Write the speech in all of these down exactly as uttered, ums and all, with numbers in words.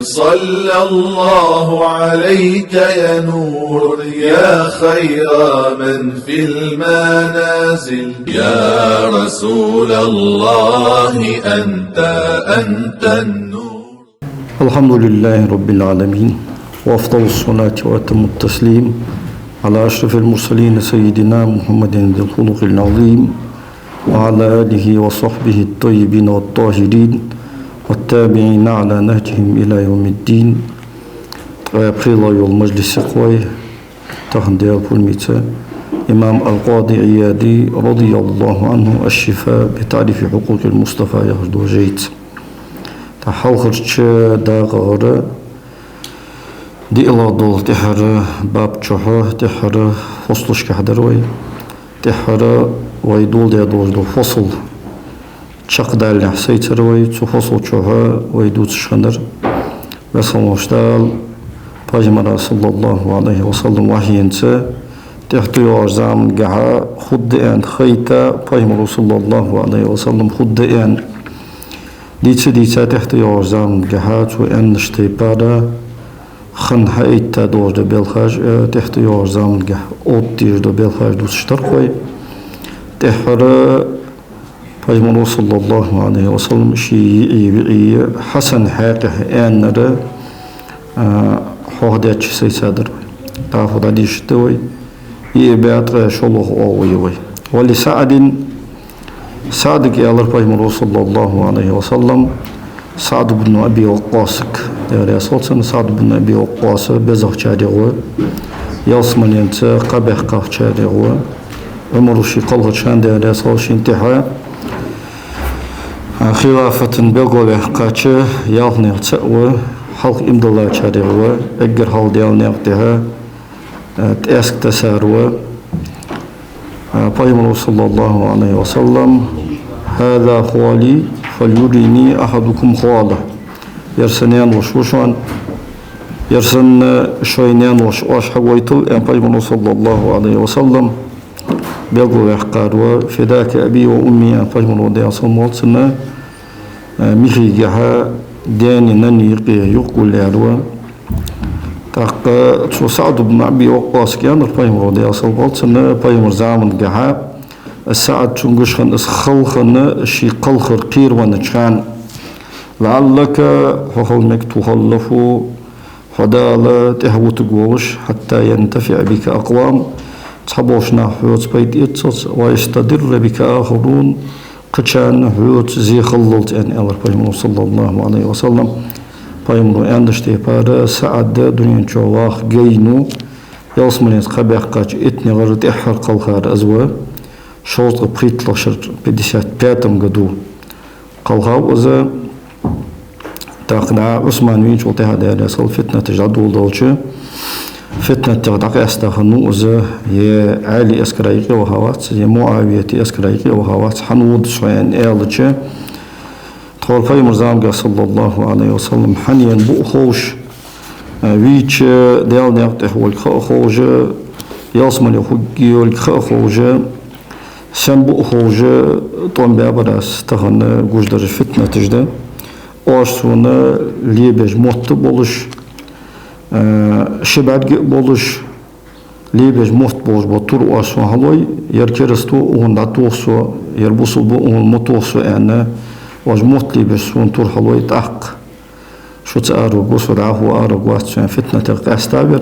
صلى الله عليك يا نور، يا خير من في المنازل. يا رسول الله، أنت، أنت النور. الحمد لله رب العالمين، وأفضل الصلاة وأتم التسليم على أشرف المرسلين سيدنا محمد ذي الخلق العظيم، وعلى آله وصحبه الطيبين الطاهرين، والتابعين على نهجهم إلى يوم الدين. Ткъаь пхелагӀа йола мажлис я-кх вай тахан, Даьла пурамца, имам аль-Къади Ӏияди, رضي الله عنه، الشفاء بتعريف حقوق المصطفى яхаш дола жайца. ТӀаккха хьалхарча дакъагӀара диълагӀа дола тӀеххьара баб чухь, тӀеххьара фослашка хьадар вай. ТӀеххьара вай доладаь долаш дола фосл чакхдалалехь сайцар вай, цу фосла чухь вай дувцаш хиннар. Веза хинна волча Дала Пайхамара, صلى الله عليه وسلم, вахьйинца тӀехьа тӀайоагӀача замангахьа хургда аьнна хайта, Пайхамаро, صلى الله عليه وسلم, хургда аьнна дийца-дийца, тӀехьа тӀайоагӀача замангахьа цо аьннача тайпара хинна хьаэтта долаш дола белхаш а, тӀехьа тӀайоагӀача замангахьа оттаеш дола белхаш дувцаш дар-кх вай. ТӀеххьара Пайхамаро, صلى الله عليه وسلم, ший йиӀий, виӀий Хьасана хьакъехьа аьннар, а, хьоахадаьча сайца дар вай. ТӀаккха фу дӀадешаргда вай? ЙиълагӀа бӀаь ткъаь шоллагӀа оагӀув я вай. ولسعد, СаӀдага аьлар Пайхамаро, صلى الله عليه وسلم, СаӀд ибн Аби Ваккъасага, Даьла раьза хилва цунна, СаӀд ибн Аби Ваккъас безагӀчарех ва, ялсмаленца кхаъ баьккхачарех ва, Ӏумара ший кхалхача хана, Даьла раьза хилва цунна, шийна тӀехьа, а, хилафата белгалваьккхача ялханех цаӀ ва, хьалха иман диллачарех ва, эггара хьалха Даьла наькъа тӀа, а, тӀаьск тесар ва. А, Пайхамаро, صلى الله عليه وسلم: «هذا خالي فليرني أحدكم خاله». Ер са наьна-воша ва шоана, ер санна шоай наьна-воша оаш хьагойтал, аьнна, Пайхамаро, صلى الله عليه وسلم, белгалваьккхар ва. «فداك أبي وأمي», аьнна, Пайхамаро, Даьла салам хилда цунна, а, михийгахьа даьнеи наннеи юкъе юхагулъяьр ва. ТӀаккха цу СаӀд ибн Аби Ваккъасага аьннад Пайхамаро, Даьла салам хилда цунна, Пайхамара замангахьа СаӀд цунга гуш хинна, из хала хинна ший кхалхар кхеравеннача хана: «لعلك», хьо хила мег, «تخلف», хьо Дала тӀехьавутаргволаш, «حتى ينتفع بك أقوام», цхьаболча наха хьоца пайда эцалца, «ويستضر بك آخرون», кхычарна хьоца зе хилалца, аьнна, аьлар Пайхамаро, صلى الله عليه وسلم. Пайхамаро аьннача тайпара СаӀд дунен чу ваха гайна ва, ялсмаленца кхаъ баьккхача иттанегӀара тӀеххьара кхалхар из ва, шовзткъа пхийтталагӀча шера, пятьдесят пятом году кхалхав из. ТӀаккха дӀа Ӏусман вийначул тӀехьагӀа, Даьла раьза хилва цунна, фитнаташ дӀадоладелча, фитнатех дӀакъаьста хиннав из, е Ӏаьлий эскара юкъе ваха вац, е МуӀавията эскара юкъе ваха вац, хӀана вода из хьо, аьнна, аьлча, тхьовра Пайхамара замангахьа, صلى الله عليه وسلم, хьанна буъ ховш, а, вийча Даьла наькъа тӀа волга ха а ховш, ялсмале хургйолга ха а ховш, сенна буъ ховш, тӀом баьбар аз, тахан гуш дараш фитнаташ да. Оаш сона лебеш мотт а болаш, а, ши бӀарг а болаш, лебеш мотт болаш бола тур оаш сона хьалой, ер кераста ва, укхунна дӀатоха со, ер бусалба ва, укхунна ма тоха со, аьнна, оаш мотт лебеш сона тур хьалой, тӀаккха шуца араваргва со, дӀахо араваргвац со, аьнна, фитнатех къаьста вар.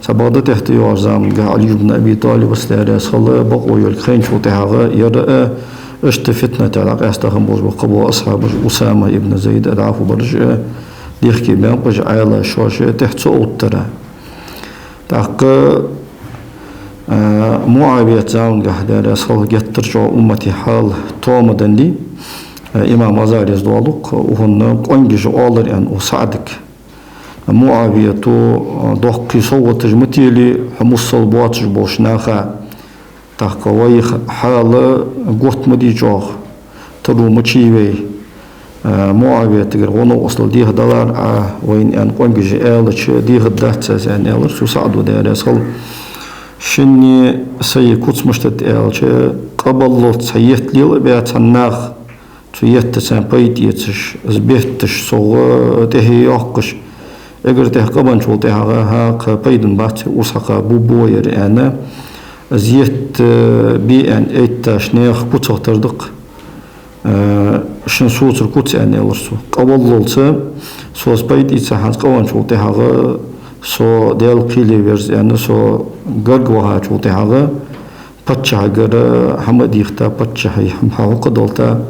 Цхьабакъда тӀехьа тӀайоагӀача замангахьа Ӏали ибн Аби ТӀалибаца, Даьла раьза хилва, бокъо йолга хайначул тӀехьагӀа, ер а, иштта фитнатех дӀакъаьста хинна болаш бола кхыбола асхьабаш, Усама ибн Зайд а, дӀахо бараш а, дехке баьнкъаш а, Ӏаьлас шоаш а тӀехьа ца оттар. ТӀаккха, а, МуӀавията замангахьа, Даьла раьза хилва, геттара чӀоагӀа уммата хьал тоам деннад, а, имам ГӀазалес доалл-кх, укхунна къонгаш оалар, аьнна, укх СаӀдага. МуӀавията, а, доккхий совгӀаташ ма телий, хьо мусал боацаш болча наха. ТӀаккха вай х-, хьал готта ма дий чӀоагӀа, таро ма чий вай. А, МуӀавиятагара гӀо-новкъостал дехадалар Ӏа вайна, аьнна, къонгаш аьлча, дехаргдац аз, аьнна, аьлар цу СаӀдо, Даьла раьза хилва. Шинне сай куц мишта да аьлча, къабаллалца цхьа етт лела а баь цхьан наха, цу еттаца пайда эцаш, из бетташ, цу гӀа тӀехье йоаккхаш, эггара тӀехьа къа бенначул тӀехьагӀа, хӀа, кхы пайдана бац ер урс хьакха бу-, бу ер аьнна, из етта бе аьнна этташ наьха куцах тара да-кх, э, шин соцар куц аьнна аьлар цо. Къа баллалца, со из пайда ийца хӀанз къа бенначул тӀехьагӀа, со Даьла кхеле верза аьнна, со гарга вахачул тӀехьагӀа, паччахьагара хӀама а дийхка, паччахьа хӀама хьа хьукхадалийта,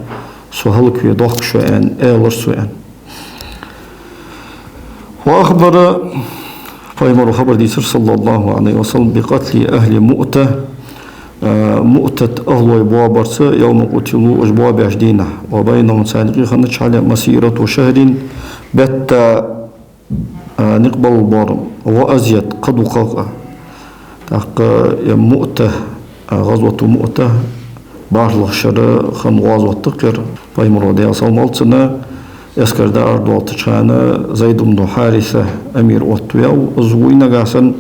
со хӀалакве доахк шо аьнна, аьлар цо аьнна. وأخبر, пайхамара хабар дийцар, صلى الله عليه وسلم, بقتل أهل مؤتة, э, Муътат ахлой боабарца, يوم قتلوا, уж боабеш дийнахьа, وبينهم, царна юкъе хиннача хьале, مسيرة شهر, бетта а, никъ баллалца, وأزيد, кхы дукхагӀа а. ТӀаккха ер Муъта, а, гӀазоту Муъта, бархӀлагӀча шера хинна гӀазот да-кх ер. Пайхамара, Даьла салам хилда цунна, эскар дӀаарадоалийтача хана Зайд ибн Хьариса амир оттаваьв, из вуй нагахьа санна,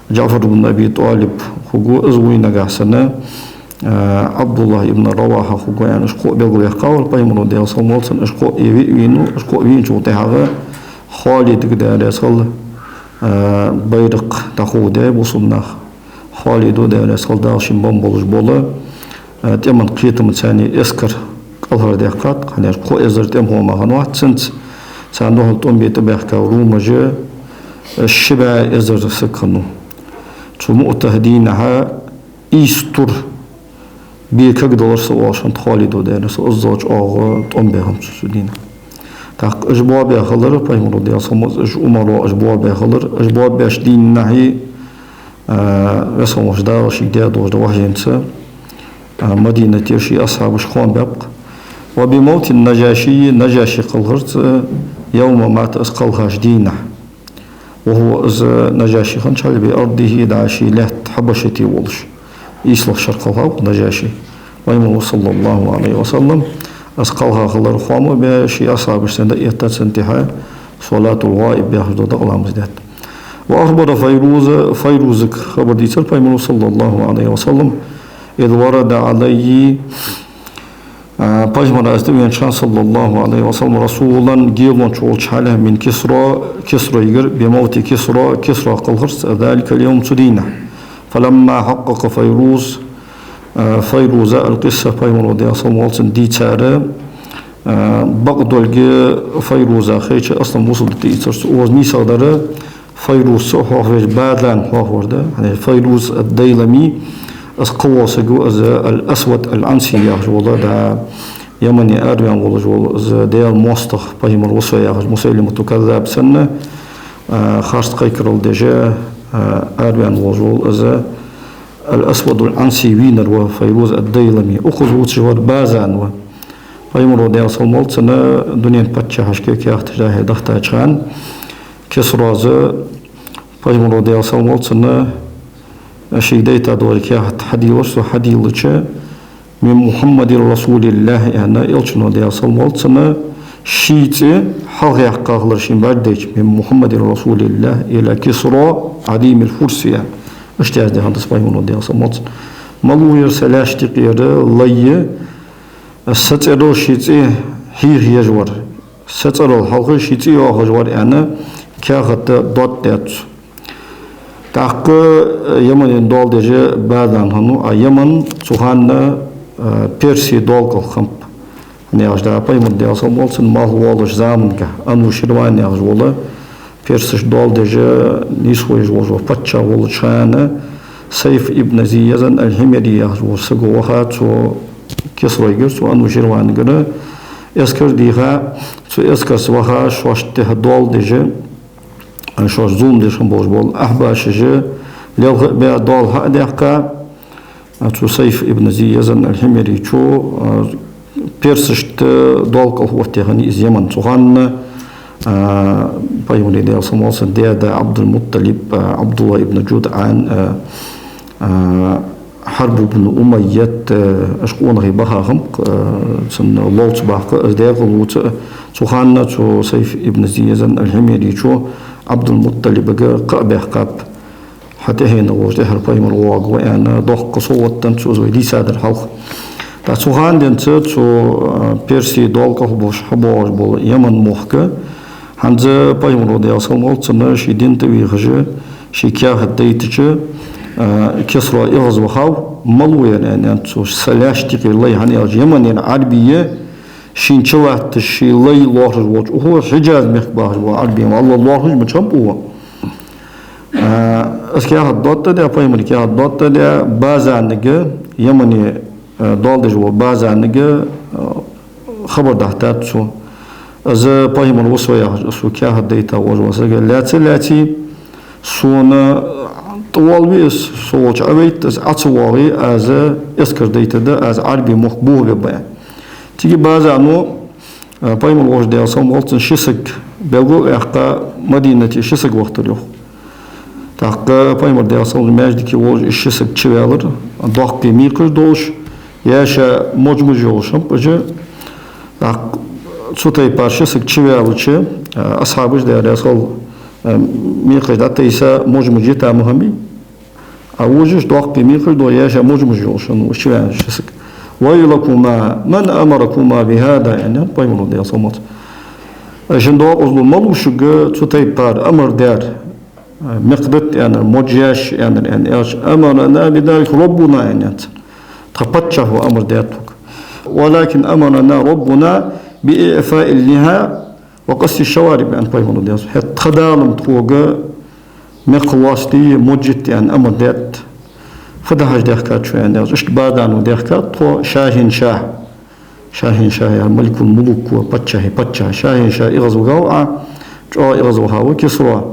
ДжаӀфар ибн Аби ТӀалиб хургва, из вуй нагахьа санна, а, ӀабдуллахӀ ибн РавахӀа хургва аьнна, уж кхоъ белгалъяьккхавар пайхамара, Даьла салам хилда цунна, уж кхоъ ве-, ве-, венав, уж кхоъ венначул тӀехьагӀа Халида, Даьла раьза хилва, а, байракх дӀаховргдаьд бусалба наха. Халида, Даьла раьза хилва, Дала шийна бенна болаш бола, а, тӀема кхетамца царна эскар кӀалхардаьккхад, хӀана аьлча кхо эзар тӀема хоам хиннавац цунца, царна духьал тӀом бе тӀабаьхкаб румаша, а, ши бӀаь эзар саг хиннав. Цу Муътата дийнахьа ийс тур бе кагадалар са оалаш хиннад Халида, Даьла раьза хилва, иззал чӀоагӀа тӀом баь хиннаб цо цу дийнахьа. ТӀаккха уж боабаь хилар, пайхамара, Даьла салам хилда цунна, уж Ӏумара уж боабаь хилар, уж боабеш дийнахьеи, а, Веза хинна волча Дала шийга даь долаш дола вахьинца, а, Мадинате ший асхьабаш хоам баьб-кх. وبموت النجاشي, Наджаши кхалхарца, يوم مات, из кхалхача дийнахьа. وهو, из Наджаши хиннача хьале, بأرضه, дӀа ший лаьтта Хьабашате волаш. ИйслагӀча шера кхалхав-кх Наджаши. Пайхамара, صلى الله عليه وسلم, из кхалха хилар хоам а баь, ший асхьабашца дӀаэтта цунна тӀехьа, салатуль-гӀаиб яхаш дола дакъа ламаз даьд. وأخبر فيروز, Файрузага хабар дийцар пайхамара, صلى الله عليه وسلم, إذ ورد عليه, а, пайхамар аз тӀавенача хана, صلى الله عليه وسلم, رسولا, гелонча волча хьале, من كسرى, Кисройгара, بموت كسرى, Кисра кхалхарца, ذلك اليوم, цу дийнахьа. فلما حقق فيروز, а, Файруза القصة, пайхамара, Даьла салам хилда цунна, дийцар, а, бакъдолга Файруза хайча, аслам бусалба ди тӀаийцар цо, укхаза нийсагӀа дар Файруза хьоахавеш Бадлан хьоахавар да, хӀана аьлча Файруз ад-Дайлами, из кхывола саг ва, из аль-Асвад аль-Ӏанси яхаш вола, дӀа Ямане араваьнна волаш вола, из Даьла моастагӀа, пайхамар ва со яхаш, Мусайлиматуль-Каззаб санна, а, харц кхайкарал деш, а, араваьнна волаш вола, из аль-Асвадуль-Ӏанси вийнар ва Файруз ад-Дайлами. Укхаза вувцаш вар Бадлан ва. Пайхамара, Даьла салам хилда цунна, дунен паччахьашка каьхаташ дӀа-хьа дахийтача хана, Кисрас пайхамара, Даьла салам хилда цунна, шийга дайта дола каьхат хьадийлар цо, хьадийлача, من محمد رسول الله, аьнна, Элчано, Даьла салам хилда цунна, ший цӀи хьалхаяьккха хилар шийна бӀаргадайча, من محمد رسول الله إلى كسرى عظيم الفرس, аьнна. Иштта яздаь хиннад из пайхамара, Даьла салам хилда цунна. Малув ер са лаьшта юкъера лай, са цӀерал ший цӀи хьийха еш вар, са цӀерал хьалха ший цӀи йоахаш вар, аьнна, каьхата доадаьд цо. ТӀаккха, э, Ямане доал деш Бадлан хиннав, а Яман цу хана, э, Персе доал кӀалха хиннаб. ХӀана аьлча, дӀа пайхамар, Даьла салам хилда цунна, малх воаллача заманга Ануширван яхаш вола, персашта доал деш, нийсхо еш волаш вола паччахь волча хана, Сайф ибн Зи Язан аль-Хьимяри яхаш волча саго ваха цу Кисройгара, цу Ануширвангара эскар дийха, цу эскарца ваха шоашта тӀехьа доал деш, шоашта зулам деш хинна болаш бола ахьбашаш лелха а баь, доал хьа а даьккха, цу Сайф ибн Зи Язан аль-Хьимяричо, а, персашта доал кӀалха оттаяь хиннай из Яман. Цу хана, а, пайхамара, Даьла салам хилда цунна, даь-да Ӏабдул-МутӀалиб, а, Ӏабдуллахь ибн ДжудӀан, а, а, Хьарб ибн Умайят, э, уж къонахий баха хиннаб-кх, э, цун ловца баха-кх, из даькъала вувца. Цу хана цу Сайф ибн Зи Язан аль-Хьимяричо Ӏабдул-МутӀалибага кхаъ баьккхаб. Хьа тӀехьенах волча тӀехьара пайхамар воагӀаргва аьнна, доккха совгӀат деннад цо, из вай дийцадар хьалха. ТӀаккха цу хана денз цу, а, Персий доал кӀалхарболаш хьабоагӀаш бола Яман мохк, хӀанз Пайхамаро, Даьла салам хилда цунна, ший дин тӀавийхаш, ший каьхат дайтача, а, Кисро эгӀазвахав, мала ва ер аьнна, цу са лаьшта юкъера лай, хӀана аьлча Яманера Ӏарбий шийна чулатташ, ший лай лоархӀаш волча укхо, Хьиджаз мехка бахаш бола Ӏарбий, валлахӀи, лоархӀаш ма ца хиннаб укхо. А, из каьхат доттадаь, Пайхамара каьхат доттадаь, Базанага, Ямане, а, доал деш вола Базанага, а, хабар дахьийтад цо. Из Пайхамар ва со яхаш, из сога каьхат дайта вола саг, лаьца, лаьций, сона тӀавоалаве из, со волча Ӏовайтта из, Ӏа ца воагӀе, аз эскар дайтаргда, аз Ӏарбий мохк бохабергба, аьнна. Цига Базано, а, Пайхамар волча, Даьла салам хилда цунна, ши саг белгалъяьккха, Мадинате ши саг вахийтар, йоах. ТӀаккха Пайхамар, Даьла салам, маьждиге волаш из ши саг чуваьлар, доккхий мекхаш долаш, яьша можмаж йолаш хиннаб уж. ТӀаккха цу тайпара ши саг чуваьлча, а, асхьабаша, Даьла раьза хилва, а, мекхаш дӀатайса, можмаж йита ма хиннабий. А вожаш доккхий мекхаш дола, яьша можмаж йолаш хиннав из чуваьнна ши саг. «ويلكما من أمركما بهذا», аьнна, Пайхамаро, Даьла салам хилда цунна. Шун докъазло, мала ва шуга цу тайпара амар даьр, мекх дита аьннар, можаш яьш аьннар, аьнна, аьлча, «أمرنا بذلك ربنا», аьннад цо. Тха паччахьо амар даьд тхога. «ولكن أمرنا ربنا بإعفاء اللحى وقص الشوارب», аьннад Пайхамаро, Даьла салам хилда цунна. ХӀаьта тха Дала-м тхога мекх лостае, можаш йита аьнна амар даьд. Фу дӀахьажа даьхкад шо, аьнна, аьлча, иштта Базано даьхкад тхо, шахӀиншахӀ. ШахӀиншахӀ яхар маликул-мулук ва, паччахьий паччахь. ШахӀиншахӀ эгӀазвахав Ӏа, чӀоагӀа эгӀазвахав Кисро.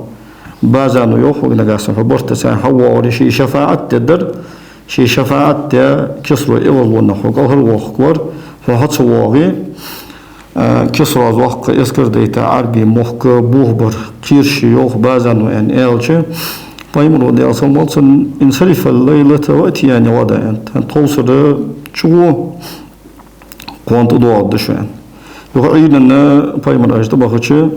Базано йоах хьога, нагахьа санна хьо барт тӀа ца хьавоагӀаре, ший шафаӀат дергдар, ший шафаӀат даь, Кисро эгӀазлонах хьо кӀалхарвоаккхаргвар, хьо хьо ца воагӀе, а, Кисрос воккха эскар дайта Ӏарбий мохк бохабар кхер ший, йоах Базано, аьнна аьлча, Пайхамаро, Даьла салам хилда цунна: «انصرفا الليلة وأتياني غدا», аьннад. ХӀанз тховсара чугӀо, кхоана тӀадоагӀаргда шо, аьнна. Юха Ӏуйранна Пайхамар ажа тӀабахача,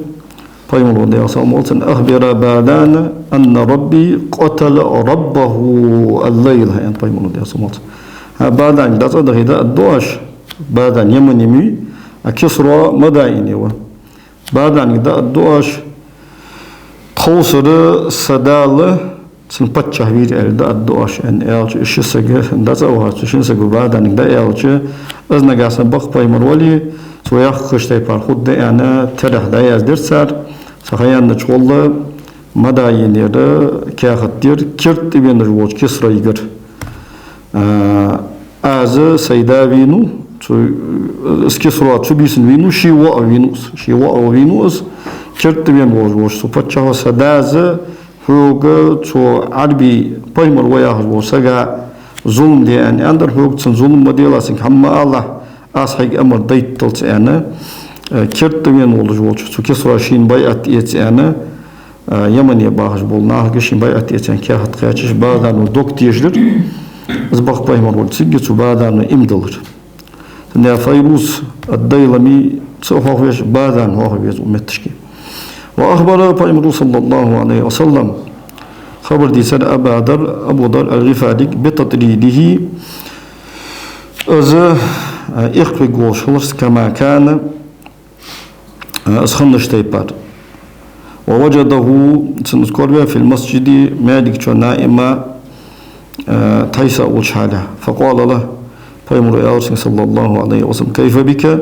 Пайхамаро, Даьла салам хилда цунна: «أخبرا بادان أن ربي قتل ربه الليلة», аьннад Пайхамаро, Даьла салам хилда цунна. ХӀа, Баданга дӀа цӀа а дахе, дӀааргда оаш, Бадан Ямане ма вий, а Кисро Мадайне ва. Баданга дӀааргда оаш, тховсара са Дала цун паччахь вийра аьле дӀааргда оаш, аьнна аьлча, из ши саг, дӀа цӀа а вахаш, цу шин саго Баданга дӀааьлча, из нагахьа санна бакъ Пайхамар вале, цо яхача тайпара хургда аьнна, терахь дӀаяздир цар, цу ха яьннача гӀолла Мадайнера каьхат дир керда тӀавенаш волча Кисрайгара. А, аз сай да вийнав, цу, из Кисро цу бийсан вийнав, ший воӀ вийнав из, ший воӀ вийнав из, керда тӀавена волаш волча цу паччахьо: са дас хьога, цу Ӏарбий Пайхамар ва яхаш волча сага зулам де аьнна аьннадар, хьога цунна зулам ма делахь, цунга хӀама ма алалахь, аз хьайга амар дайталца, аьнна, э, керда тӀавена волаш волча цу Кисро шийна байӀат эца, аьнна, а, Ямане бахаш бола нахага шийна байӀат эца аьнна каьхат кхаьчача, Базано дог тешалар. Из бакъ Пайхамар вале, цига цу Базано иман диллар. Цудухьа Файрус ад-Дайлами ца хьоахавеш, Базан хьоахаве веза укх метташка. وأخبر, Пайхамаро, صلى الله عليه وسلم, хабар дийцар Аба Дар, Абу Дар аль-ГӀифарига, بتطريده, из, а, эккхавергволаш хиларца, كما كان, а, из хиннача тайпара. ووجده, цунна из кораваьв, في المسجد, маьждига чу, نائما, а, тхьайса волча хьале. فقال له, Пайхамаро аьлар цунга, صلى الله عليه وسلم: «كيف بك,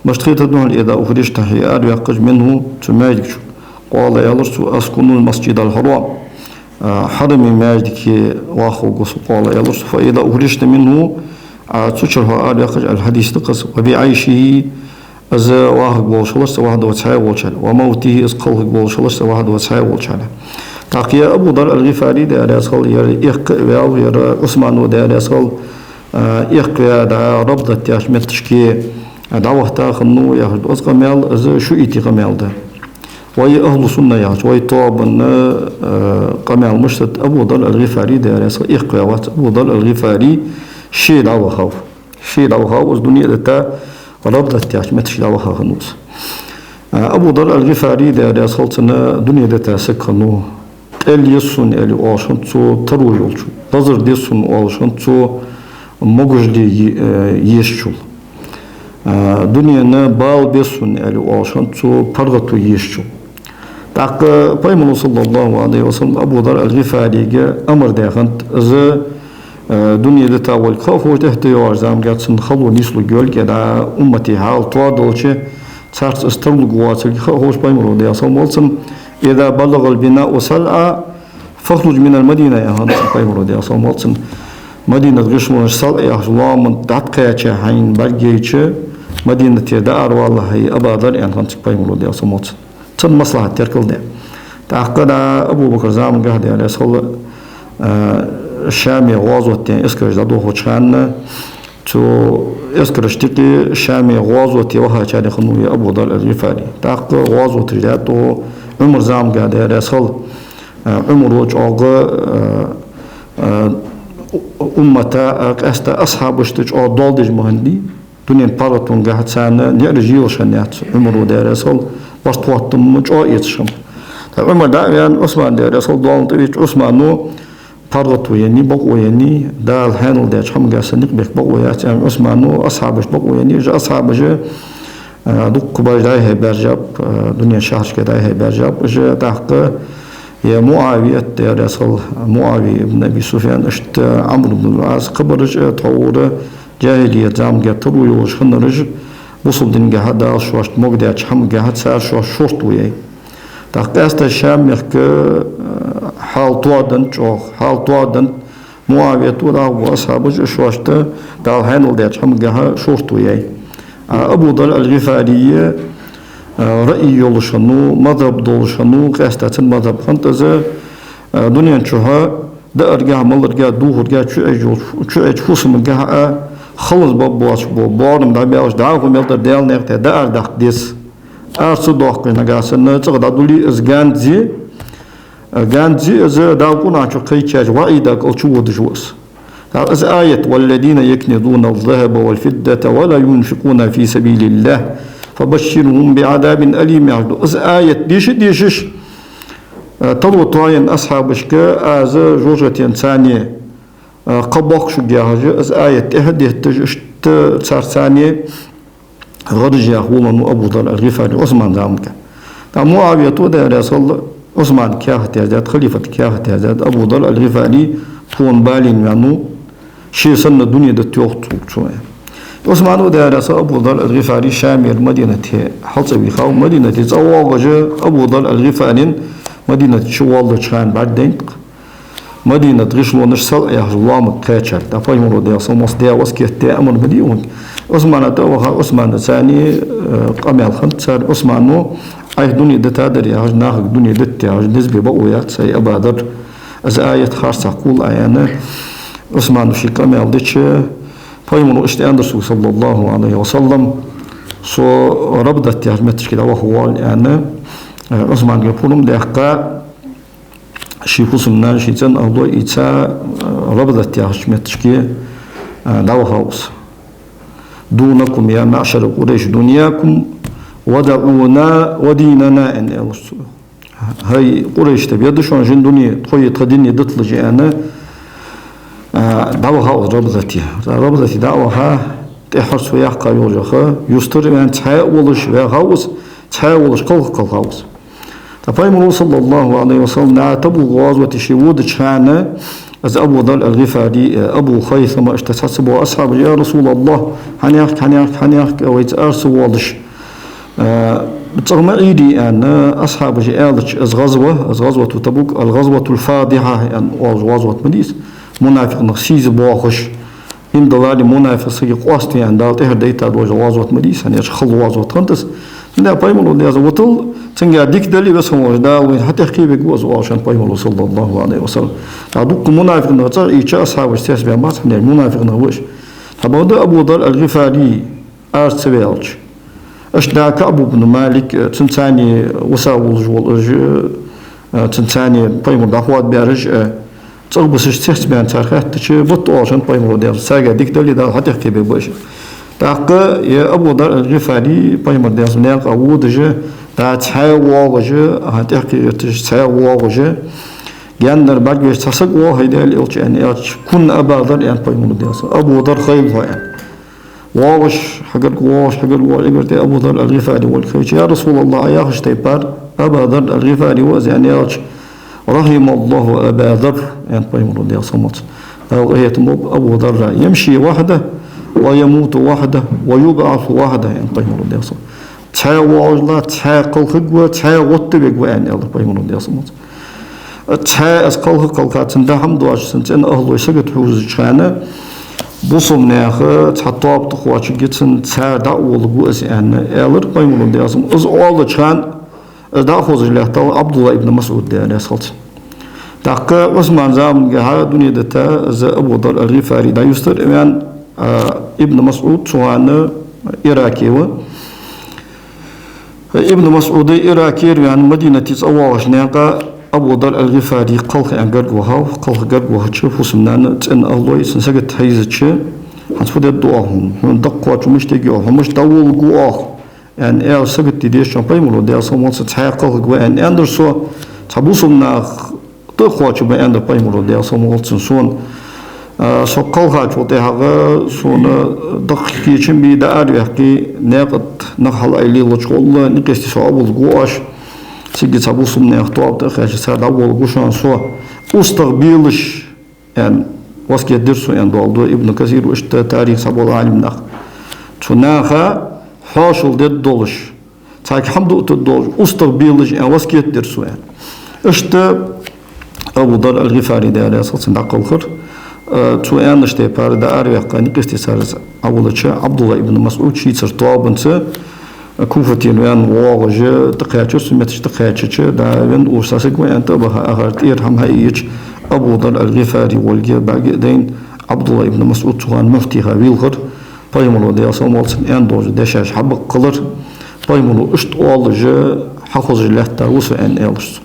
мишта хет хьона, إذا أخرجت, хьо араваьккхача, منه, цу маьждига чу?» قال, аьлар цо: «أسكن المسجد الحرام, а, Хьараме маьждиге вахаргва со». قال, аьлар цо: «فإذا أخرجت منه, а, цу чура хьо араваьккхача», аьнна, хьадис да-кх из, «وبعيشه, из вахаргволаш хиларца, вахаргволаш хиларца, وموته, из кхалхаргволаш хиларца, вахаргволаш хиларца». ТӀаккха ер Абу Дар аль-ГӀифари, Даьла раьза хилва, ер эккха а ваьв, ер Ӏусмано, Даьла раьза хилва, а, эккхаваь, дӀа Робдат яхача метташка, а, дӀавахийта хиннав яхаш да из къамаьл, из шиӀитий къамаьл да. Вай Ахьлу Сунна яхача, вай тоабан, а, къамаьл мишта да: Абу Дар аль-ГӀифари, Даьла раьза хилва, эккхаваь вац. Абу Дар аль-ГӀифари ше дӀавахав. Ше дӀавахав, из дуне а дита, Робдат яхача метташка дӀаваха хиннав из. А, Абу Дар аль-ГӀифари, Даьла раьза хилва цунна, дуне дита саг хиннав. Къел я сона, аьле, оалаш хиннад цо таро йолчо. Лазар да сона, оалаш хиннад цо, могашал е-, э, езачул. Э, дунен бала беза сона, аьле, оалаш хиннад цо паргӀато езачул. ТӀаккха Пайхамаро, саллаллахӀу Ӏалайхи ва саллам, Абу Дар аль-ГӀифарига амар даь хиннад, из, э, дуне дита волга ха а ховш, тӀехьа тӀайоагӀача замангахь цун хало нийслургйолга, кӀеда уммата хьал тоаделча, царца из тарлургвоацилга ха а ховш, Пайхамаро, Даьла салам хилда цунна, «إذا بلغ البناء صلعا فاخرج من المدينة», аьнна хиннад цунга Пайхамаро, Даьла салам хилда цунна. Мадинат гӀишлонаш СалӀа яхача лоаман дӀатӀакхаьча хьайна бӀаргайча, Мадинатера дӀааравала хьай, Аба Дар, аьнна хиннад цунга Пайхамаро, Даьла салам хилда цунна. Цун маслахьат теркал де. ТӀаккха да Абу Бакра замангахь, Даьла раьза хилва, э, Шаме гӀазот де эскараш дӀадохача хана, цу эскарашта юкъе Шаме гӀазоте вахачарех хиннав ер Абу Дар аль-ГӀифари. ТӀаккха гӀазоташ даьд тӀо Ӏумара замангахь, Даьла раьза хилва, э, Ӏумаро чӀоагӀа, э, э, уммата, э, къаьстта асхьабашта чӀоагӀа доал деш ма хиннадий. Дунен паргӀатонгахь царна ниӀараш елаш хиннаяц Ӏумаро, Даьла раьза хилва, барт-хоттам чӀоагӀа эцаш хиннаб. ТӀаккха Ӏумар дӀа а ваьнна, Ӏусман, Даьла раьза хилва, доална тӀавеча, Ӏусмано паргӀато еннай, бокъо еннай, Дала хьаьнал даьча хӀамагахь санна никъ бехк бокъо яц аьнна, Ӏусмано асхьабашта бокъо еннай, уж асхьабаш, э, дуккха баьш дӀай-хьай баьржаб, э, дунен шахьарашка дӀай-хьай баьржаб уж. ТӀаккха ер МуӀавият, Даьла раьза хилва, МуӀавия ибн Аби Суфьян, иштта Ӏамр ибн аль-Ӏас, кхыбараш а, тхьовра, джахӀилият замангахь таро йолаш хиннараш, бусалба дингахьа Дала шоашта могадаьча хӀамагахьа цар шоаш шортта ву яьй. ТӀаккха къаьстта Шам мехка, э, хьал тоаденнад чӀоагӀа, хьал тоаденнад, МуӀавията дӀагӀо асхьабаш а шоашта Дала хьаьнал даьча хӀамагахьа шортта ву яьй. А Абу Дар аль-ГӀифари, э, раъй йолаш хиннав, мазхӀаб долаш хиннав, къаьстта цун мазхӀаб хиннад из, э, дунен чухь дааргахьа, маларгахьа, дувхаргахьа, чуэжа йолча, чуэжача фусамагахьа а халонца баб боацаш бола боарам дӀабаьлча, дӀахо мел дар Даьла наькъа тӀа даар даккха деза. Ара ца доаккхаш нагахьа санна цӀагӀа дӀадуле из ганз я, ганз я из, Дала Къуръан чу кхайкача ваӀида кӀал чу водаш ва из. ТӀаккха из аят: «والذين يكنزون الذهب والفضة ولا ينفقونها في سبيل الله فبشرهم بعذاب أليم», яхаш да. Из аят деша а дешаш, э, таро тоаенна асхьабашка: «Аз жожагӀатен цане, э, кхаъ боаккх шуга», яхаш, из аят тӀехьа а детташ, иштта царца цхьана гӀадж яха волавеннав Абу Дар аль-ГӀифари Ӏусман замангахь. ТӀаккха МуӀавията, Даьла раьза хилва, Ӏусмана каьхат яздаьд, халифата каьхат яздаьд, Абу Дар аль-ГӀифари тхона балийна ваьннав, ше санна дуне дита йоах тхога цо. Ӏусмана, Даьла раьза хилва, Абу Дар аль-ГӀифари Шамера Мадинате хьалцӀа вийхав, Мадинате цӀавоагӀаш, Абу Дар аль-ГӀифарина Мадинат чу воаллача хана бӀаргадайнад-кх. Мадинат гӀишлонаш СалӀа яхача лоамага кхаьчар. ТӀаккха Пайхамаро, Даьла салам хилда цунна, даь васкет даь амар ма дий укхунга. Ӏусмана тӀа а ваха, Ӏусманца цхьана, э, къамаьл хиннад цар. Ӏусмано: «Ӏайха дуне дита дар, — яхаш, — нахага дуне дита, — яхаш, — деза бе бокъо яц, хӀай Аба Дар, из аят харцахьа кхувл Ӏа», — аьнна, Ӏусмано шийга къамаьл дича, Пайхамаро иштта аьннадар сога, саллаллахӀу Ӏалайхи ва саллам: «Со Рабдат яхача метташка дӀаваха воалл», — аьнна, э, Ӏусманга пурам даьккха, ший фусам-нана, ший цӀен-ӏаьлас ийца, э, Рабдат яхача метташка, э, дӀавахав из. «دونكم يا معشر قريش دنياكم ودعونا وديننا», — аьнна, аьлар цо. «ХӀай Къурайш, тӀаберза да шоана шун дуне, тхои тха дине диталаш», — аьнна, э, дӀавахав из Рабдате. Рабдате дӀа а ваха, тӀеххьара цо яьккха йолча юстара ваьнна, цхьаь а волаш ваьхав из, цхьаь а волаш кхалха кхелхав из. ТӀаккха Пайхамаро, саллаллахӀу Ӏалайхи ва саллам, наха Табук гӀазоте ше водача хана, из Абу Дар аль-ГӀифари, э, Абу Хайсама, иштта цхьацца бола асхьабаш: «Я РасулаллахӀ, хьанехк, хьанехк, хьанехк, вайца ара ца воалаш, э, цӀагӀа ма Ӏийрий», — аьнна, асхьабаша аьлча, из гӀазва, из гӀазвату Табук, аль-гӀазватуль-фадихьа аьнна оалаш гӀазват ма дий из, мунафикъ нах сийза боахаш, иман диллале мунафикъ саг къоаставе аьнна, Дала тӀехьара дайта дола гӀазват ма дий из, хӀана аьлча хала гӀазват хиннад из. Цудухьа Пайхамаро, Даьла салам хилда цунна, вутал, цунга дика дале, Веза хинна волча Дала вайна хьатӀехкхебергва из, оалаш хиннад Пайхамаро, саллаллахӀу Ӏалайхи ва саллам. ТӀаккха дуккха мунафикъ нах цӀагӀа Ӏийча, асхьабаш цецбаьннабац, хӀана аьлча мунафикъ нах ба уж. ТӀаккха бакъда Абу Дар аль-ГӀифари ара ца ваьлча, иштта КаӀб ибн Малик, э, цунца цхьана виса волаш вола уж, э, цунца цхьана Пайхамар дӀахоадабаьраш, э, цӀагӀа бисаш цецбаьнна цар хаьттача, бутт, оалаш хиннад Пайхамаро, Даьла салам хилда цунна, царга дика дале, Дала хьатӀехкхебергба уж. ТӀаккха ер Абу Дар аль-ГӀифари Пайхамар, Даьла салам хилда цунна, наькъа водаш, дӀа цхьаь воагӀаш, хьатӀехкхе гӀерташ цхьаь воагӀаш, Гаьнара бӀаргавайча цхьа саг ва, хӀай Даьла Элча, аьнна, аьлча, кун Аба Дар, аьннад Пайхамара, Даьла салам, Абу Дар хилва хьо, аьнна. ВоагӀаш, хьагарга воагӀаш, хьагарга воагӀаш, эггара тӀа Абу Дар ал-ГӀифари волга хайча: «Я РасулаллахӀ, Ӏа яхача тайпара Аба Дар ал-ГӀифари ва из», аьнна аьлча, «رحم الله أبا ذر», аьннад Пайхамара, Даьла салам хилда цунна. Дала къахетам болба Абу Дарра. «يمشي وحده ويموت وحده ويبعث وحده», аьннад Пайхамара, Даьла салам. Цхьаь воагӀаш ва, цхьаь кхалхаргва, цхьаь гӀоттавергва, аьнна, аьлар Пайхамара, Даьла салам хилда цунна. Цхьаь из кхалха, кхалха цун да хӀама доацаш, цун цӀен ахӀлой сагота хьожача хана, бусалба наьха цхьа тоаба тӀакхоачаргья цунна, цар дӀа а волларгва из, аьнна, аьлар Пайхамара, Даьла салам хилда цунна. Из оалача хана, из дӀахозаш лаьттав Ӏабдуллахь ибн МасӀуд, Даьла раьза хилва цунна. ТӀаккха Ӏусман замангахьа дуне дита из Абу Дар ал-ГӀифари дӀаюстара ваьнна, а, ибн МасӀуд цу хана Ираке ва. Ибн МасӀуда Иракера ваьнна Мадинате цӀавоагӀача наькъа Абу Дар ал-ГӀифари кхалха аьнна гарга вахав, кхалха гарга вахача фусам-нана, цӀен ахӀлой цун сагота хьийзача: «ХӀанз фу дергда оаха хьона? Хьона дакъа кхоачаш мишта ергья оаха? Хьо мишта дӀаволларгва оаха?» аьнна, аьлча, сагота де дезача хана Пайхамара, Даьла салам хилда цунна, цхьаь кхалхаргва, аьнна, аьннадар со, цхьа бусалба нах тӀакхоачаргба, аьннадар Пайхамара, Даьла салам хилда цунна, сона. А, со кхалхачул тӀехьагӀа сона дакъа кхоачам бе, дӀаараваьккхе, наькъа тӀа нах хьалаайла лелача гӀолла, никъестий со Ӏоволларгва оаш. Цига цхьа бусалба наьха тоаба тӀакхаьчача, цар дӀаволларгва шоана со. УстагӀа белаш, аьнна, васкет дир сона, аьнна, доаладу Ибн Касира, иштта тарих цхьабола Ӏалимнаха. Цу наха хьоашал дергдолаш, царга хӀама дуатаргдолаш устагӀа белаш, аьнна, васкет дир сона, аьнна. Иштта Абу Дар ал-ГӀифари, Даьла раьза хилва цунна, дӀакхалхар. Э, цо аьннача тайпара дӀаараваьккха, никъестий цар из Ӏовиллача, Ӏабдуллахь ибн МасӀуд шийцара тоабанца Куфатера ваьнна воагӀаш тӀакхаьчар, цу метте тӀакхаьчача, дӀавенна, уж цхьа саг ва, аьнна, тӀабаха, ахар тӀера хӀама хьаийцача, Абу Дар ал-ГӀифари волга бӀарга а дайна, Ӏабдуллахь ибн МасӀуд цу хана муфтиха вийлхар, Пайхамара, Даьла салам хилда цунна, аьнна долча дешаш хьабакъ хилар, Пайхамара иштта оалаш хьахозаш лаьттар ва со, аьнна, аьлар цо.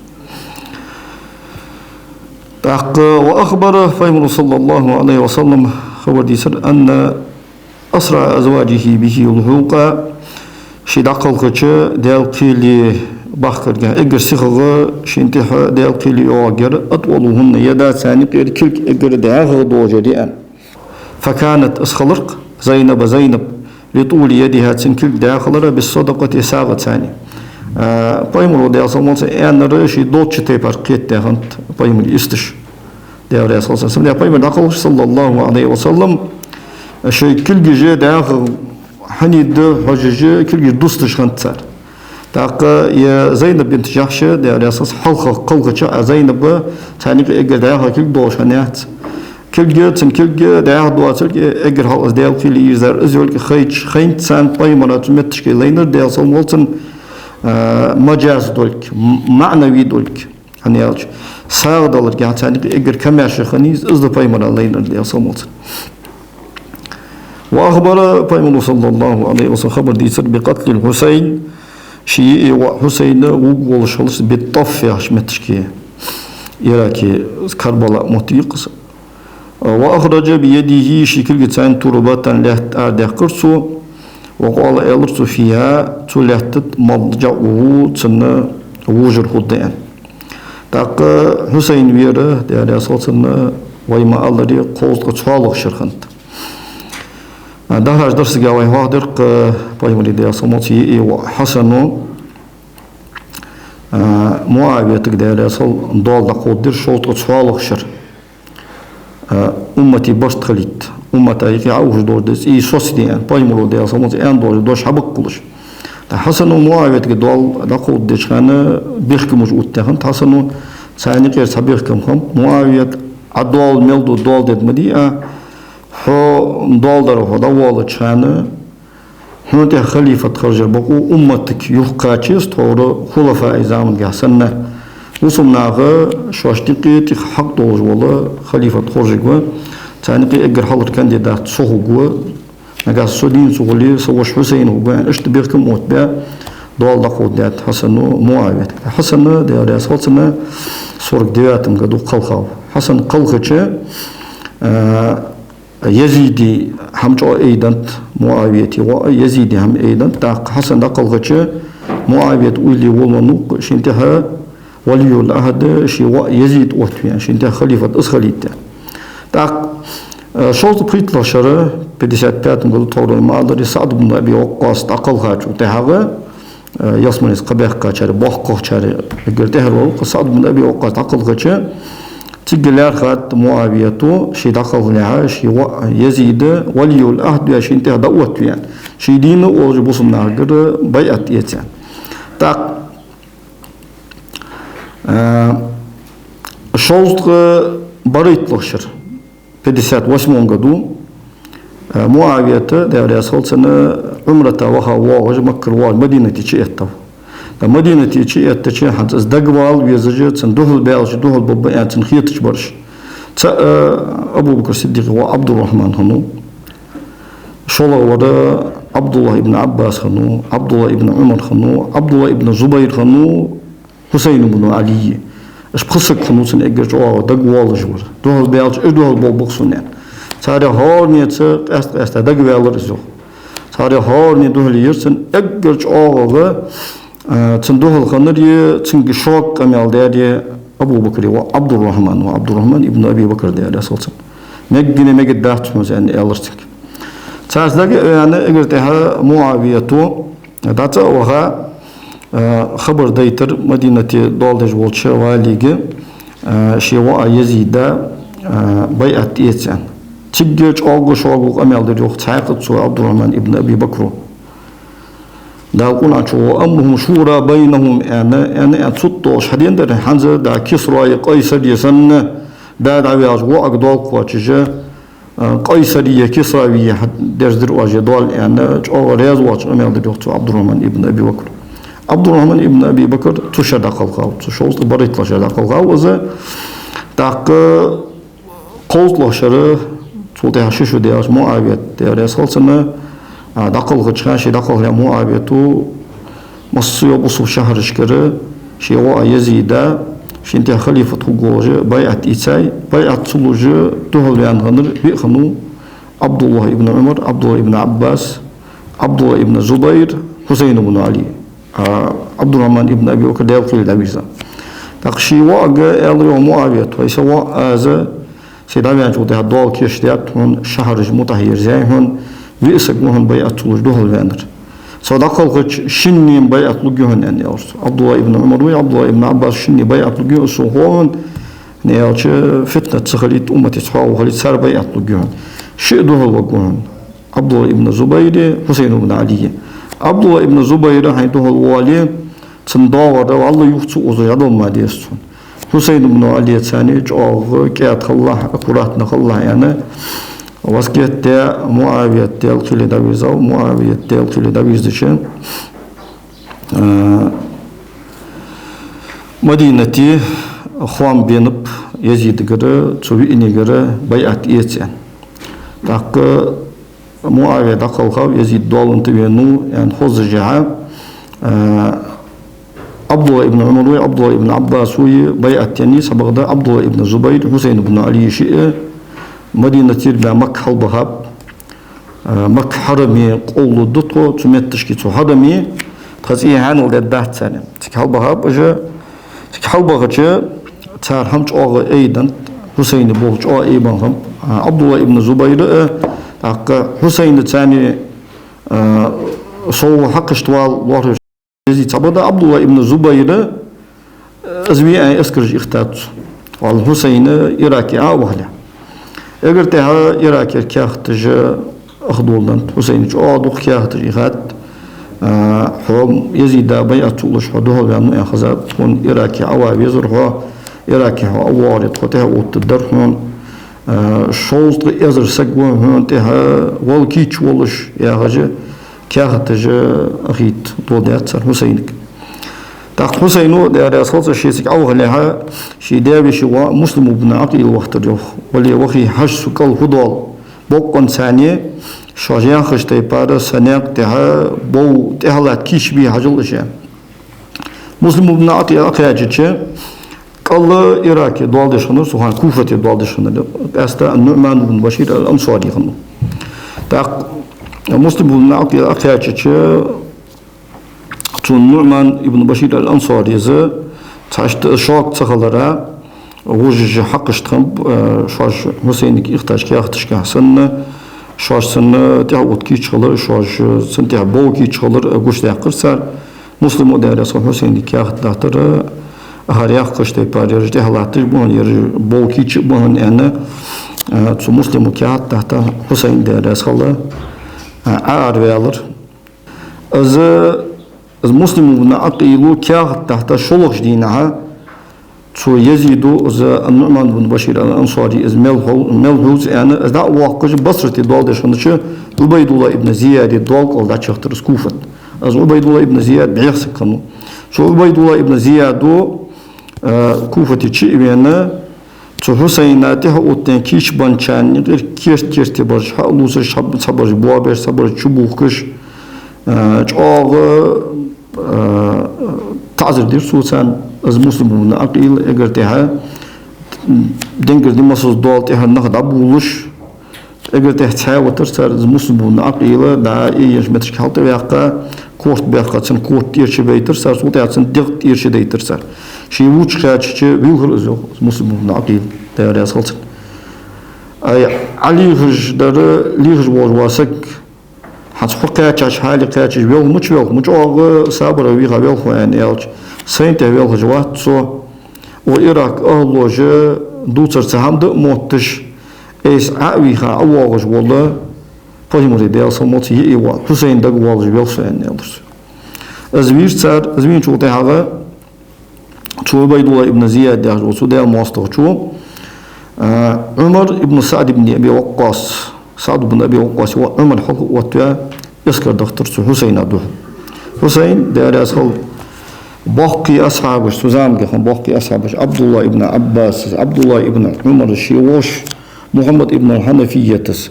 ТӀаккха وأخبر, Пайхамара, صلى الله عليه وسلم, хабар дийцар: أن أسرع أزواجه به لحوقا, ше дӀакхалхача Даьла кхеле бахкарга, эггара сихагӀа шийна тӀехьа Даьла кхеле йоагӀаргьяр, أطولهن يدا, царна юкъера кулг эггара дӀаьхагӀа долаш яр, аьнна. فكانت, из хилар-кх, زينب, Зайнаб, لطول يدها, цун кулг дӀаьха хилара, بالصدقة, сагӀаца, аьнна. А, Пайхамара, Даьла салам хилда цунна, аьннар ше долча тайпара кхетадаь хиннад Пайхамара йисташ. Даьла раьза хилва цунна. Сам да Пайхамар дӀакхалхача, صلى الله عليه وسلم, шоай кулгаш дӀаьха хьанийда хьожаш, кулгаш дусташ хиннад цар. ТӀаккха е Зайнаб бинт Джахьш, Даьла раьза хилва цунна, хьалха кхалхача, а Зайнаб царна юкъе эггара дӀаьха кулг долаш хиннаяц. Кулг, цун кулг дӀаьха доацилга, эггара хьалха из Даьла кхеле ийрзар из йолга хайча, хайнад царна, Пайхамара цу метташка лайнар, Даьла салам хилда цунна, а, маджаз долга, м-, маӀнави долга. ХӀана аьлча, сагӀа даларга царна юкъе эггара камаьрша хиннай из, из да Пайхамара лайнар, Даьла салам хилда цунна. وأخبر, Пайхамара, صلى الله عليه وسلم, хабар дийцар, بقتل الحسين, ший йиӀий воӀ Хьусайн вувргволаш хилар, بالطف яхача метташка, Ираке, Карбала моттиг я-кх из. وأخرج بيده, ший кулгаца, تربة, лаьтта арадаьккхар цо. وقال, аьлар цо, فيها, цу лаьтта тӀа, مضجعه, цун вожар хургда, аьнна. ТӀаккха Хьусайн вера, Даьла раьза хилва цунна, вай ма аллара, кховзткъа цхьоалагӀа шера хиннад. А, дӀахьош дар сага вай хьоахадир-кх, Пайхамара, Даьла салам хилда цунна, йиӀий воӀ Хьасана, а, МуӀавиятага, Даьла раьза хилва, доал дӀакховдадаьр шовзткъа цхьоалагӀа шера. А, уммата барт хилийта, уммата юкъе Ӏоухаш долаш да из, из соцаде, аьнна, Пайхамара, Даьла салам хилда цунна, аьнна долаш дош хьабакъ хулаш. ТӀаккха Хьасана МуӀавиятага доал дӀакховдадеча хана бехкамаш оттадаь хиннад Хьасана, царна юкъера цхьа бехкам хиннаб: МуӀавият, Ӏа доал мел ду, доал дергда ма дий Ӏа, хьо доал дара, хьо дӀавоалача хана, хьона тӀехьа халифат хержар бокъо умматага юхакхача еза, тхьовра хулафаий замангахь санна. Бусалба наха шоашта юкъе тӀех хьакъ долаш вола халифат хоржаргва, царна юкъе эггара хьалхара кандидат со хургва, нагахьа со дийна ца хуле, са воша Хьусайн хургва, аьнна, иштта бехкам оттабаь, доал дӀакховдадаьд Хьасана МуӀавиятага. Хьасан, Даьла раьза хилва цунна, сорок девятом году кхалхав. Хьасан кхалхача, а, Язида хӀама чӀоагӀа айденнад, МуӀавията воӀа Язида хӀама айденнад. ТӀаккха Хьасан дӀакхалхача, МуӀавият уйла е волавеннав-кх, шийна тӀехьа Валиюль-Ӏахьд, ший воӀ Язид оттаве аьнна, шийна тӀехьа халифат из хилийта аьнна. ТӀаккха, э, шовзткъа пхийтталагӀча шера, пятьдесят пятом году, тховра ма аллара, СаӀд ибн Аби Ваккъас дӀакхалхачул тӀехьагӀа, э, ялсмале кхаъ баьккхачарех, боккхагӀчарех эггара тӀехьара вола СаӀд ибн Аби Ваккъас дӀакхалхача, цига лаьрхӀад МуӀавията, ше дӀакхалхалехьа, ший воӀ Язид, Валиюль-Ӏахьд веш, шийна тӀехьа дӀаоттаве аьнна. Ший дина волча бусалба нахагара байӀат эца аьнна. ТӀаккха Э, шовзткъа барайтталагӀча шера, пятьдесят восьмом году, э, МуӀавията, Даьла раьза хилва цунна, Ӏумрата ваха воагӀаш, Маккара воагӀаш, Мадинате чуэттав. ТӀаккха Мадинате чуэттача, хӀанз из дагавала везаш, цунна духьал баьлча духьал бергба аьнна цунна хеташ бар уж. ЦаӀ, э, Абу Бакр Сиддикъа воӀ Ӏабдуррахьман хиннав. ШоллагӀвар ӀабдуллахӀ ибн Ӏаббас хиннав, ӀабдуллахӀ ибн Ӏумар хиннав, ӀабдуллахӀ ибн Зубайр хиннав, Хьусайн ибн Ӏали. Уж пхи саг хиннав цунна эггара чӀоагӀа дагавоалаш вар. Духьал баьлча, уж духьал болх бергба сона аьнна. Царех хӀаранеца къаьст-къаьста дагаваьлар из, йоах. Царех хӀаране духьале яр цунна, эггара чӀоагӀагӀа, э, цунна духьал хиннари, цунга шога къамаьл даьри Абу Бакра воӀ Ӏабдуррахьман ва, Ӏабдуррахьман ибн Аби Бакр, Даьла раьза хилва цунна. Мегаш, мегаргдац хьона из аьнна, аьлар цунга. Царца дагаваьнна, эггара тӀехьа МуӀавията дӀа цӀа а ваха, э, хабар дайтар Мадинате доаладеш волча валига, э, ший воӀа Язида, э, байӀат эца аьнна. Цига чӀоагӀа шога къамаьл дир, йоах, цхьаькха цо, Ӏабдуррахьман ибн Аби Бакро. Дала Къуръан чу: «وأمرهم شورى بينهم», аьнна, аьнна, аьнна, цу тӀа долаш хьадена дар, хӀанз да Кисрае, Къайсаре санна, да дӀаваьлча воӀага доал кхоачаш, э, Къайсаре, Кисрае хьадеш дир оаш доал аьнна, чӀоагӀа раьза воацаш къамаьл дир, йоах, цо Ӏабдуррахьман ибн Аби Бакр. Ӏабдуррахьман ибн Аби Бакр цу шера дӀакхалхав, цу шовзткъа барайтталагӀча шера дӀакхалхав из. ТӀаккха кховзткъалагӀча шера, цул тӀехьа ши шу даьлча, МуӀавията, Даьла раьза хилва цунна, а, дӀакхалхача хана, ше дӀакхалхалехьа, МуӀавията массайола бусалба шахьарашкара ший воӀа Язида, шийна тӀехьа халифат хургволаш, байӀат ийцай, байӀат ца луш духьал ваьнна хиннар виъ хиннав: ӀабдуллахӀ ибн Ӏумар, ӀабдуллахӀ ибн Ӏаббас, ӀабдуллахӀ ибн Зубайр, Хьусайн ибн Ӏали. А, Ӏабдуррахьман ибн Аби Бакр, Даьла кхеле дӀавийрзав. ТӀаккха ший воӀага аьлар, йоах, МуӀавията: «ХӀай са воӀ, аз, се дӀаваьнначул тӀехьа доал кийчдаьд хьона, шахьараш мутӀахьа ерзаяьй хьона, виъ саг ва хьона байӀат ца луш духьал ваьннар. Со дӀакхалхача шинне байӀат лургья хьона», — аьнна, аьлар цо. ӀабдуллахӀ ибн Ӏумар вий, ӀабдуллахӀ ибн Ӏаббас шинне байӀат лургья хьона, из сона хов хьона, аьлча, фитнат ца хилийта, умматаца хьоахавар ца хилийта, цар байӀат лургья хьона. Шиъ духьал варгва хьона: ӀабдуллахӀ ибн Зубайри, Хьусайн ибн Ӏалии. ӀабдуллахӀ ибн Зубайр хьайна духьал воале, цун доагӀар вӀалла юха ца озаш дӀадала ма деза цунна. Хьусайн ибн Ӏалица цхьана чӀоагӀа кӀаьда хилалахь, аккуратно хилалахь, аьнна, васкет даь, МуӀавията, Даьла кхеле дӀавийрзав, МуӀавията, Даьла кхеле дӀавийрзача, э, Мадинате хоам бенаб Язидагара, цу виънигара байӀат эца аьнна. ТӀаккха МуӀавия дӀакхалхав, Язид доаланза венав аьнна хозача хана, э, ӀабдуллахӀ ибн Ӏумар вий, ӀабдуллахӀ ибн Ӏаббас вий, байӀат еннай, цхьабакъда ӀабдуллахӀ ибн Зубайр, Хьусайн ибн Ӏали шиъ Мадинатера баь Макка хьалбахаб. Э, Макка хьараме къовлалургда тхо, цу метташка, цу хьараме, тха цӀий хьаьнал дергдац царна. Цига хьалбахаб уж, цига хьалбахача, цар хӀама чӀоагӀа айденнад, Хьусайна болх чӀоагӀа айбенна хиннаб. А, ӀабдуллахӀ ибн Зубайр а, тӀаккха Хьусайна цхьана, э, сов хьакхашта вала лоархӀаш Язид. Цхьабакъда ӀабдуллахӀ ибн Зубайр, э, из виъ эскараш ихтад цо, валлахӀи, Хьусайн Ираке Ӏо а вахалехь. Эггара тӀехьа Иракера каьхаташ ах доладеннад, Хьусайна чӀоагӀа дукха каьхаташ ихад. Э, хьо Язида байӀат ца луш, хьо духьал ваьннав аьнна хезад, хьона Ираке Ӏо вала везар хьо, Ираке хьо Ӏо воагӀаре, тхо тӀехьа оттаргдар хьона. Э, шовзткъа эзар саг ва хьона тӀехьа вала кийча волаш, яхаш, каьхаташ ахийта доладаьд цар Хьусайнага. ТӀаккха Хьусайно, Даьла раьза хилва цунна, ше цига Ӏо вахалехьа, ший даь-веший воӀ Муслим ибн Ӏакъил вахийтар, йоах. Вале, вахе, хьажа сога кӀал фу доал. Бокъонца царна шоаш яхача тайпара са наькъа тӀа бов тӀехьа латта кийчбе хьажал уж, аьнна. Муслим ибн Ӏакъил Ӏокхаьчача, кӀал Ираке доаладеш хиннар, цу хана Куфате доаладеш хиннар, къаьстта ан-НуӀман ибн Башир ал-Ансари хиннав. ТӀаккха Муслим ибн Ӏакъил Ӏокхаьчача, цу НуӀман ибн Башир ал-Ансарес Цхьа иштта шок ца хилара, вожаш хьакхашта хиннаб, э, шоаш Хьусайнага ихтача каьхаташка санна, шоаш цунна тӀехьа отта кийча хилар, шоаш цунна тӀехьа бовла кийча хилар, э, гучадаьккхар цар. Муслима, Даьла раьза хилва, Хьусайнага каьхат даттар, э, хӀара яьккхача тайпара ераш тӀехьа латташ ба хьона, ераш бовла кийча а ба хьона аьнна, э, цу Муслима каьхат даттар, Хьусайн, Даьла раьза хилва, э, Ӏоараваьлар. Из, из Муслим ибн Ӏакъила каьхат дахьийта шоллагӀча дийнахьа цу Язида из ан-НуӀман ибн Башир ал-Ансари из мел хьу-, мел хьувза аьнна, из дӀа а воаккхаш, Басрате доал деш хиннача Ӏубайдулла ибн Зияда доал кӀал дӀачуяхийтар из Куфат. Из Ӏубайдулла ибн Зияд бӀеха саг хиннав. Цу Ӏубайдулла ибн Зияда, э, Куфате чу а вена, цу Хьусайна тӀехьа оттадаь кийча бенначарна юкъера керт-керте бараш хьалувцаш, цхьаб-, цхьабараш боабеш, цхьабараш чубухкаш, э, чӀоагӀа, э, таӀазар дир цо царна. Из Муслим ибн Ӏакъила эггара тӀехьа денгара димасаз доал тӀехьа нах дӀабувлаш, эггара тӀехьа цхьаь витар цар, из Муслим ибн Ӏакъила дӀа а, э, еш метташка хьалтӀаваьккха, корта баьккха, цун корта тӀера чубайтар цар, цул тӀехьа цун дегӀ тӀера чудайтар цар. Ше вувча кхаьчача вийлхар из, йоах, из Муслим ибн Ӏакъил, Даьла раьза хилва цунна. Ай, Ӏа лехаш дар, лехаш волаш вола саг, хӀанз хьо кхаьчача хьале кхаьчача велха мича велх, мича чӀоагӀа сабаре вийха велх хьо аьнна аьлча, сайна тӀехьа велхаш вац со, укх Ӏиракъа ахӀлоша дувцар цхьа хӀама да а мотташ, айса Ӏо а вийха, ӀовоагӀаш вола, Пайхамара, Даьла салам хилда цунна, йиӀий воӀ, Хьусайн дагавоалаш велх со аьнна аьлар цо. Из вийра цар, из вийначул тӀехьагӀа цу Ӏубайдулла ибн Зияд яхаш волча цу Даьла моастагӀчо, а, Ӏумар ибн СаӀд ибн Аби Ваккъас, СаӀд ибн Аби Ваккъаса воӀ Ӏумар хьалха а оттаваь, эскар дахийтар цу Хьусайна духьал. Хьусайн, Даьла раьза хилва, боккхий асхьабаш, цу заманга хинна боккхий асхьабаш, Ӏабдулла ибн Ӏаббасас, Ӏабдулла ибн Ӏумарас, ший воша Мухьаммад ибн Хьанафиятас,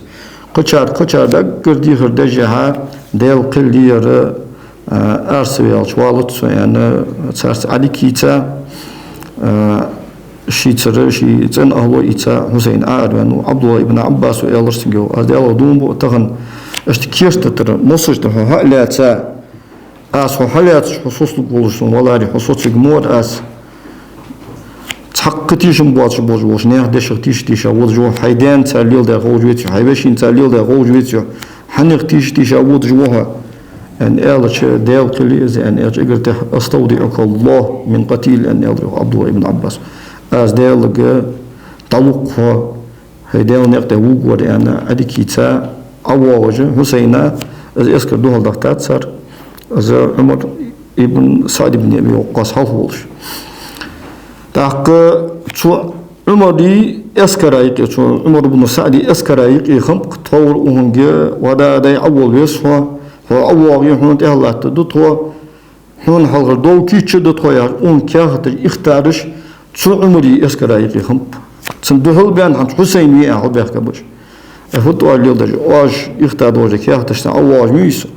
кхычар, кхычар даггара дехар деш а, Даьла кхел лелар, а, ара ца ваьлча валац со аьнна, царца Ӏадика йийца, а, шийцара, ший цӀен ахӀло а ийца, Хьусайн араваьннав. Ӏабдулла ибн Ӏаббаса аьлар цунга, йоах: «Аз Даьлах дув буъ, тахан иштта керттера, мосашта хьо хьа а лаьца, аз хьо хьалаьцача, хьо соцалургволаш сона валаре, хьо соцаргвар аз. Цхьаккха тешам боацаш болаш болча наьха дешах тийша-тийша водаш ва хьо, хьай даьна цар леладаьр ховш веце хьо, хьай вешийна цар леладаьр ховш веце хьо, хьанех тийша-тийша водаш ва хьо», аьнна аьлча, «Даьла кхел я из», аьнна аьлча, эггара тӀехьа: «أستودعك الله من قتيل», аьнна аьлар, йоах, Ӏабдулла ибн Ӏаббаса. «Аз Даьлага дӀалу-кх хьо, хьай Даьла наькъа тӀа вувргвар», аьнна, Ӏадика йийца, ӀовоагӀаш, Хьусайна, из эскар духьал дахийтад цар, из Ӏумар ибн СаӀд ибн Аби Ваккъас хьалха волаш. ТӀаккха цу Ӏумара эскара юкъе, цу Ӏумар ибн СаӀда эскара юкъе хиннаб-кх тховра укхунга: «Ва да, дай, Ӏовола веза хьо, хьо ӀовоагӀе, хьона тӀехьа латтаргда тхо, хьона хьалхара дов кийча да тхо», яхаш, укхунга каьхаташ, ихтараш цу Ӏумара эскара юкъе хиннаб. Цунна духьал баьнна хӀанз Хьусайн ве а хьалбаьхкаб уж. «Э, фуд оаш леладер? Оаш ихтадолча каьхаташца ӀовоагӀаш ма вий со.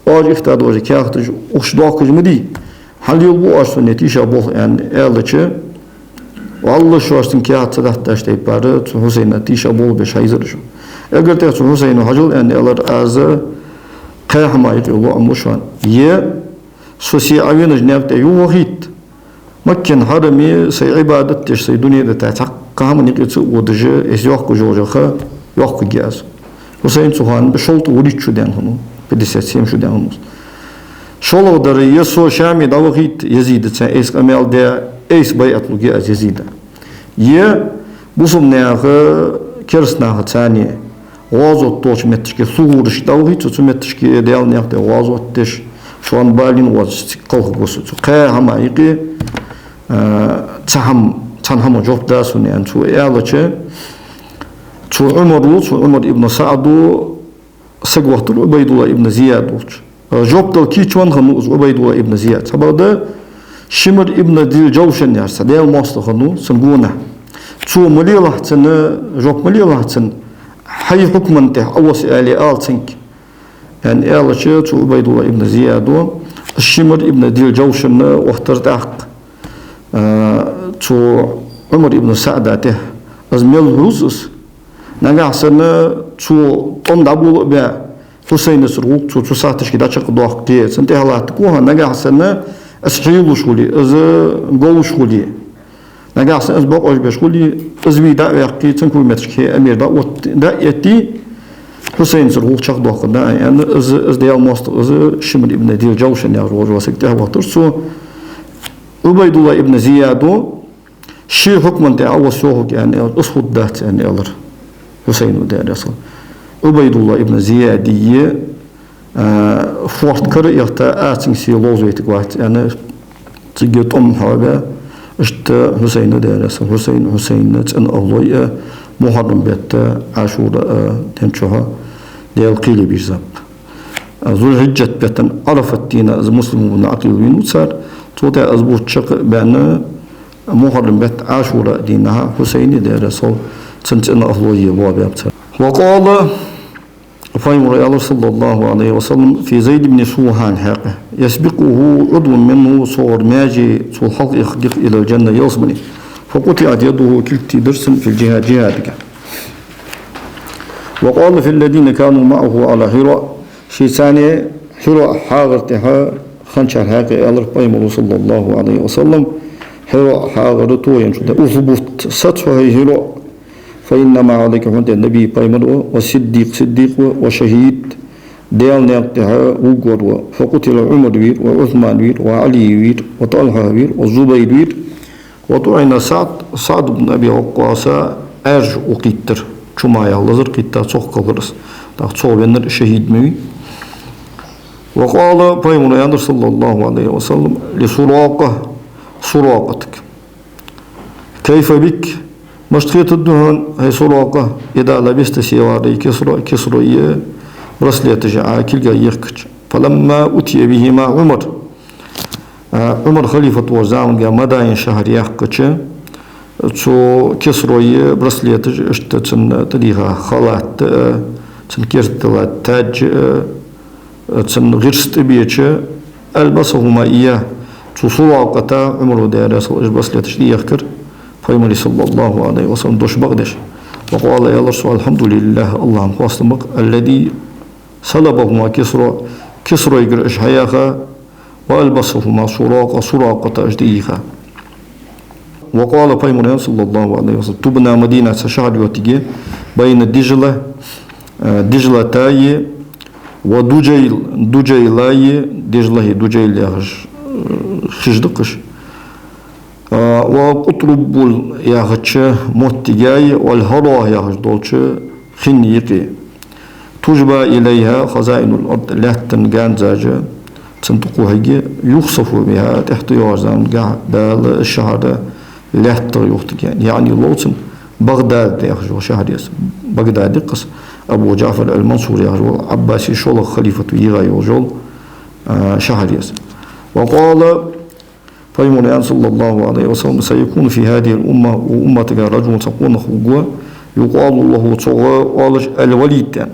Оаш ихтадолча каьхаташ укхаза доахкаш ма дий. Хьалелабу оаш сона, е тийша болх», аьнна аьлча, валлахӀи, шоаш цунна каьхат ца датташ тайпара, цу Хьусайна тийша болх беш хьайзар уж. Эггара тӀехьа цу Хьусайна: «Хьажал, — аьнна аьлар, — аз кхаь хӀаман юкъе лоӀам лу шоана. Е со се Ӏовенача наькъа тӀа юхавахийта, Маккан хьараме сай Ӏибадат деш, сай дуне дӀатаьӀа, цхьаккха хӀаман юкъе ца а водаш, айса йоаккхаш йолча наха йоаккхаргья аз». Хьусайн цу хана шовзткъеи вурийтта шу даьнна хиннав, пятьдесят семь шу даьнна хиннав. «ШоллагӀа дар: е со Шаме дӀавахийта Язидаца, айса къамаьл даь, айса байӀат лургья аз Язида. Е бусалба наха кераста нахаца цхьана гӀазот долча метташка, сугӀурашка дӀавахийта со, цу метташка Даьла наькъа тӀа гӀазот деш, шоана балийна воацаш цига кхалхаргва со. Цу кхаь хӀаман юкъе, а, цхьа хӀама, цхьан хӀаман жоп да сона», аьнна цо аьлча, цу Ӏумара, цу Ӏумар ибн СаӀда саг вахийтар Ӏубайдулла ибн Зияд волча. Жоп дала кийча венна хиннав из Ӏубайдулла ибн Зияд. Цхьабакъда Шимр ибн Дил-Джавшан яхаш цхьа Даьла моастагӀа хиннав цун гонахьа. Цо ма лелахь цунна, жоп ма лелахь цунна, хьай хьукма тӀа Ӏовоса аьле ала цунга, аьнна аьлча, цу Ӏубайдулла ибн Зияда Шимр ибн Дил-Джавшан вахийтар тӀаккха, а, цу Ӏумар ибн СаӀда тӀехьа. Из мел хьувз из. Нагахьа санна цо тӀом дӀабола а баь, Хьусайнацара гӀулакх цо цу сахьаташка дӀачакхдоаккхе, цунна тӀехьа латтаргва хьо, нагахьа санна Из хьийла луш хуле, из говш хуле, нагахь санна из бокъо беш хуле, из вий дӀа а ваьккхе, цун кулгаш хье амир дӀа а отт-, дӀа а этте, Хьусайнца гӀулакх чакхдоаккхаргда, аьнна, из, из Даьла моастагӀа, из Шимр ибн Дилжавшан яхаш вола саг тӀехьавахийтар цо. Ӏубайдуллахь ибн Зияда ший хьукма тӀа вос йохург, аьнна, аьлар, из хургдац, аьнна, аьлар Хьусайна, Даьла раьза хилва цунна. Ӏубайдуллахь ибн Зияде, а, фоарт кара а яхийта, ацанга сий ловзавайтаргвац, аьнна, цига тӀом хьоабаь, иштта Хьусайна, Даьла раьза хилва цунна, Хьусайн, Хьусайна цӀен ахӀлой а, Мухьаррам бетта Ӏашура а ден чухьа Даьла кхеле бийрзаб. Зулхьиджат бетта Ӏарафат дийнахьа из Муслим ибн Ӏакъил вийнав цар, цул тӀехьа из бутт чакхбаьнна, Мухьаррам бетта Ӏашура дийнахьа Хьусайна, Даьла раьза хилва цунна, цӀен ахӀлой а лоабаьб цар. وقال, Пайхамара аьлар, صلى الله عليه وسلم, في زيد بن سوحان хьакъехьа: يسبقه عضو منه, цунгара маьже цул хьалха эх дих, إلى الجنة, ялсмале. فقطعت يده, кулг тийдар цун, في الجهاد, джихӀадагахь. وقال في الذين كانوا معه على حراء, шийца цхьана Хьираъ хьагӀар тӀа хинначар хьакъехьа аьлар Пайхамара, صلى الله عليه وسلم, Хьираъ хьагӀар тохаенначул тӀехьа: اثبت, саца хьо, хӀай Хьираъ, فإنما عليك, хьона тӀа набий, пайхамар ва, وصديق, сиддикъ ва, وشهيد, Даьла наькъа тӀа вувргвар ва. فقتل عمر, вир, وعثمان, вир, وعلي, вир, وطلحة, вир, والزبير, вир, وطعن سعد, СаӀд ибн Аби Ваккъаса Ӏаьржа укхийттар, чу ма яхь лазар кхийтта, цох кхалхар из. ТӀаккха цох веннар шахӀид ма вий. وقال, Пайхамара аьннад, صلى الله عليه وسلم, لسراقة, Суракъатага: كيف بك, мишта хетаргда хьона, хӀай Суракъа, إذا لبست سواري كسرى, Кисрой браслеташ Ӏа кулга ехкача. فلما أتي بهما عمر, а, Ӏумар халифат волча заманга Мадаин шахьар яьккхача, цу Кисрой браслеташ, иштта цун тӀадийха халат а, цун керта тӀа таьж а, цун гӀирс тӀабеча, ألبسهما إياه, цу Суракъата Ӏумара, Даьла раьза хилва цунна, уж браслеташ тӀаехкар Пайхамара, صلى الله عليه وسلم, дош бакъдеш. وقال, аьлар цо: الحمد لله, АллахӀа хоастам ба, الذي سلبهما كسرى, Кисройгара уж хьаяьха, وألبسهما سراقة, Суракъата уж тӀаийха. وقال, Пайхамара аьннад, صلى الله عليه وسلم: تبنى مدينة, цхьа шахьар йоттаргья, بين دجلة, э, Дижлатаи, ودجيل, Дуджайлаи, Дижлахи Дуджайл яхаш, э, хиш да-кх уж. А, وقطربل яхача моттигаи, والهراء яхаш долча хин юкъеи. تجبى إليها خزائن الأرض, лаьттан ганзаш цунна тӀакхухьаргья, يخسف بها, тӀехьа тӀайоагӀача замангахь Дала шахьар лаьттах юхатаргья. ЯӀни лов цунна БагӀдад яхаш йола шахьар я из. БагӀдад я-кх из, Абу ДжаӀфар ал-Мансур яхаш вола Ӏаббасий шоллагӀа халифат йигӀа йолаш йола, а, шахьар я из. وقال, Пайхамара аьннад, صلى الله عليه وسلم: سيكون في هذه الأمة, укх умматагахь, رجل, цхьа къонах хургва, يقال له, цунга оалаш, الوليد аьнна.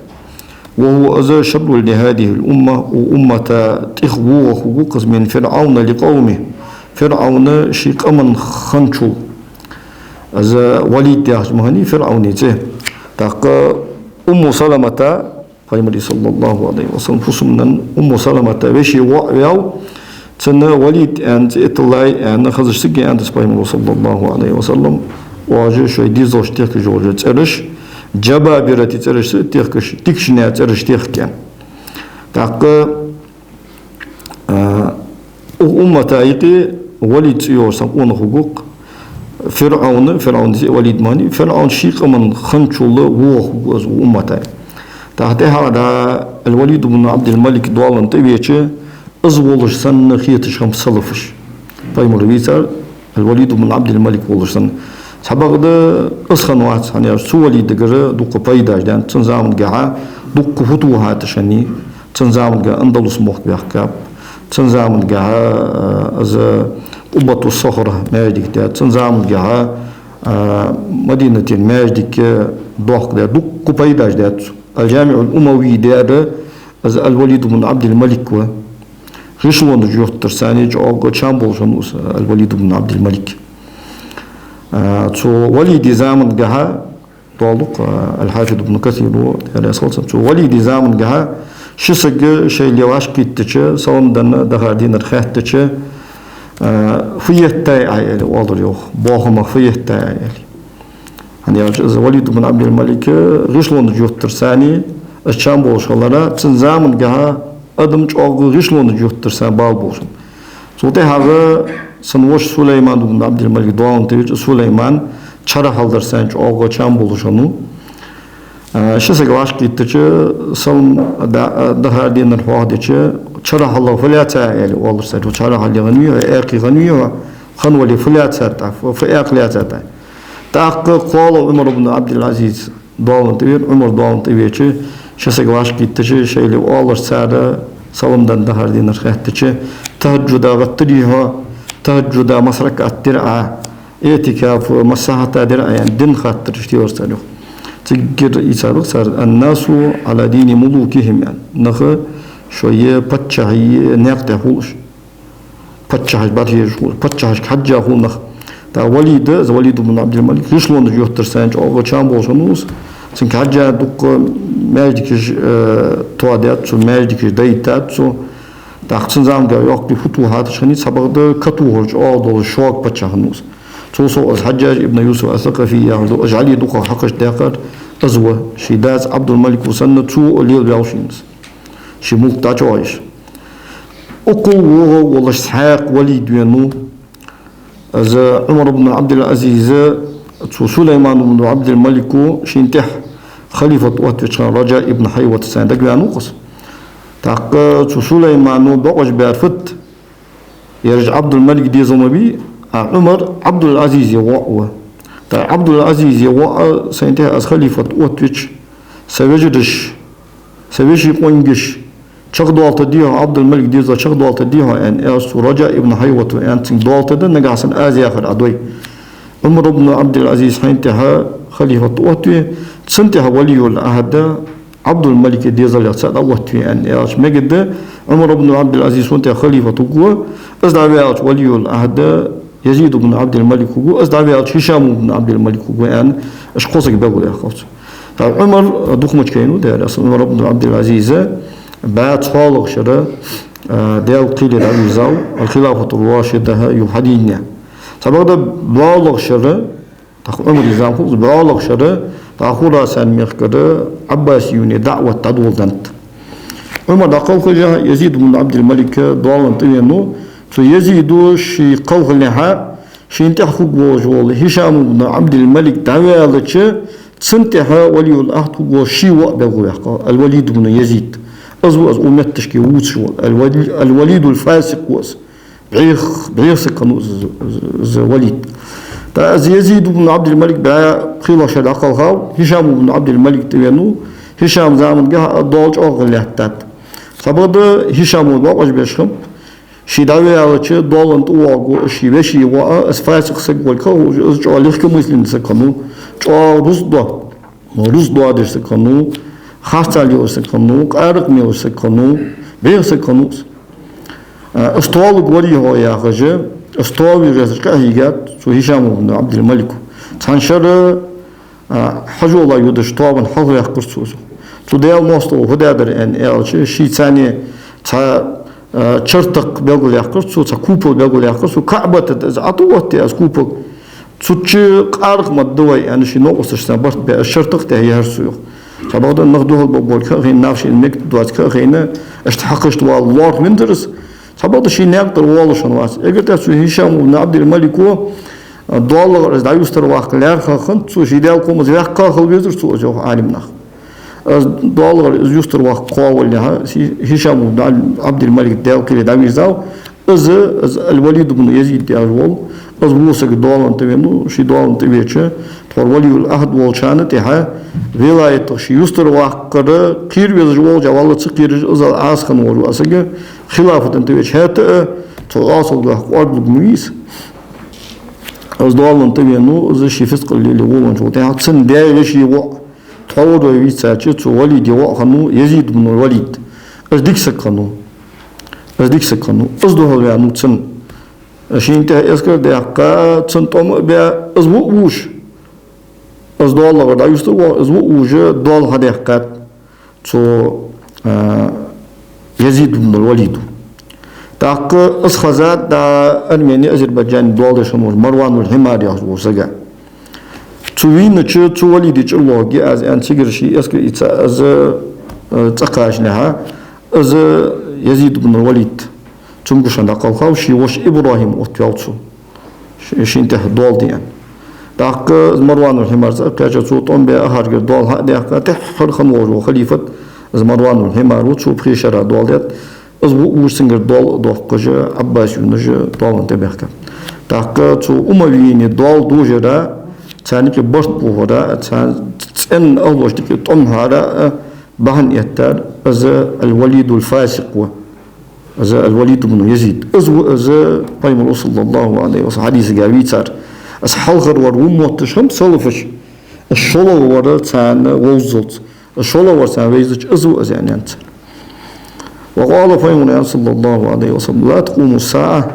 وهو, из, شر لهذه الأمة, укх уммата тӀех вогӀа хургва-кх из, من فرعون لقومه, ФирӀавн ший къаман хинначул. Из Валид яхача ма хиннай ФирӀавна цӀи. ТӀаккха Умму Саламата, Пайхамара, صلى الله عليه وسلم, фусамнан Умму Саламата веший воӀ ваьв, цунна Валид аьнна цӀи этталале аьнна, хазача сага аьннад из Пайхамара, صلى الله عليه وسلم, оаш шоай дезалашта техкаш йола цӀераш, Джабабирати цӀераш ца техкаш, дикача наьха цӀераш техка аьнна. ТӀаккха, а, укх уммата юкъе Валид цӀи йолаш цхьа къонах хургва-кх, ФирӀавн, ФирӀавна цӀи Валид ма хиннай, ФирӀавн ший къаман хинначул вогӀа хургва из укх уммата. ТӀаккха тӀехьагӀа Ал-Валид ибн Ӏабдил-Малик доаллан тӀавеча, из волаш санна хеташ хиннаб салафаша. Пайхамар вийцар Ал-Валид ибн Ӏабдил-Малик волаш санна. Цхьабакъда из хиннавац, хӀана аьлча цу Валидагара дукха пайдаш даьннад, цун замангахьа дукха футухьаташ хиннай, цун замангахьа Андалус мохк баьхкаб, цун замангахьа, а, из Къуббату Сахра маьждиг даьд, цун замангахьа, а, Мадинате маьждиг дохк даьд, дукха пайдаш даьд цо. Ал-ДжамиӀул Умави даьр из Ал-Валид ибн Ӏабдил-Малик ва. ГӀишлонаш йоттар царна чӀоагӀа чам болаш хиннав из Ал-Валид ибн Ӏабдил-Малик. А, цу Валида замангахьа, доаллаш да-кх, а, Ал-Хьафиз ибн Касира, Даьла раьза хилва цунна, цу Валида замангахьа ши саг шоай леваш кхийттача, салам денна дахар динар хаьттача, А, фу еттай Ӏа, аьле, оалар йоах, бохамах фу еттай Ӏа, аьле. ХӀана аьлча из Валид ибн Ӏабдул-Малик гӀишлонаш юттар санна, из чам болаш хилара, цун замангахьа адам чӀоагӀа гӀишлонаш юттар санна бала болаш хиннав. Цул тӀехьагӀа цун воша Сулайман ибн Ӏабдул-Малик доалан тӀавеча, Сулайман чара хьалдар санна чӀоагӀа чам болаш хиннав. А, ши саг вӀашагӀкхийттача, салам да-, дахар дийнар хьоахадича, чара хьалла фу лаьцай, аьле, оалар цар. Чара хьалла гӀан вий хьо, аьккхий гӀан вий хьо, хинна вале фу лаьцад Ӏа, фу, фу аьккха лаьцад Ӏа. ТӀаккха кхоалагӀа Ӏумар ибн Ӏабдул-Ӏазиз доалан тӀавера, Ӏумар доалан тӀавеча, ши саг вӀашагӀкхийттача, шоайла оалар цар, салам денна дахар дийнар хаьттача, тахӀаджуда гӀаттарий хьо, тахӀаджуда масса ракаӀат дир Ӏа, иӀтикаф масса сахьата дир Ӏа, аьнна, дин хаттараш делар цар йоах. Цигара ийцар йоах цар: «الناس على دين ملوكهم», аьнна. Нах шоай паччахьий наькъа тӀа хул уж. Паччахьаш бархӀеш хул, паччахьашка хьежжа хул нах. ТӀаккха Валид, из Валид ибн Ӏабдул-Малик, гӀишлонаш юттар санна чӀоагӀа чам болаш хиннав из. Цунга хьежжа дукха маьждигаш, э, тоадаьд цо, маьждигаш дайтад цо. ТӀаккха цун замангахьа йоккхий футухьаташ хиннай, цхьабакъда катохар чӀоагӀа долаш шога паччахь хиннав из. Цул совгӀа из Хьаджжадж ибн Юсуф ас-Сакъафи яхаш да, уж Ӏалий дукхагӀа хьакхашта даьккхар из ва, ший даьца Ӏабдул-Малика санна, цо лелаваьв шийна из. Ший мулк дӀачӀоагӀъеш. Укхул вогӀа волаш цхьаькха Валид венав, из Ӏумар ибн Ӏабдул-Ӏазиз, цу Сулайман ибн Ӏабдул-Малика шийна тӀехьа халифат оттавеча хана Раджа ибн Хьайвата цунна дагаваьннав-кх из. ТӀаккха цу Сулаймана бокъонца баьр фуд? Ераш Ӏабдул-Малика дезал ма бий, а Ӏумар Ӏабдул-Ӏазиза воӀ ва. ТӀаккха Ӏабдул-Ӏазиза воӀ, сайна тӀехьа аз халифат оттавича, са вежараш, са веший къонгаш чакхдоалийтаргдий хьо, Ӏабдул-Малика дезал чакхдоалийтаргдий хьо, аьнна, аьлча, цу Раджа ибн Хьайвата аьннад цунга: доалийтаргда, нагахьа санна аз яхар Ӏа дой. Ӏумар ибн Ӏабдул-Ӏазиз хьайна тӀехьа халифат оттаве, цунна тӀехьа валиюл-Ӏахьд Ӏабдул-Малика дезалах цаӀ дӀаоттаве, аьнна, аьлча, мегаргда, Ӏумар ибн Ӏабдул-Ӏазиз цунна тӀехьа халифат хургва, из дӀаваьлча валиюл-Ӏахьд Язид ибн Ӏабдул-Малик хургва, из дӀаваьлча ХӀишам ибн Ӏабдул-Малик хургва, аьнна, уж кхо саг белгалъяьккхав цо. ТӀаккха Ӏумар дукха мучкайнав, Даьла раьза хилва цунна, Ӏумар ибн Ӏабдул-Ӏазиз, бӀаь цхьоалагӀа шера, а, Даьла кхеле дӀавийрзав, ал-Хилафатул Рашида йола хьадийнна. Цхьабакъда бӀоалагӀа шера, тӀаккха Ӏумара зама хул из, бӀоалагӀа шера, тӀаккха Хурасан мехкара Ӏаббасий юни даӀват дӀадоладеннад. Ӏумар дӀакхалхача, Язид ибн Ӏабдул-Малик доалан тӀавенав, цу Язида ший кхалхалехьа, шийна тӀехьа хургволаш вола ХӀишам ибн Ӏабдул-Малик дӀаваьлча, цунна тӀехьа валиюл-Ӏахьд хургволаш ший воӀ белгалваьккхав, ал-Валид ибн Язид. Из ва из укх метташка вувцаш вола, ал-Вали-, ал-Валидул-Фасикъ ва из. БӀех-, бӀеха саг хиннав из, из, из Валид. ТӀаккха из Язид ибн Ӏабдул-Малик бӀаь пхелагӀа шера дӀакхалхав, ХӀишам ибн Ӏабдул-Малик тӀавенав, ХӀишама замангахьа доал чӀоагӀа лаьттад. Цхьабакъда ХӀишам бокъонца беш хиннаб, ше дӀаваьлча, доалан тӀавоагӀаргва ший веший воӀ, из фасикъ саг волга ховш, из чӀоагӀа легкомысленный саг хиннав, чӀоагӀа рузкъа доа-, рузкъа доадеш саг хиннав, харцахьа лелаш саг хиннав, къаракъ мелаш саг хиннав, бӀеха саг хиннав из. А, из тоалургварий хьо, яхаш, из тоаве гӀерташ къахьийгад цу ХӀишам ибн Ӏабдул-Малика. Цхьан шера, а, хьажола йодаш тоабан хьалхаваьккхар цо из. Цу Даьла моастагӀо фу даьдар аьнна аьлча, ший царна цхьа, а, чертакх белгалъяьккхар цо, цхьа купол белгалъяьккхар цо, КаӀбата тӀа из ӀотӀаоттаде, из купол. Цу чу къаракъ ма дий вай, аьнна, ший новкъосташца барт баь, из чертакх тӀехьа яхар цо, йоах. Цхьабакъда нах духьал бергболга ха а хайна, нах шийна мегаргдоацилга ха а хайна, иштта хьакхашта вала лоархӀ винзар из. Цхьабакъда ший наькъа тӀара воаллаш хиннавац. Эггара тӀехьа цу ХӀишам ибн Ӏабдул-Малика, а, доалагӀара из дӀаюстарваккха лаьрхӀа хиннад цо, ший Даьла къомаца ваьккха хила везар цо из, йоах Ӏалимнаха. Из доалагӀара из юстарваккха кхоавалалехьа, ХӀишам ибн Ӏабдул-Малик Даьла кхеле дӀавийрзав, из, из ал-Валид ибн Язид яхаш вола, из вокх саг доалан тӀавенав, ше доалан тӀавеча, тхьовра валиюл-Ӏахьд волчарна тӀехьа вилаятах ше юстарваккхар кхера везаш волча, валлахӀи, ца кхераш, из Ӏаса хинна вола саг хилафата тӀавеча, хӀаьта а цу Ӏоасалгахьа кӀоаргалург ма вий из. Из доалан тӀавенав, из ший фискъал лелае волавенначул тӀехьагӀа, цун даь-веший воӀ, тхьовра вийцача, цу Валида воӀ хиннав Язид ибн Валид. Из дика саг хиннав. Из дика саг хиннав. Из духьалваьннав цунна. Шийна тӀехьа эскар даьккха, цунна тӀом а баь, из вувш, из доалагӀара дӀаюстарвоагӀа, из вувш доал хьадаьккхад цу, а, Язид ибн Валида. ТӀаккха из хезад, да, Армени, Азербайджане доал деш хинна волча Марванул-Хьимар яхаш волча сага. Цу вийнача, цу Валида чӀир лохаргья аз, аьнна, цигара ший эскар ийца, из, э, цӀакхачалехьа, из Язид ибн Валид цунга гуш хинна дӀакхелхав, ший воша ИбрахӀим оттаваьв цо. Ш-, шийна тӀехьа доал де аьнна. ТӀаккха из Марванул-Хьимар цӀакхаьчав, цо тӀом баь, ахаргара доал хьа а даьккха, тӀеххьара хинна волаш вола халифат из Марванул-Хьимар ва, цо пхе шера доал даьд. Из ву, вуж цунгара доал а доаккхаш, Ӏаббасинаша доалан тӀабаьхкаб. ТӀаккха цу Умавиний доал дожара, царна юкъе барт бохара, царна цӀен ахлошта юкъе тӀом хьара, бахьан эттар, из аль-Валидул-Фасикъ ва. Из аль-Валид ибн Язид. Из ва из Пайхамара, саллаллахӀу Ӏалайхи ва саллам, хьадисага вийцар. Из хьалхара вар ва мотташ хиннаб салафаш. Из шоллагӀа вар царна вовззалца. Из шоллагӀа вар царна вайзача, из ва из, аьннад цар. Ва къала, Пайхамара аьннад, саллаллахӀу Ӏалайхи ва саллам: لا تقوم الساعة,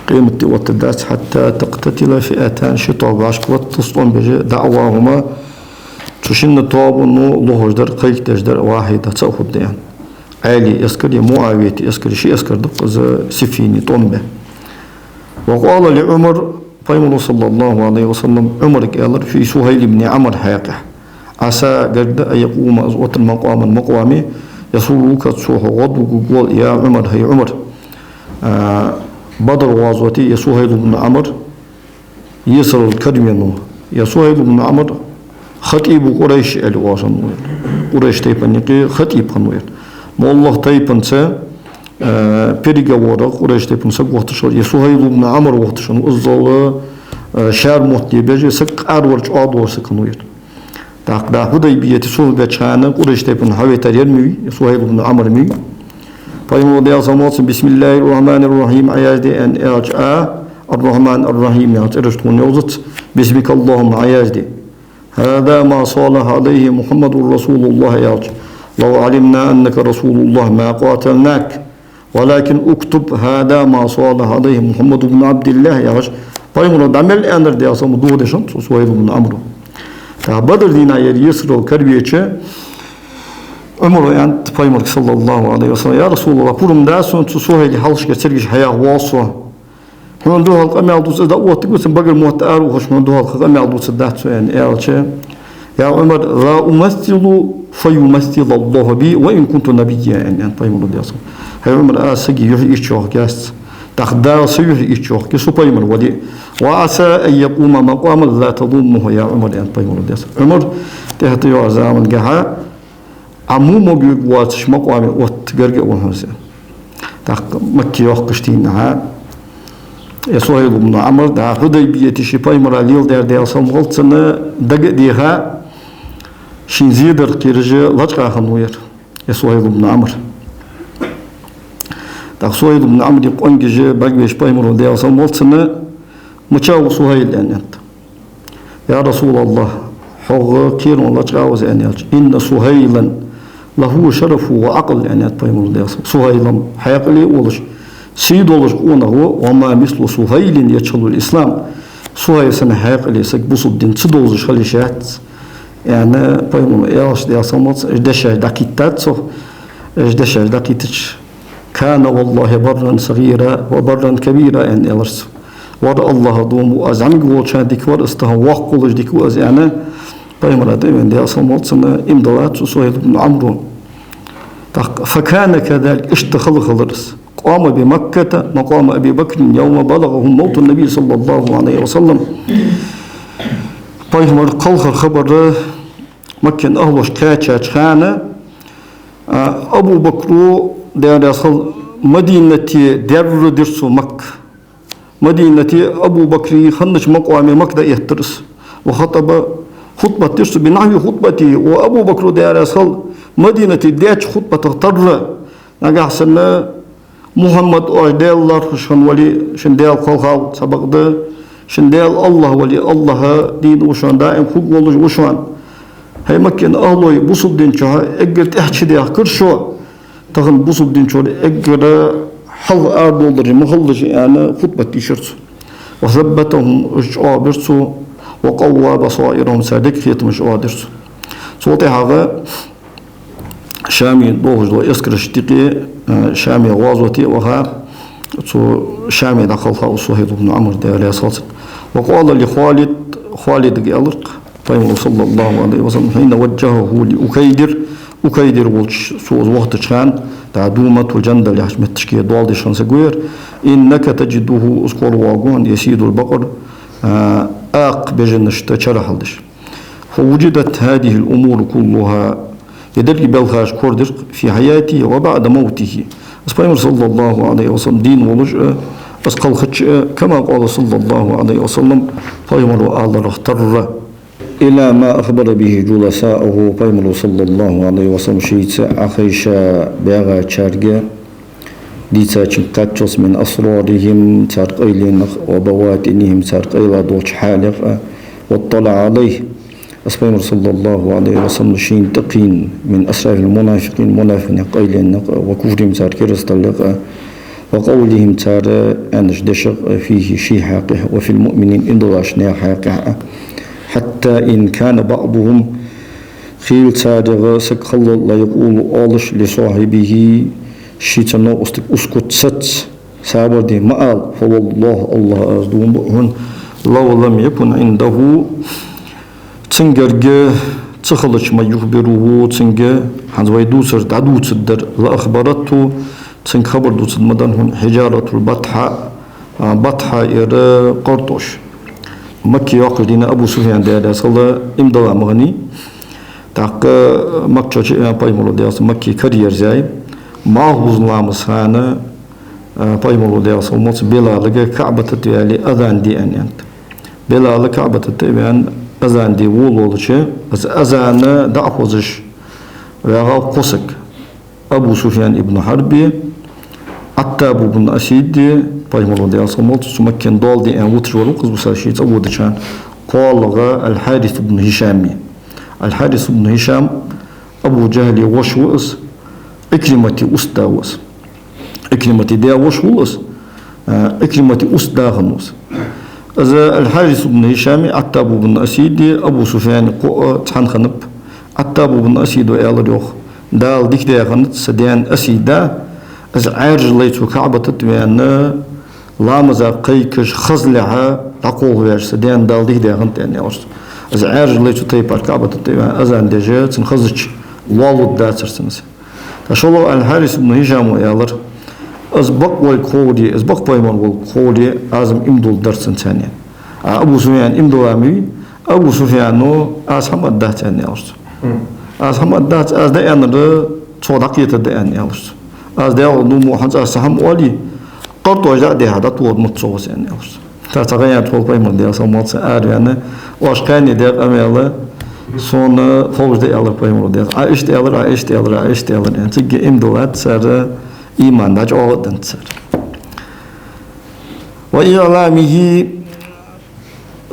къематди оттаргдац, حتى تقتتل فئتان, ши тоаба вӀашагӀкхеталца тӀом беш, دعواهما, цу шинна тоабано лохаш дар, кхайкадеш дар, واحدة, цаӀ хургда, аьнна. Ӏалий эскари МуӀавията эскари, ши эскар да-кх из Сиффине тӀом баь. وقال لعمر, Пайхамара, саллаллахӀу Ӏалайхи ва саллам, Ӏумарга аьлар في سهيل بن عمرو хьакъехьа: عسى, гаргда, أن يقوم, из оттар, مقاما, макъоме, يسرك, цо хьо гӀадвугаргвола, يا عمر, хӀай Ӏумар. А, Бадр гӀазоте ер Сухайл ибн Ӏамр, есарал кара венав. Ер Сухайл ибн Ӏамр хатӀибу Къурайш аьле оалаш хиннав ер. Къурайш тайпан юкъе хатӀиб хиннав ер. МоллагӀа тайпанца, э, переговорах Къурайш тайпан саг вахийташ хиннав. Ер Сухайл ибн Ӏамр вахийташ хиннав. Иззал, э, шаьра мотт беш, саг къаьрвар чӀоагӀа долаш саг хиннав ер. ТӀаккха, да, Хьудайбияте сулхӀ беча хана Къурайш тайпан хьавайтар ер ма вий, Сухайл ибн Ӏамр ма вий. Пайхамара, Даьла салам хилда цунна, بسم الله الرحمن الرحيم Ӏаязде аьнна аьлча, а, الرحمن الرحيم яха цӀераш тхона йовзац, باسمك اللهم Ӏаязде. هذا ما صالح عليه محمد رسول الله аьлча, لو علمنا أنك رسول الله ما قاتلناك ولكن اكتب هذا ما صالح عليه محمد بن عبد الله яхаш, Пайхамара дӀа мел аьннар, Даьла салам хилда цунна, дувха деш хиннад цу Сухайл ибн Ӏамро. ТӀаккха Бадр дийнахьа ер есарал кара веча, Ӏумара аьннад Пайхамарга, саллаллахӀу Ӏалайхи ва саллам: يا رسول الله, Пайхамар, пурам да сона, цу Сухайла хьалхашкара цергаш хьаяха воал со. Хьона духьал къамаьл дувца дӀаоттаргва со, багара мотт аравухаш, хьона духьал къамаьл дувцаргдац со, аьнна аьлча, يا عمر, لا أمثل فيمثل الله بي وإن كنت نبيا, аьнна, аьннад Пайхамара, Даьла салам хилда цунна. ХӀай Ӏумар, аз сага юхь ийцача йоахаргьяц, тӀаккха Дала са юхь ийцача йоахаргья, со пайхамар вале а. وعسى أن يقوم مقاما لا تضامه يا عمر, аьннад Пайхамара, Даьла салам хилда цунна. Ӏумар, тӀехьа тӀайоагӀача замангахьа Ӏа мо могавергвоацаш макъоме отта гарга а ва хьона из. ТӀаккха Макка йоаккхаш дийнахьа ер Сухайл ибн Ӏамр, да, Хьудайбияте ше Пайхамара леладаьр, Даьла салам хилда цунна, дага а деха, шийна зе дар кхераш лачкъа хиннав ер, ер Сухайл ибн Ӏамр. ТӀаккха Сухайл ибн Ӏамра къонгаш бӀаргавайча Пайхамара, Даьла салам хилда цунна: мича ва Сухайл, аьннад. يا رسول الله, хьох кхерам лачкъа ва из, аьнна аьлча, إن سهيلا له شرف وعقل, аьннад Пайхамара, Даьла салам хилда цунна. Сухайл-м хьаькъале а волаш, сий долаш къонах ва, وما مثل سهيل يجهل الإسلام. Сухайл санна хьаькъале саг бусалба дин ца довзаш хила йиш яц, аьнна, Пайхамара аьлча, Даьла салам хилда цунна, уж дешаш дӀакхийттад цо. Уж дешаш дӀакхийттача, كان والله برا صغيرا وبرا كبيرا, аьнна аьлар цо. Вар АллахӀа дув буъ, аз зӀамига волча хана дика вар из, тахан воккха волаш дика ва из, аьнна, Пайхамара тӀавена, Даьла салам хилда цунна, иман диллад цу Сухайл ибн Ӏамро. ТӀаккха, فكان كذلك, иштта хала хилар из. قام بمكة مقام أبي بكر يوم بلغهم موت النبي صلى الله عليه وسلم. Пайхамара кхалхара хабар Маккан ахлошта кхаьчача хана, а, Абу Бакро, Даьла раьза хилва, Мадинате дерру дир цо Макка. Мадинате Абу Бакра хиннача макъоме Макка дӀаэттар из. وخطب, хутбат дир цо, بنحو خطبته, ва Абу Бакро, Даьла раьза хилва, Мадинате деча хутбатах тарра, нагахьа санна Мухьаммад оаш Даьла лоархӀаш хинна вале, шун Даьла кхелхав, цхьабакъда, шун Даьла АллахӀ вале, АллахӀа дийна ва шоана, даим хургволаш ва шоана. ХӀай Маккан ахлой, бусалба дина чу эггара тӀехьа чудехкар шо, тахан бусалба дина чура эггара хьалха арадовлараш ма хилалаш, аьнна, хутбат дийшар цо. وثبتهم, уж чӀоагӀбир цо, وقوى بصائرهم, цар дегахетамаш чӀоагӀдир цо. Цул тӀехьагӀа Шаме долхаш дола эскарашта юкъе, э, Шаме гӀазоте а ваха, цу Шаме дӀакхелха ва Сухьайл ибн Ӏамр, Даьла раьза хилва цунна. وقال لخالد, Халидага аьлар-кх Пайхамара, صلى الله عليه وسلم, حين وجهه لأكيدر, Укайдир волча цо из вахийтача хана, дӀа Думатул-Джандал яхача метташка доал деш хинна саг ва ер, إنك تجده, из коравоагӀа хьона, يسيد البقر, а, акха бежанашта чара хьалдеш. فوجدت هذه الأمور كلها, ер деррига белхаш корадир-кх, في حياته وبعد موته. Из Пайхамар, صلى الله عليه وسلم, дийна волаш а, из кхелхача а, كما قال صلى الله عليه وسلم, Пайхамара аларах тарра. إلى ما أخبر به جلساءه, Пайхамара, صلى الله عليه وسلم, шийца Ӏохайша багӀачарга дийцачунга кхаччалца, من أسرارهم, цар къайленах, وبواطنهم, цар къайла долча хьалех а, واطلع عليه, из Пайхамар, صلى الله عليه وسلم, шийна тӀакхийна, من أسرار المنافقين, мунафикъех къайленах а, وكفرهم, цар керасталлех а, وقولهم, цар аьннача дешах а, فيه, ший хьакъехьа, وفي المؤمنين, иман долча наьха хьакъехьа а. حتى إن كان بعضهم, хийла царех саг хилале, لا يقول, оалаш, لصاحبه, шийца новкъостага: اسكت, саца, сабар де, ма ала, فوالله, АллахӀа аз дув буъ хьона, لو لم يكن عنده, цунгарга ца хилча, من يخبره, цунга, хӀанз вай дувцар дӀадувцаргдар, لأخبرته, цунга хабар дувцаргма даьннад хьона, حجارة البطحاء, а, БатхьаӀера къартӀош. Макка йоаккхача дийнахьа Абу Суфьян, Даьла раьза хилва цунна, иман дилла ма хиннай. ТӀаккха Макка чу а ваьнна, Пайхамара, Даьла салам хилда цунна, Макка караерзаяьй. Малхбузен ламаза хана, а, Пайхамара, Даьла салам хилда цунна, Билалага КаӀбата тӀа ваьле азан де аьнна, аьннад. Билала КаӀбата тӀа а ваьнна, азан де волавелча, из азан дӀахьош вагӀа кхо саг: Абу Суфьян ибн Хьарби, Ӏаттаб ибн Асиди, Пайхамара, Даьла салам хилда цунна, цу Маккан доал де аьнна вуташ вар ва-кх из, вусар ший цӀа водача хана, кхоалагӀа Аль-Хьарис ибн Хишами. Аль-Хьарис ибн Хишам Абу Джахьла воша ва из, Ӏикримата устаза ва из. Ӏикримата даь-воша вул из, а, Ӏикримата устаза хиннав из. Из Аль-Хьарис ибн Хишами, Ӏаттаб ибн Асиди, Абу Суфьяни кхоъ цхьана хиннаб. Ӏаттаб ибн Асидо аьлар йоах: «Дала дика даь хиннад са даьна Асида, из Ӏаьржа лай цу КаӀбата тӀа ваьнна, ламаза кхайкаш хазлехьа дӀакхалхаваьча са даьна Дала дика даь хиннад», — аьнна аьлар цо. Из Ӏаьржа лай цу тайпара КаӀбата тӀа ваьнна азан деш, цунна хазача, лоаллургдацар цунна из. ТӀаккха шоллагӀа Аль-Хьарис ибн Хишама аьлар: «Из бакъ волга ховре, из бакъ пайхамар волга ховре, аз-м иман дулларгдар цунца», — аьнна. А Абу Суфьян иман дилла ма вий, Абу Суфьяно: «Аз хӀама аргдац», — аьнна аьлар цо. «Аз хӀама аргдац, аз дӀааьннар цох дӀакхетаргда», — аьнна аьлар цо. «Аз Даьлах дув буъ хьона, аз цхьа хӀама оале, къартӀош дӀа а дихьа, дӀатохаргда мотт цох из», — аьнна аьлар цо. ТӀаккха цхьа гӀайгӀанца вола Пайхамар, Даьла салам хилда цунна, араваьнна: «Оаш кхаьнне даь къамаьл сона ховш да», — аьлар Пайхамара, Даьла салам хилда цунна. «Ӏа иштта аьлар, Ӏа иштта аьлар, Ӏа иштта аьлар», — аьнна. Цига иман диллад цар, иман дӀачӀоагӀа а деннад цар. وإعلامه,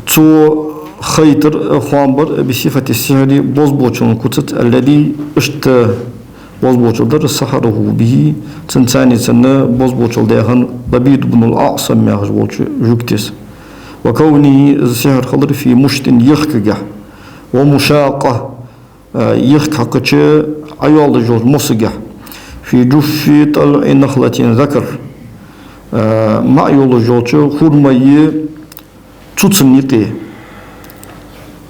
цо хайтар, хоам бар, بصفة السحر, бозбуанчалга куцаца, الذي, иштта бозбуанчал дар, سحره به, цунца цхьана цунна бозбуанчал даь хиннав Лабид ибн аль-АӀсам яхаш волча жугтас. وكونه, из сихьр хилар, في مشط, ехкагахь, ومشاقة, а, ехк хьакхача Ӏойоалаш йолча мосагахь, في جف طلع نخلة ذكر, а, маӀа йолаш йолча хурмай цуцан юкъе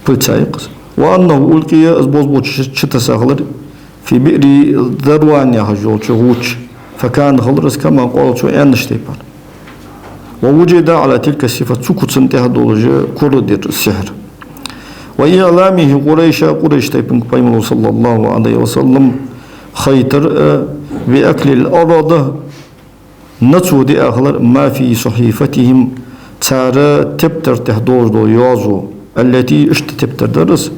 пыльца я-кх из. وأنه ألقي, из бозбуанча чу-, чутесса хилар, في بئر ذروان яхаш йолча гӀув чу. فكان, хилар из, كما قال, цо аьннача тайпара. ووجد على تلك الصفة, цу куцан тӀехьа долаш корладир сихьр. وإعلامه قريشا, Къурайш тайпанга Пайхамара, صلى الله عليه وسلم, хайтар, а, بأكل الأرض, нацо диа хилар, ما في صحيفتهم, цар тептар тӀа долаш дола йоазув, التي, иштта тептар дар из,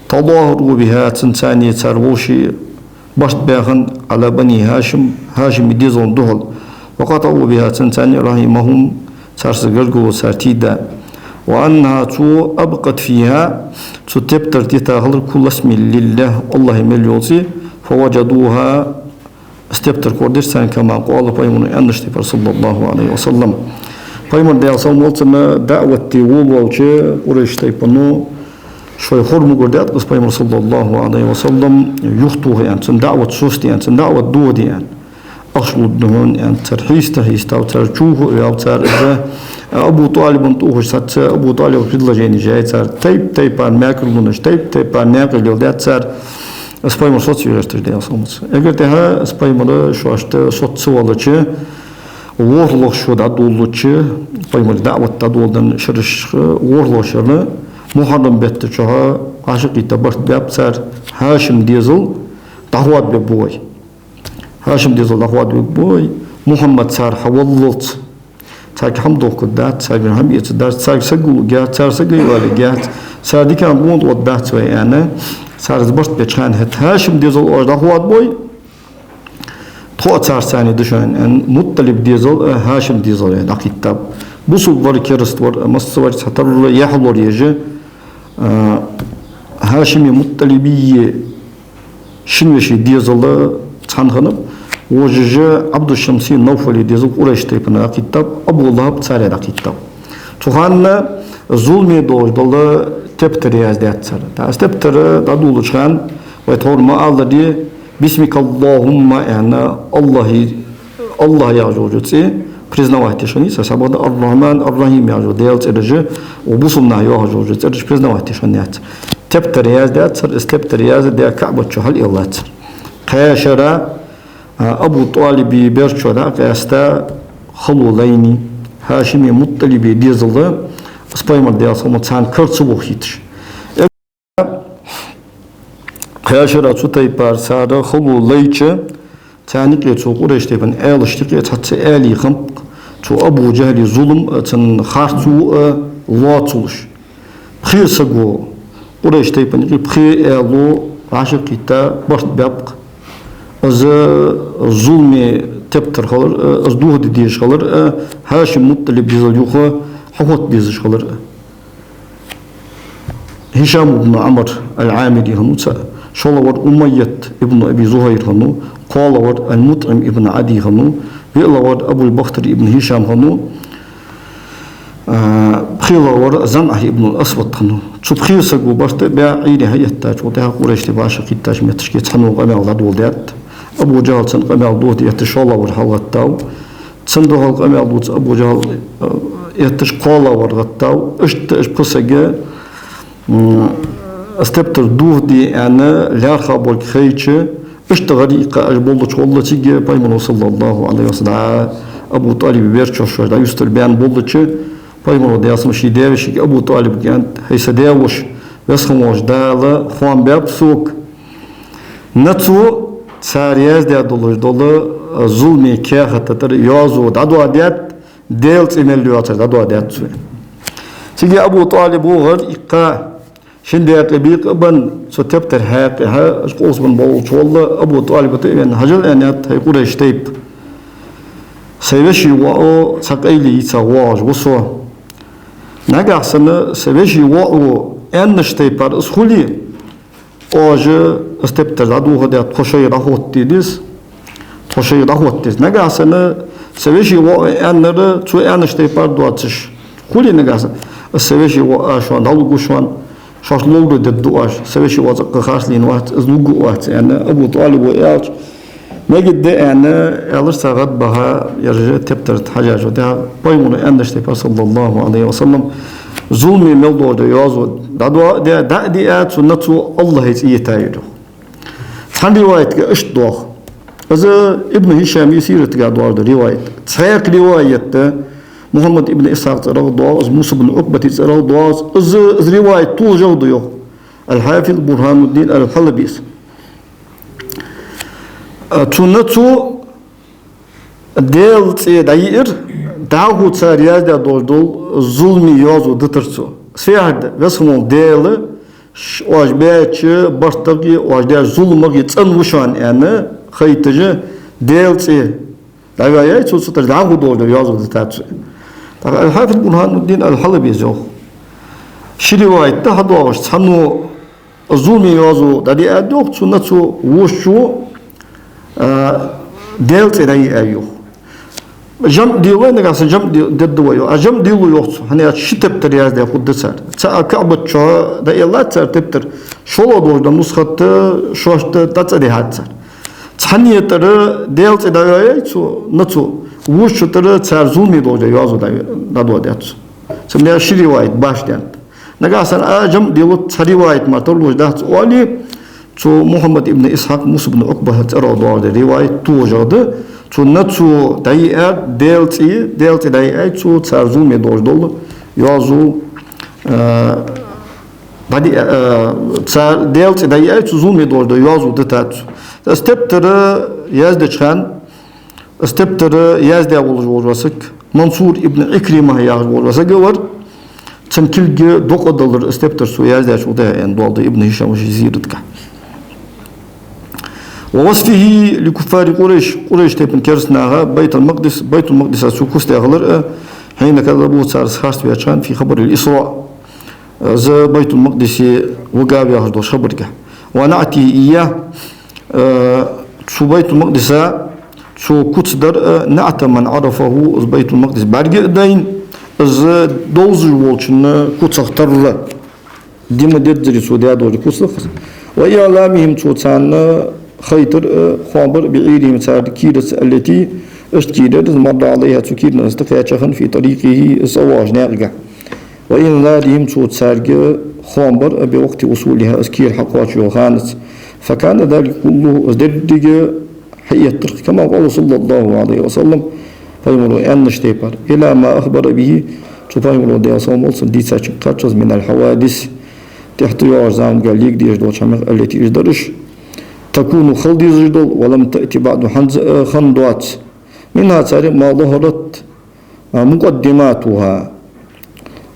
تظاهروا بها, цунца цар вовший барт баь хиннад, على بني هاشم, Хашимий дезала духьал, وقطعوا بها, цунца رحمهم, цар са гаргало, цар тида. وأنها, цо, أبقت فيها, цу тептар тӀа йита хилар, كل اسم لله, АллахӀа мел йола цӀи, فوجدوها, из тептар корадир царна, كما قال, Пайхамара аьннача тайпара, صلى الله عليه وسلم. Пайхамар, Даьла салам хилда цунна, даӀват де волавелча, Къурайш тайпано Шоай хурма гур даьд-кх из Пайхамар, саллаллахӀу Ӏалайхи ва саллам, юхатоха аьнна, цун даӀват соцаде аьнна, цун даӀват дохаде аьнна. Ахча лургда хьона аьнна, цар хьийста-хьийстав, цар чу ваьв цар из. Абу ТӀалибана тӀаухаш цхьацца Абу ТӀалиба предложенеш яьй цар, тайп-тайпара мекарлонаш, тайп-тайпара наькъаш леладаьд цар. Из Пайхамар соцаве гӀерташ, Даьла салам-моаршал. Эггара тӀехьа из Пайхамар шоашта соцаваьлча, ворхӀлагӀча шера дӀадолалуча, Пайхамара даӀват дӀадоладеннача шерашка ворхӀлагӀча шера, Мухьаррам бетта чухь, вӀашагӀкхийтта барт баьб цар, ХӀашима дезал дӀахоадабергба вай. ХӀашима дезал дӀахоадабергба вай, Мухьаммад цар хьаваллалца. Царга хӀама дохкаргдац, царгара хӀама эцаргдац, царга саг лургьяц, цар саг валаргьяц, цар дикан гӀонтӀа оттаргдац вай, аьнна, цар из барт беча хана, хӀаьта ХӀашима дезал оаш дӀахоадабой, тхо а царца цхьана да шоана, аьнна, МуттӀалиба дезал а, ХӀашима дезал а дӀакхийттаб. Бусалба вар, кераста вар, массавар цхьатарра яхь лораеш, а, ХӀашими МуттӀалиби шин веший дезал цхьана хиннаб, вожаш Ӏабдушамси Навфали дезал Къурайш тайпан дӀакхийттаб, Абу ЛахӀаб царех дӀакхийттаб. Цу хана зуламе долаш дола тептар яздаьд цар. ТӀаккха из тептар дӀадолалуча хана, вай тхьовра ма аллара, «Бисмикаллахумма», аьнна, АллахӀи, АллахӀ яхаш йола цӀи признавать деш хиннай цар, сабада Ар-Рахьман, Ар-Рахьим яхаш йола Даьла цӀераш, укх бусалба наха йоахаш йола цӀераш признавать деш хиннадац. Тептар яздаьд цар, из тептар яздаь КаӀбат чу хьалъеллад цар. Кхаь шера, а, Абу ТӀалиба бер чу дӀа а къаьста, хало лайнай, ХӀашими МуттӀалиби дезал, из Пайхамар, Даьла салам-моаршал, царна кара ца вохийташ. Кхаь шера цу тайпара цар хало лайча, царна юкъе, цу Къурайш тайпан аьлашта юкъе цхьацца аьлий хиннаб-кх, цу Абу ДжахӀала зулам а, цун харцо а лоацалуш. Пхе саго, Къурайш тайпан юкъе пхе аьло вӀашагӀкхийтта барт баьб-кх. Из зуламе тептар хилар а, из дохаде дезаш хилар а, ХӀашим МуттӀалиб дезал юха хьахоттадезаш хилар а. ХӀишам ибн Ӏамр ал-Ӏамири хиннав цаӀ, шоллагӀвар Умайят ибн Аби ЗухӀайр хиннав, кхоалагӀвар ал-МутӀӀим ибн Ӏадий хиннав, виълагӀвар Абул-Бахтар ибн ХӀишам хиннав, а, пхелагӀвар ЗамӀа ибн ал-Асвад хиннав. Цу пхе саго барт баь Ӏуйре хьаэттачул тӀехьагӀа Къурайште вӀашагӀкхийттача метташка цхьанне къамаьл дӀадоладаьд. Абу ДжахӀала цун къамаьл дохаде эттача, шоллагӀвар хьалгӀаттав. Цун духьал къамаьл дувца Абу ДжахӀал, э, эттача, кхоалагӀвар гӀаттав. Иштта уж пхи саг, м, из тептар дохаде аьнна, лаьрхӀа болга хайча, иштта гӀари иккха уж боллача гӀолла, цига Пайхамаро, саллаллахӀу Ӏалайхи ва саллам, Абу ТӀалиба бер чу шоаш дӀаюстар баьнна боллача, Пайхамаро, Даьла салам-моаршал, ший даь-вешийга Абу ТӀалибга аьннад: «ХӀай са даь-воша, Веза хинна волча Дала хоам баьб сога». Нацо цар яздаь долаш дола, а, зуламе каьхата тӀара йоазув дӀадоадаьд, Даьла цӀи мел йоацар дӀадоадаьд цо. Цига Абу ТӀалиба гӀар иккха, шин даькъе бекъа а бенна, цу тептар хьакъехьа, уж къовсабенна боллача гӀолла, Абу ТӀалиба тӀа а венна: «Хьажал, — аьннад, — хӀай Къурайш тайпа, са веший воӀо цхьа къайле йийца воагӀаш ва со. Нагахьа санна са веший воӀо аьннача тайпара из хуле, оаш из тептар дӀадохадаь, тхо шоайга дӀахоттаде деза, тхо шоайга дӀахоттаде деза. Нагахьа санна са веший воӀо аьннар, цо аьннача тайпара доацаш хуле нагахьа санна, из са веший воӀ шоана дӀалургва шоана, шоашта ловра дергда оаш, са веший воӀ цӀаккха харцлийна вац, из лургва оаха», — аьнна, Абу ТӀалиба аьлча, «Мегаргда», — аьнна, аьлар цар, гӀадбаха ераш тептар тӀа хьежача. ТӀаккха Пайхамаро аьннача тайпара, саллаллахӀу Ӏалайхи ва саллам, зуламе мел доагӀаш дола йоазув дӀадоадаь, дӀа а диа, цу нацо АллахӀа цӀи йитаяр йоах. Цхьан риваятага иштта доагӀа. Из Ибн ХӀишама сиратага доагӀаш да риваят. Цхьаькха риваят да, Мухьаммад ибн Исхьакъа цӀерагӀа доагӀа из, Муса ибн Ӏукъбата цӀерагӀа доагӀа из, из, из риваят толашагӀа да йоах ал-Хьафиз Бурхануддин ал-Хьалабис. А, цу нацо Даьла цӀи дӀайиар, дӀахо цар яздаь долаш дола зуламе йоазув дитар цо. Из фу яхар да? Веза хинна волча Даьла, ш-, оаш баьча бартагӀеи, оаш даьча зуламагӀеи цӀена ва шоана, аьнна, хайташ, Даьла цӀи дӀаваьяй цо, цу тӀара дӀахо долаш дола йоазув дитад цо. ТӀаккха ал-Хьафиз Бурхануддин ал-Хьалабис йоах: ши риваят да хьадоагӀаш, цхьанне зуламе йоазув дӀадиад йоах цу нацо, вокхо, а, Даьла цӀи дӀайиай йоах. ЖамӀ де лой, нагахьа санна жамӀ де-, дергда вай, а жамӀ де лой йоах цо, хӀана аьлча ши тептар яздаь хургда цар. ЦаӀ КаӀбат чу дӀаэллад цар тептар, шоллагӀа долаш дола нусхат шоашта дӀа цӀадихьад цар. Цхьанне тӀара Даьла цӀи дӀайоаяьй цо, на цо, вокхача тӀара цар зуламе долаш дола йоазув дӀа-, дӀадоадаьд цо. Цамне ши риваят башха даьннад. Нагахьа санна а жамӀ де луц, цхьа риваят мара тарлуш дац оале, цу Мухьаммад ибн Исхьакъ Муса ибн Ӏукбата цӀерагӀа доагӀаш да риваят тожагӀа да. Цо на цо дӀайиа Даьла цӀи, Даьла цӀи дӀайиа цо, цар зуламе долаш дола йоазув, а, дӀади-, а, цар Даьла цӀи дӀайиа цо, зуламе долаш дола йоазув дитад цо. Из тептар яздеча хана, из тептар яздаь волаш вола саг Мансур ибн Ӏикрима яхаш вола саг вар, цун кулг дукха далар из тептар цо яздаьчул тӀехьа, аьнна доаладу Ибн ХӀишама ший сиратага. ووصفه لكفار قريش, Къурайш тайпан кераста наха Байтул-Макъдис, Байтул-Макъдиса цо куц даь хилар, حين كذبوه, цар харцваьча хана, في خبر الإسراء, из Байтул-Макъдисе вига ваь яхаш долча хабарга. ونعته إياه, э, цу Байтул-Макъдиса цо куц дар, э, نعت من عرفه, из Байтул-Макъдис бӀарга а дайна, из довзаш волчун куцах тарра. Дима дедзари цо даь долча куцах. وإعلامهم, цо царна хайтар, э, хоабар, بعيرهم, цар кираца, التي, иштта кира яр из, مر عليها, цу кирана из тӀакхаьча хана, في طريقه, из цӀавоагӀача наькъага. وإنذارهم, цо царга хоам бар, بوقت وصولها, из кира хьакхоачаш йолча ханца. فكان ذلك كله, из деррига хьаэттар, كما قال صلى الله عليه وسلم, пайхамара аьннача тайпара, إلى ما أخبر به, цу пайхамара, Даьла салам хилда цунна, дийцачунга кхаччалца, من الحوادث, тӀехьа тӀайоагӀача заманга лега дезаш долча хӀамах, التي, уж дар уж, تكون, хила дезаш дола, ولم تأت بعد, хӀанз а хинна доаца. منها, царех, ما ظهرت, а, مقدماتها.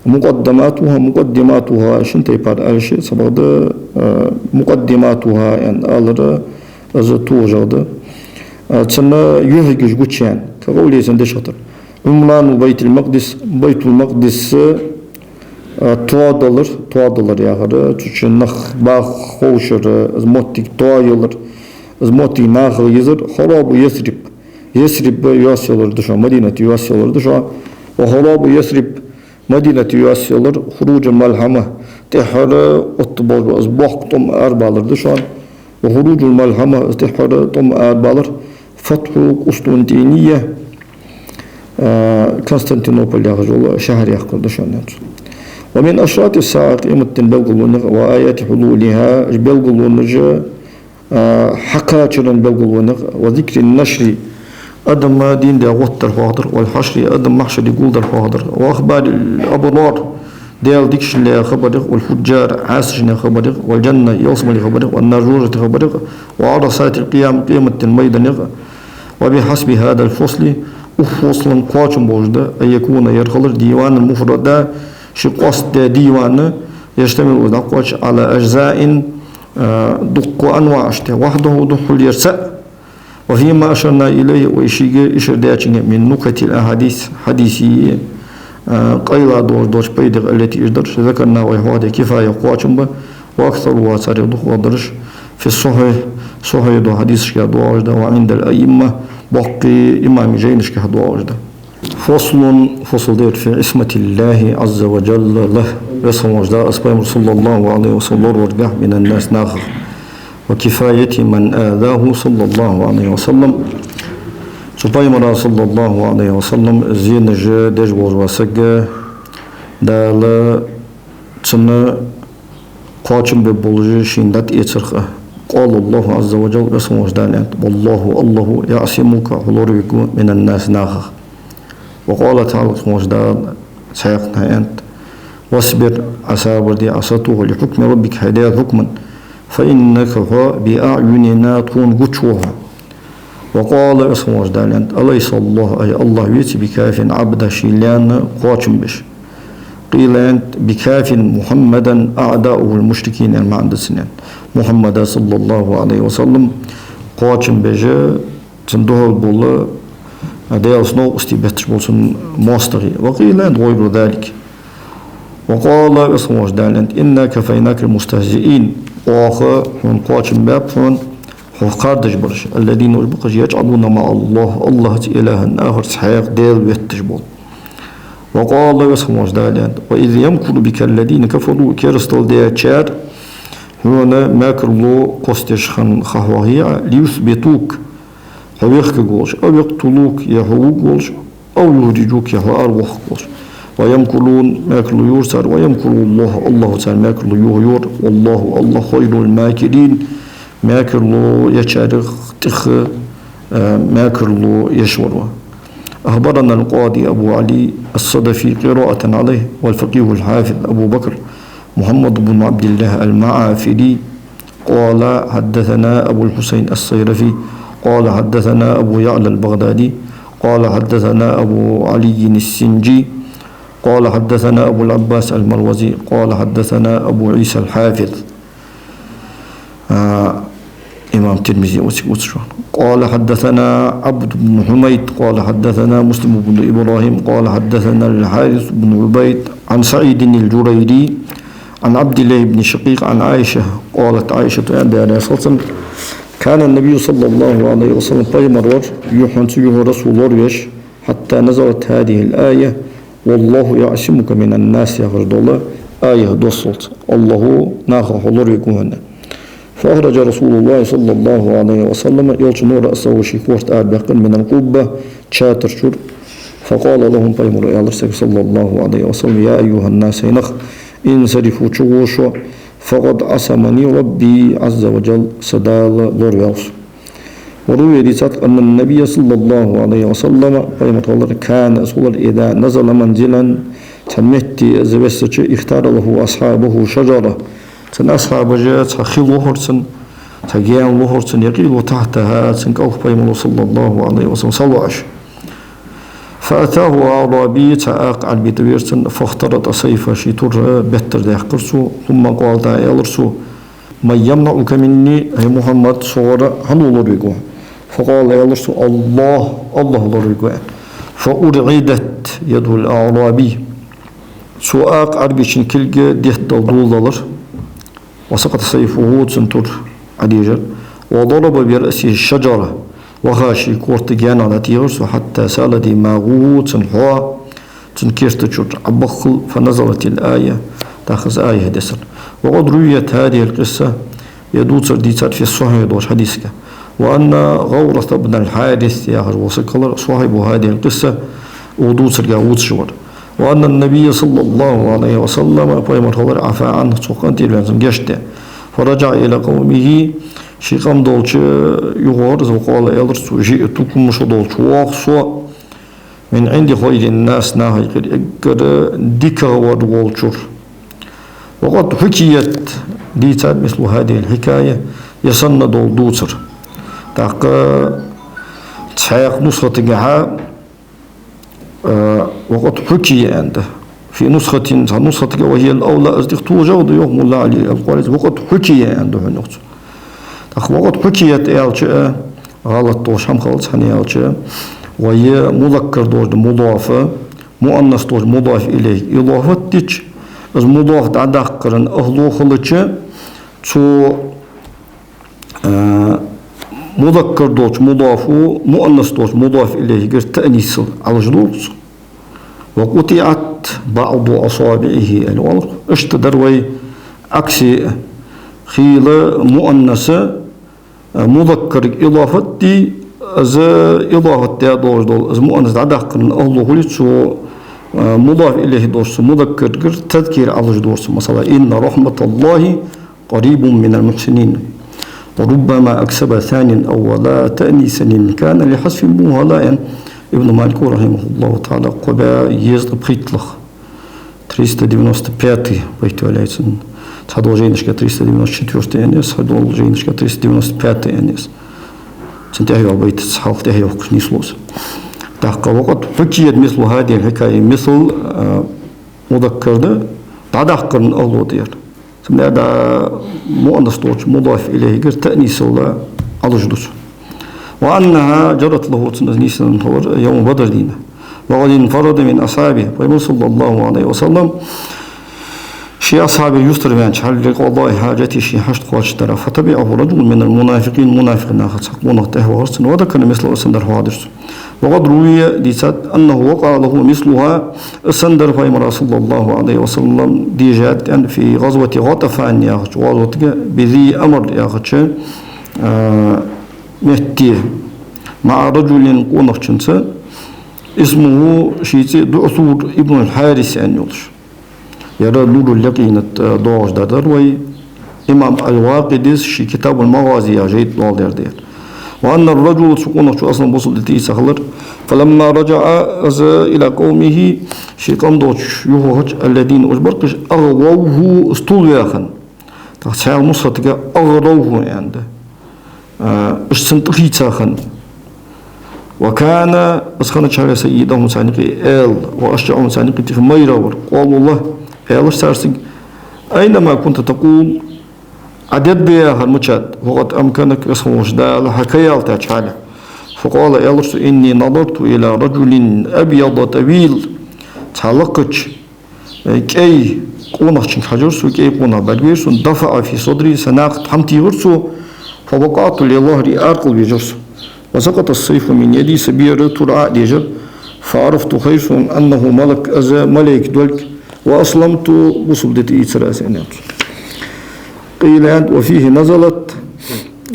مقدماتها, مقدماتها, шин тайпара аьлча, цхьабакъда, а, مقدماتها аьнна алар, из тожагӀа да. А, цун юхьигаш гучаяьнна, كقوله, цун дешах тара. عمران بيت المقدس, Байтул-Макъдиса, а, тоадалар, тоадалар яхар, цу чу нах баха ховшар, из моттиг тоаялар, из моттиг нахах езар, خراب يثرب. Ясриб йоастаялар да шоана, Мадината йоастаялар да шоана. وخراب يثرب, Мадината йоастаялар, خروج الملحمة, тӀеххьара оттабоалаш бола из боккха тӀом арабалар да шоана. وخروج الملحمة, из тӀеххьара тӀом арабалар, فتح القسطنطينية, а, Константинополь яхаш йола шахьар яккхар да шоана, аьннад цо. ومن أشراط الساعة, къематден белгалонех, وآيات حلولها, уж белгалонаш, а, хьакхачара белгалонех, وذكر النشر, адам дийна даь гӀоттар хьоахадар, والحشر, адам махьшаре гулдар хьоахадар, وأخبار الأبرار, Даьла дикашта лаьа хабарех, والفجار, Ӏаьсашта лаьа хабарех, والجنة, ялсмале хабарех, والنار, жожагӀате хабарех, وعرصات القيامة, къематден майданех, وبحسب هذا الفصل, укх фослан кхоачам болаш да, أن يكون, ер хилар, ديوانا مفردا, ши къоастадаь дийван, يشتمل, из дӀакхоач, على أجزاء, а, дуккха анваӀашта, وحده, духхьал ер цаӀ. وفيما أشرنا إليه, вай шийга ишар даьчунга, من نكت الأحاديث, хьадисий, а, къайла долаш долча пайдех, التي, уж дар уж, ذكرنا, вай хьоахадаь, كفاية, кхоачам ба, وأكثرها, царех дукхагӀдараш, في الصحح, сахьихь долча хьадисашка доагӀаш да, وعند الأئمة, боккхий имамий жайнашка доагӀаш да. فصل, фасл да ер, في عصمة الله عز وجل له, Веза хинна волча Дала из пайхамар, صلى الله عليه وسلم, лораваргахьа, من الناس, нахах, وكفاية من آذاه صلى الله عليه وسلم. Цу пайхамара, صلى الله عليه وسلم, зенаш деш волаш вола саг, Дала цунна кхоачам бергболаш шийна дӀатӀаэцарах а. قال الله عز وجل, Веза хинна волча Дала аьннад: والله, АллахӀ, يعصمك, хьо лоравергва, من الناس, нахах. وقال تعالى, Веза хинна волча Дала цхьаькханахьа аьннад: واصبر, Ӏа сабар де, Ӏа сатохале, لحكم ربك, хьай Даьла хьукманна, فإنك, хьо, بأعيننا, тхона гучаву хьо. وقال, Веза хинна волча Дала аьннад: أليس الله, ай АллахӀ веций, بكاف عبده, ший лаьна кхоачам беш. قيل, аьннад: بكاف محمدا أعداؤه المشركين, аьнна маӀан да цун, аьннад. Мухьаммада, صلى الله عليه وسلم, кхоачам беш, цунна духьал бола, Даьлаца новкъостий бетташ бола цун моастагӀий. وقيل, аьннад, غير ذلك. وقال, Веза хинна волча Дала аьннад: إنا كفيناك المستهزئين. Оаха хьона кхоачам баьб хьона, хьох кхардаш бараш, الذين уж ба-кх уж, يجعلون مع الله Аллахӏаца إلها آخر цхьаькха даьла ветташ бола. وقال веза хинна волча Дала аьннад: وإذ يمكر بك الذين كفروا керастал даьчар хьона мекарло кхоссадеш хинна ха хьох, ليثبتوك хьо вехкаргволаш, أو يقتلوك е хьо вугаргволаш, أو يخرجوك е хьо аравохаргволаш. ويمكرون мекарло йора цар, ويمكر الله Аллахӏо цар мекарло йохайора, والله Аллахӏ خير الماكرين мекарло ечарех тӏех а мекарло еш вар ва. أخبرنا القاضي أبو علي الصدفي قراءة عليه والفقيه الحافظ أبو بكر محمد بن عبد الله المعافري قال حدثنا أبو الحسين الصيرفي قال حدثنا أبو يعلى البغدادي قال حدثنا أبو علي السنجي قال حدثنا أبو العباس المروزي قال حدثنا أبو عيسى الحافظ. А, имам Тирмизи оциг оццо. قال حدثنا عبد بن حميد قال حدثنا مسلم بن إبراهيم قال حدثنا الحارث بن عبيد عن سعيد الجريري عن عبد الله بن شقيق عن عائشة قالت عائشة аьннад, Даьла раьза хилва цунна: كان النبي صلى الله عليه وسلم пайхамар вар, юххьанца юха Расул вар веш, حتى نزلت هذه الآية والله يعصمك من الناس яхаш дола аят доссалца. Аллахӏо нахах хьо лоравергва хьона. فأخرج رسول الله صلى الله عليه وسلم Элчано رأسه ший корта арабаьккхар من القبة чатар чура. فقال لهم пайхамаро аьлар царга صلى الله عليه وسلم: يا أيها الناس хӏай нах, انصرفوا чугӏо шо, فقد عصمني ربي عز وجل са Дала лораваьв со. وروي дийцад أن النبي صلى الله عليه وسلم пайхамар хилар كان из хилар إذا نزل منزلا цхьан метте из вессача اختار له أصحابه شجرة цун асхьабаша цхьа хи лохар цунна, цхьа гаьна лохар цунна, يقيل تحتها цун кӏалха пайхамаро صلى الله عليه وسلم схьалоӏаш. فأتاه أعرابي цхьа акха Ӏарбий тӏавера цунна, فاخترط سيفه ший тур беттара даьккхар цо, ثم قال тӏаккха аьлар цо: من يمنعك مني хӏай Мухьаммад, согӏара хьан ва лоравергвар? فقال аьлар цо: الله Аллахӏ лоравергва. فأرعدت يد الأعرابي цу акха Ӏарбечун кулг деттал доладелар. وسقط سيفه цун тур Ӏодежар. وضرب برأسه الشجرة ваха ший корта гаьнах дӏатехар цо, حتى سال دماغه цун хьоа цун керта чура Ӏобаххал, فنزلت الآية тӏаккха из аят дессар. وقد رويت هذه القصة ер дувцар дийцад في الصحيح долча хьадисага. وأن غورث بن الحارث яхаш вола саг хилар صاحب هذه القصة укх дувцарга вувцаш вар. وأن النبي صلى الله عليه وسلم пайхамар хилар عفا عنه цох къинтӏера ваьнна цунна гешт даь. فرجع إلى قومه ший къам долча юхавахар из, وقال аьлар цо: جئتكم шо долча воагӏа со من عند خير الناس нахай юкъера эггара дикагӏа вар волчура. وقد حكيت дийцад مثل هذه الحكاية ер санна дола дувцар. Тӏаккха цхьаькха нусхатагахьа а, وقد حكي аьннад. في نسخة цхьан нусхатага, وهي الأولى из тӏех толашагӏа да йоах Мулла Ӏали ал-Къуарийзи, وقد حكي аьннад хьона йоах цо. Тӏаккха وقد حكيت аьлча а гӏалат долаш хӏама хилац, хӏана аьлча вай музаккар долча мудафа, муаннас долча мудаф илейхӏи изафат дича, из мудаф дӏадаккхара ахӏло хилча, цу а, музаккар долча мудафо муаннас долча мудаф илейхӏигара таънисал Ӏалашдолаш. وقطعت بعض أصابعه аьнна оал. Иштта дар вай Ӏакси хийла муаннаса, а, музаккарга изафат де, из изафат даь долаш дола, из муаннас дӏадаккхара ахӏло хуле, цу, а, мудаф илейхӏи долча цу музаккаргара тазкир Ӏалашдолаш. Масала: إن رحمة الله قريب من المحسنين. وربما أكسب ثانيا أولا تأنيثا إن كان لحذف موهلا. Ибн Малика رحمه الله تعالى кхо бӏаь езткъа пхийттлагӏа, триста девяносто пятый байт валяется. Цхьадолча жайнашка триста девяносто четвёртый аьнна еза, цхьадолча жайнашка триста девяносто пятый аьнна еза. Цун тӏехьа йола байт цхьалха тӏехьа йоаккхаш нийслу из. Тӏаккха وقد حكيت مثل هذه الحكاية, мисал, а, музаккар да, дӏадаккхара ахӏло тӏера. Цудухьа муаннас долча мудаф илейхӏигара таънисал Ӏалашду цо. وأنها جرت له цунна из нийсденна хилар يوم بدر дийнахьа. وقد انفرد من أصحابه пайхамар صلى الله عليه وسلم Ший асхьабех юстара ваьннача хьале, لقضاء حاجته, ший хьашт кхоачашдара, فتبعه رجل من المنافقين, мунафикъ нахаца цхьа къонах тӀехьавахар цунна, وذكر مثل, из санна дар хьоахадир цо. وقد روي, дийцад, أنه وقع له مثلها, из санна дар Пайхамара, صلى الله عليه وسلم, дийшад аьнна, في غزوة غطفان яхача гӀазоте, بذي أمر яхача, а, метте, مع رجل, къонахчунца, اسمه, ший цӀи ДуӀсур ибн аль-Хьарис аьнна йолаш. Ер Дуррул-Якъина тӀа доагӀаш дар дар вай. Имам аль-Вакъидис ший Китабуль-МагӀази яхача жайна тӀа доаладаьр да ер. وأن الرجل, цу къонахчо, أسلم, бусалба дита ийца хилар. فلما رجع, из, إلى قومه, ший къам долча юхавахача, الذين, уж баркаш, أغووه, из тилваь хинна. ТӀаккха цхьан нусхатага أغروه аьнна да. А, уж цунна тӀахийца хинна. وكان, из хиннача хьале, سيدهم, царна юкъе аьла, وأشجعهم, царна юкъе тӀех майра вар. قالوا له, аьлар цар цунга: أينما كنت تقول, Ӏа де да яхар мичад, وقد أمكنك, Веза хинна волча Дала хьа каялтача хьале. فقال, аьлар цо: إني نظرت إلى رجل أبيض طويل. Цхьа лакхача, э, кӀай къонахчунга хьажар со, кӀай къонах бӀаргавайра сона, دفع في صدري, са накха тӀа хӀама тийгӀар цо, فوقعت لظهري, аракъал вежар со. وسقط السيف من يدي, са бера тур Ӏо а дежар. فعرفت, хайра сона, أنه ملك, из малейк долга, وأسلمت, бусалба дита ийцар аз, аьннад цо. قيل, аьннад, وفيه نزلت,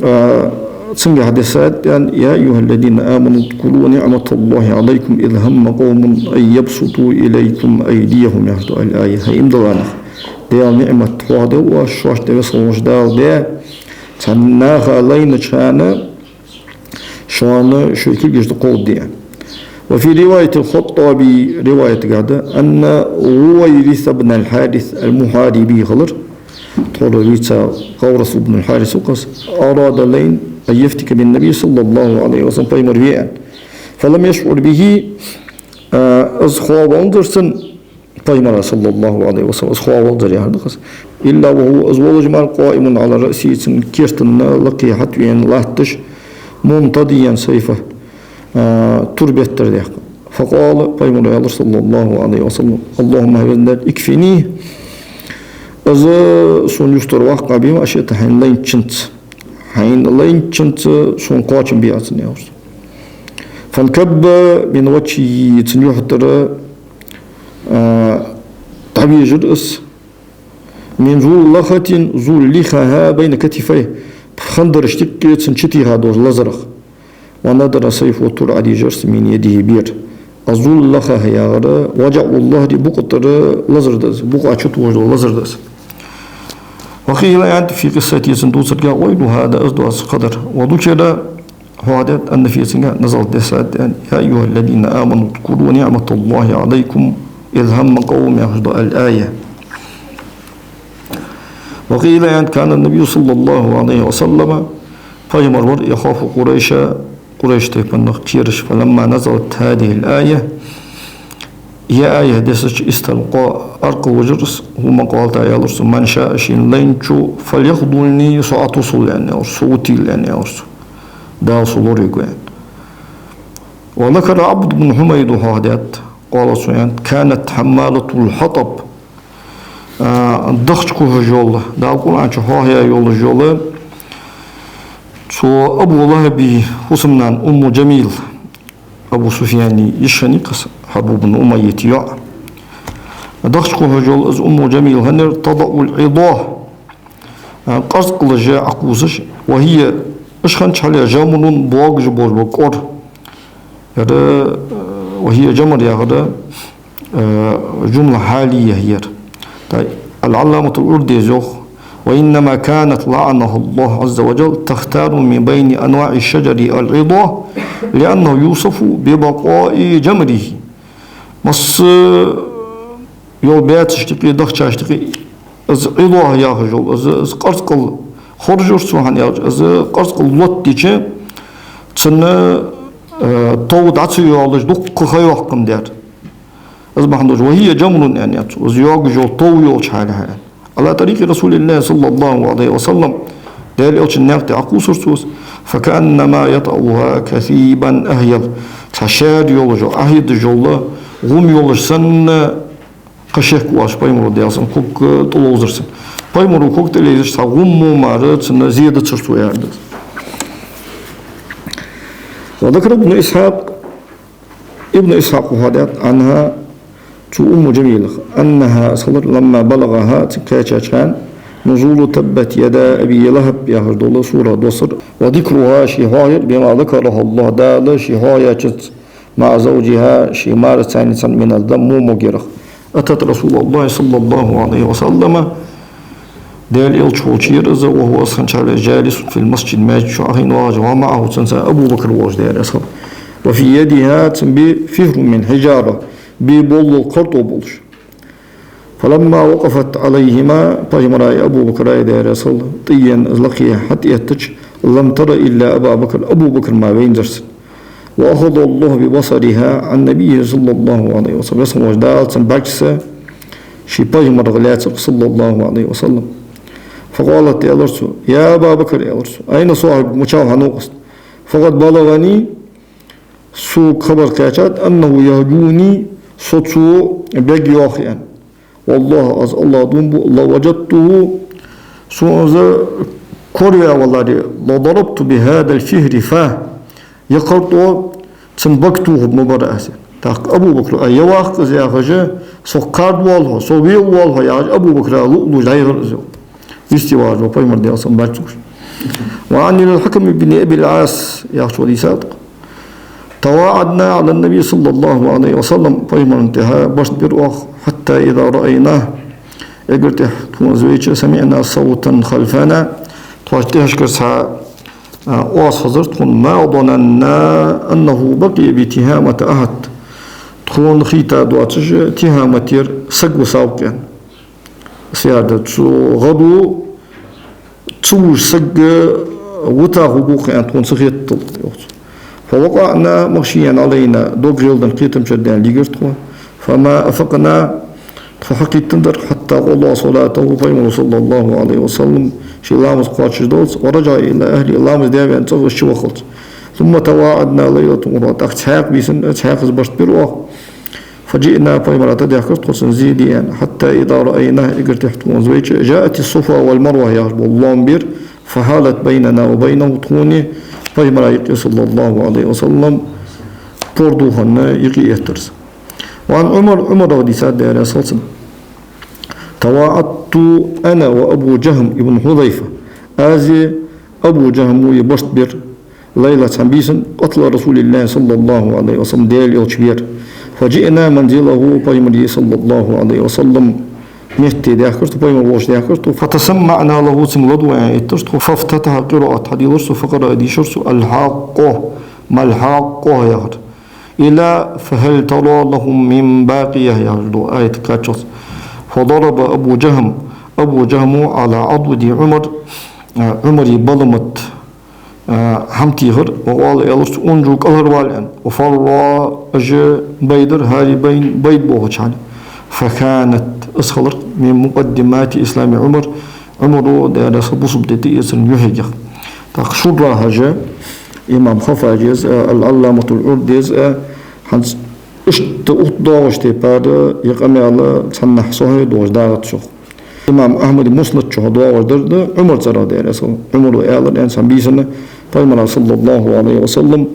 а, цунга хьадессад, аьннад: يا أيها الذين آمنوا اذكروا نعمة الله عليكم إذ هم قوم أن يبسطوا إليكم أيديهم, яхаш да аьнна, الآية. ХӀай иман дилла нах, Даьла ниӀмат хьоахаду оаш, шоашта тӀа Веза хинна волча Дала даь, цхьан наха лайнача хана шоана шоай кулгаш дӀакховдаде. وفي رواية الخطابي, риваятагахь да, أن غويرث بن الحارث المحاربي хилар, тхьовра вийца ГӀаврас ибн аль-Хьарис ва-кх из, أراد, лайна, أن يفتك بالنبي صلى الله عليه وسلم, Пайхамар ве аьнна. فلم يشعر به, а, из хоаваьннадар цунна, Пайхамара, صلى الله عليه وسلم, из хоаваьннадар яхар да-кх из. إلا وهو, из волаш мара, قائم على رأسه, цун керта лакхе хьатӀавена латташ, ممتديا سيفه, а, тур беттара даьккха. فقال, Пайхамара аьлар, صلى الله عليه وسلم: اللهم, хӀай Веза Даьла, اكفنيه, из сона юстара ваккха, بما شئت, хьайна лайначунца. Хьайна лайначунца сона кхоачам бе Ӏа цунна, аьлар цо. فانكب من وجهه, цун юхьа тӀара, а, дӀавежар из. من زلخة زلخها بين كتفيه, хандараш тӀехьа цун чутеха долча лазарах. ونثر سيفه, тур Ӏодийшар цун, من يده, бера. الزلخة яхар وجع الظهر, букъа тӀара лазар да из, букъа чутохаш дола лазар да из. وقيل, аьннад, في قصته, цун дувцаргахь, غير هذا, из да из кхыдар. وذكر, хьоахадаьд, أن فيه, цунгахь, نزلت, дессад, аьннад: يا أيها الذين آمنوا اذكروا نعمة الله عليكم إذ هم قوم, яхаш да аьнна, الآية. وقيل, аьннад, كان النبي صلى الله عليه وسلم, Пайхамар вар, يخاف قريشا, Къурайш тайпан нах кхераш, فلما نزلت هذه الآية, ер аят дессача, استلقى, аракъал вижар из, ثم قال, тӀаккха аьлар цо: من شاء, шийна лайначо, فليخذلني, со Ӏотувсалва, аьнна, аьлар цо, со вутийла, аьнна, аьлар цо. Дала со лораергва, аьнна. وذكر عبد بن حميد, хьоахадаьд, قال, цо аьннад: كانت حمالة الحطب, а, дахча кухьаш йола, Дала Къуръан чу хьоахаяь йолаш йола, цу Абу ЛахӀаба хӀусамнана Умму Джамил, Абу Суфьяна йиша хиннай-кх из, Хьарб ибн Умайята йоӀ. Дахча кухьаш йола из Умму Джамил хиннаяр, تضع العضاه, а, къарзкъалаш Ӏокхувсаш, وهي, уж хиннача хьале, جمر, боагаш болаш бола кӀор. Ер, э, وهي جمر яхар, э, جملة حالية я ер. ТӀаккха العلامة العرضيس йоах: وإنما كانت لعنها الله عز وجل تختار من بين أنواع الشجر العضاه لأنه يوصف ببقاء جمره. Масса йола баьцашта юкъе, дахчашта юкъе из Ӏидох яхаш йола, из, из къарзкъал хоржар цо, хӀана аьлча, из къарзкъал лотадича, цун, э, тов дӀа ца йоалаш, дукха ха йоаккхаш дар. Из бахьан долаш, وهي جمر, аьннад цо, из йоагаш йола тов йолча хьале, аьнна. على طريق رسول الله صلى الله عليه وسلم, Даьла Элчан наькъа тӀа Ӏокхувсар цо из, فكأنما يطأها كثيبا أهيل. Цхьа шаьра йолаш йола, ахьида йолаш йола гӀум йолаш санна, Кхы шек воацаш пайхамаро, Даьла салам хилда цунна, ког тӀаловзар цун. Пайхамаро ког тӀалейзача цхьа гӀум мо мара цунна зе дацар цо, яхаш да из. وذكر ابن إسحاق, Ибн Исхьакъа хьоадаьд, عنها, цу Умму Джамилах, أنها, из хилар, لما بلغها, цунга кхаьчача хана, نزول تبت يدا أبي لهب яхаш дола сура доссар, وذكرها, ше хьоахаяр, بما ذكرها الله, Дала ше хьоахаяьчунца, مع زوجها, ший мараца цхьана, من الذم, во мо гарах. أتت رسول الله صلى الله عليه وسلم, Даьла Элча волча яр из, وهو, из хинначул тӀехьагӀа, جالس في المسجد, маьждига чу Ӏохайна вагӀаш, ومعه, цунца Абу Бакр волаш, Даьла раьза хилва. وفي يدها, цун бе, فهر من حجارة, бе боллал кхартӀо болаш. فلما وقفت عليهما, пайхамараи Абу Бакраи, Даьла раьза хилва, тӀаена из лакхе хьатӀаэттача, لم تر إلا أبا بكر, Абу Бакр мара вайнзар цунна. وأخذ الله ببصرها عن النبي صلى الله عليه وسلم. Веза хинна волча Дала цун бӀаргса ший пайхамарах лаьцар, صلى الله عليه وسلم. فقالت, аьлар цо: يا أبا بكر, аьлар цо, أين صاحبك, мичав хьа новкъост? فقد بلغني, сога хабар кхаьчад, أنه يهجوني, со цо бегйоах, аьнна. والله, аз АллахӀ дув буъ, لو وجدته, сона из кораваь валаре, لضربت بهذا الفهر فاه, ер кхартӀо цун бага тохарг ма бар аз. ТӀаккха Абу Бакра: «Ай, ер ваккха из», яхаш, «Сох кхарда воалл хьо, со вела воалл хьо», яхаш, Абу Бакра луъ-луъаш дӀайихар из. Вести вагӀаш вола пайхамар, Даьла салам хилда цунна, бӀаргагуш. وعن الحكم بن أبي العاص, яхачо дийцад-кх. تواعدنا على النبي صلى الله عليه وسلم, пайхамара тӀехьа барт бир оаха, حتى إذا رأيناه, эггара тӀехьа тхона из вайча, سمعنا صوتا خلفنا, тхоашта тӀехьашкара цхьа, а, оаз хазар тхона, ما ظننا أنه بقي بتهامة أحد, тхона хийтта доацаш Тихаматера саг висав-кх, аьнна. Из яхар да, цу гӀадо ца вувш саг вита хургва-кх аьнна тхона ца хеттал, йоах цо. فوقعنا مغشيا علينا, дог гӀелденна, кхетамчара даьнна лигар тхо. فما أفقنا, тхо хьакхийттанзар, حتى قضى صلاته, пайхамаро, صلى الله عليه وسلم, ший ламаз кхоачашдаллалца, ورجع إلى أهله, ламаз даь ваьнна цӀагӀа из чувахаллалца. ثم تواعدنا ليلة أخرى, тӀаккха цхьаькха бийсан, цхьаькха из барт бир оаха. فجئنا, пайхамара тӀадаьхкар тхо цунна зе де аьнна, حتى إذا رأيناه, эггара тӀехьа тхона из вайча, جاءت الصفا والمروة яхаш бола лоам бир, فحالت بيننا وبينه, тхонеи пайхамараи юкъе, صلى الله عليه وسلم, пордув хинна юкъе эттар из. وعن عمر, Ӏумарах дийцад, Даьла раьза хилва цунна: تواعدت أنا وأبو جهم بن حذيفة, ази Абу Джахьми барт бир, ليلة, цхьан бийсан, قتل رسول الله صلى الله عليه وسلم, Даьла Элча вера. فجئنا منزله, пайхамара, صلى الله عليه وسلم, метте даьхкар тхо, пайхамар волча даьхкар тхо. فتسمعنا له, цунга ладувгӀа аьнна эттар тхо. فافتتح القراءة, хьадийлар цо, فقرأ, дийшар цо, الحاقة, ما الحاقة яхар, إلى فهل ترى لهم من باقية яхаш дола аят кхаччалца. فضرب أبو جهم, Абу Джахьмо, على عضد عمر, а, Ӏумара баламат а, хӀама техар, وقال, аьлар цо, انجو, кӀалхарвала, аьнна. وفرا, уж байдар, хӀара байна, байда бохача хана. فكانت, из хилар, من مقدمات إسلام عمر, Ӏумара, Даьла раьза хилва цунна, бусалба ди тӀаэцара юхьигех. ТӀаккха шуррахьаша, имам Хаффаджа из а, Аль-Ӏалламатуль-Ӏурди из а, хӀанз иштта укх доагӀача тайпара ер къамаьл цхьаннахьа сохьихь долаш дагӀац шоана. Имам Ахьмада Муснад чу доагӀаш дар да, Ӏумара цӀерагӀа, Даьла раьза хилва цунна, Ӏумара аьлар, аьнна, цхьан бийсан, пайхамара, صلى الله عليه وسلم,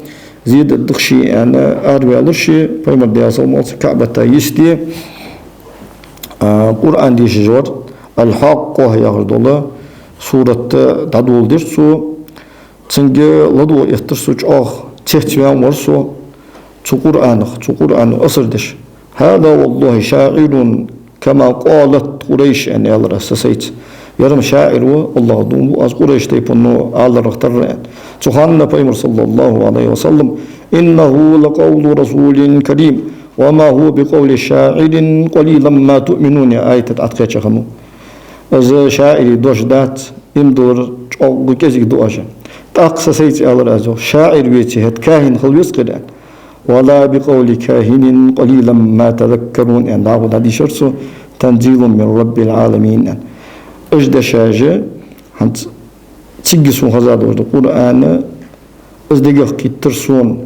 зе дергда-кх шийна, аьнна, араваьлар ше, пайхамар, Даьла салам хилда цунна, КаӀбата йисте, а, Къуръан дешаш вар, الحاقة яхаш дола сурат дӀадоладир цо, цунга ладувгӀа эттар цо, чӀоагӀа цецваьнна вар со цу Къуръанах, цу Къуръано асар деш. هذا والله شاعر كما قالت قريش, аьнна, аьлар аз сесайца. Ер-м шаӀир ва, АллахӀ дув буъ, аз Къурайш тайпано аларах тара, аьнна. Цу хана пайхамара, صلى الله عليه وسلم: إنه لقول رسول كريم وما هو بقول شاعر قليلا ما تؤمنون аят тӀа кхаьча хиннав. Из шаӀира дош дац, иман диллар чӀоагӀа кӀезига да оаш. ТӀаккха сесайца аьлар аз, йоах: шаӀир веце, хӀаьта кахӀин хила веза-кх ер, аьнна. ولا بقول كاهن قليلا ما تذكرون, аьнна, дӀахо дӀадийшар цо, تنزيل من رب العالمين, аьнна. Уж дешаш, хӀанз цига сона хеза долаш да Къуръан, из дегах кхийттар сона,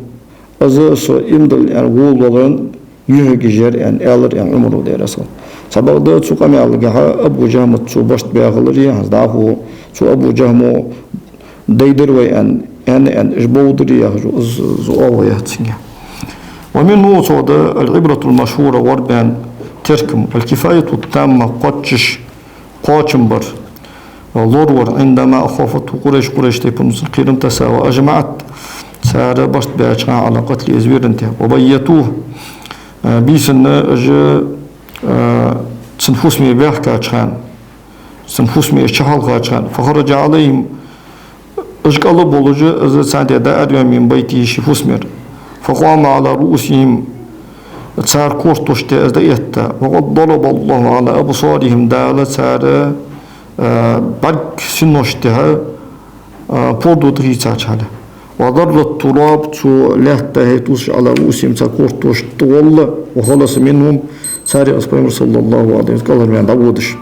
из со иман дилла аьнна волаваларан юхьигаш яр, аьнна, аьлар, аьнна, Ӏумара, Даьла раьза хилва цунна. Цхьабакъда цу къамаьлагахьа Абу ДжахӀма цо башха баьхалар, е хӀанз дӀахо цу Абу ДжахӀмо дайдар вай, аьнна, аьнна, аьнна, уж бовдар яхаш, из, из оагӀув яц цунга. ومنه, цо да, العبرة المشهورة, лорабаьнна теркам, الكفاية التامة, кхоачаш, кхоачам бар, лоравар, عندما خافته قريش, Къурайш тайпано цунна кхерам тесса, وأجمعت, цар башха баьча хана, على قتله, из вер тӀа, وبيتوه, а, бийсанна уж, а, цун фусаме баьхкача хана, цун фусаме уж чухьалхача хана, فخرج عليهم, уж кӀал болаш, из царна тӀа дӀаараваьнна, من بيته, ший фусамера. فقام على رؤوسهم, цар кортош тӀа из дӀаэтта. وقد ضرب الله على أبصارهم, Дала цар, а, бӀарга синош тӀа, а, пордув тӀахийцача хьале. وذر التراب, цу лаьтта дӀахьайх тувсаш, على رؤوسهم, цар кортош тӀа гӀолла, وخلص منهم, царех из Пайхамар, صلى الله عليه وسلم, кӀалхарваьнна дӀаводаш.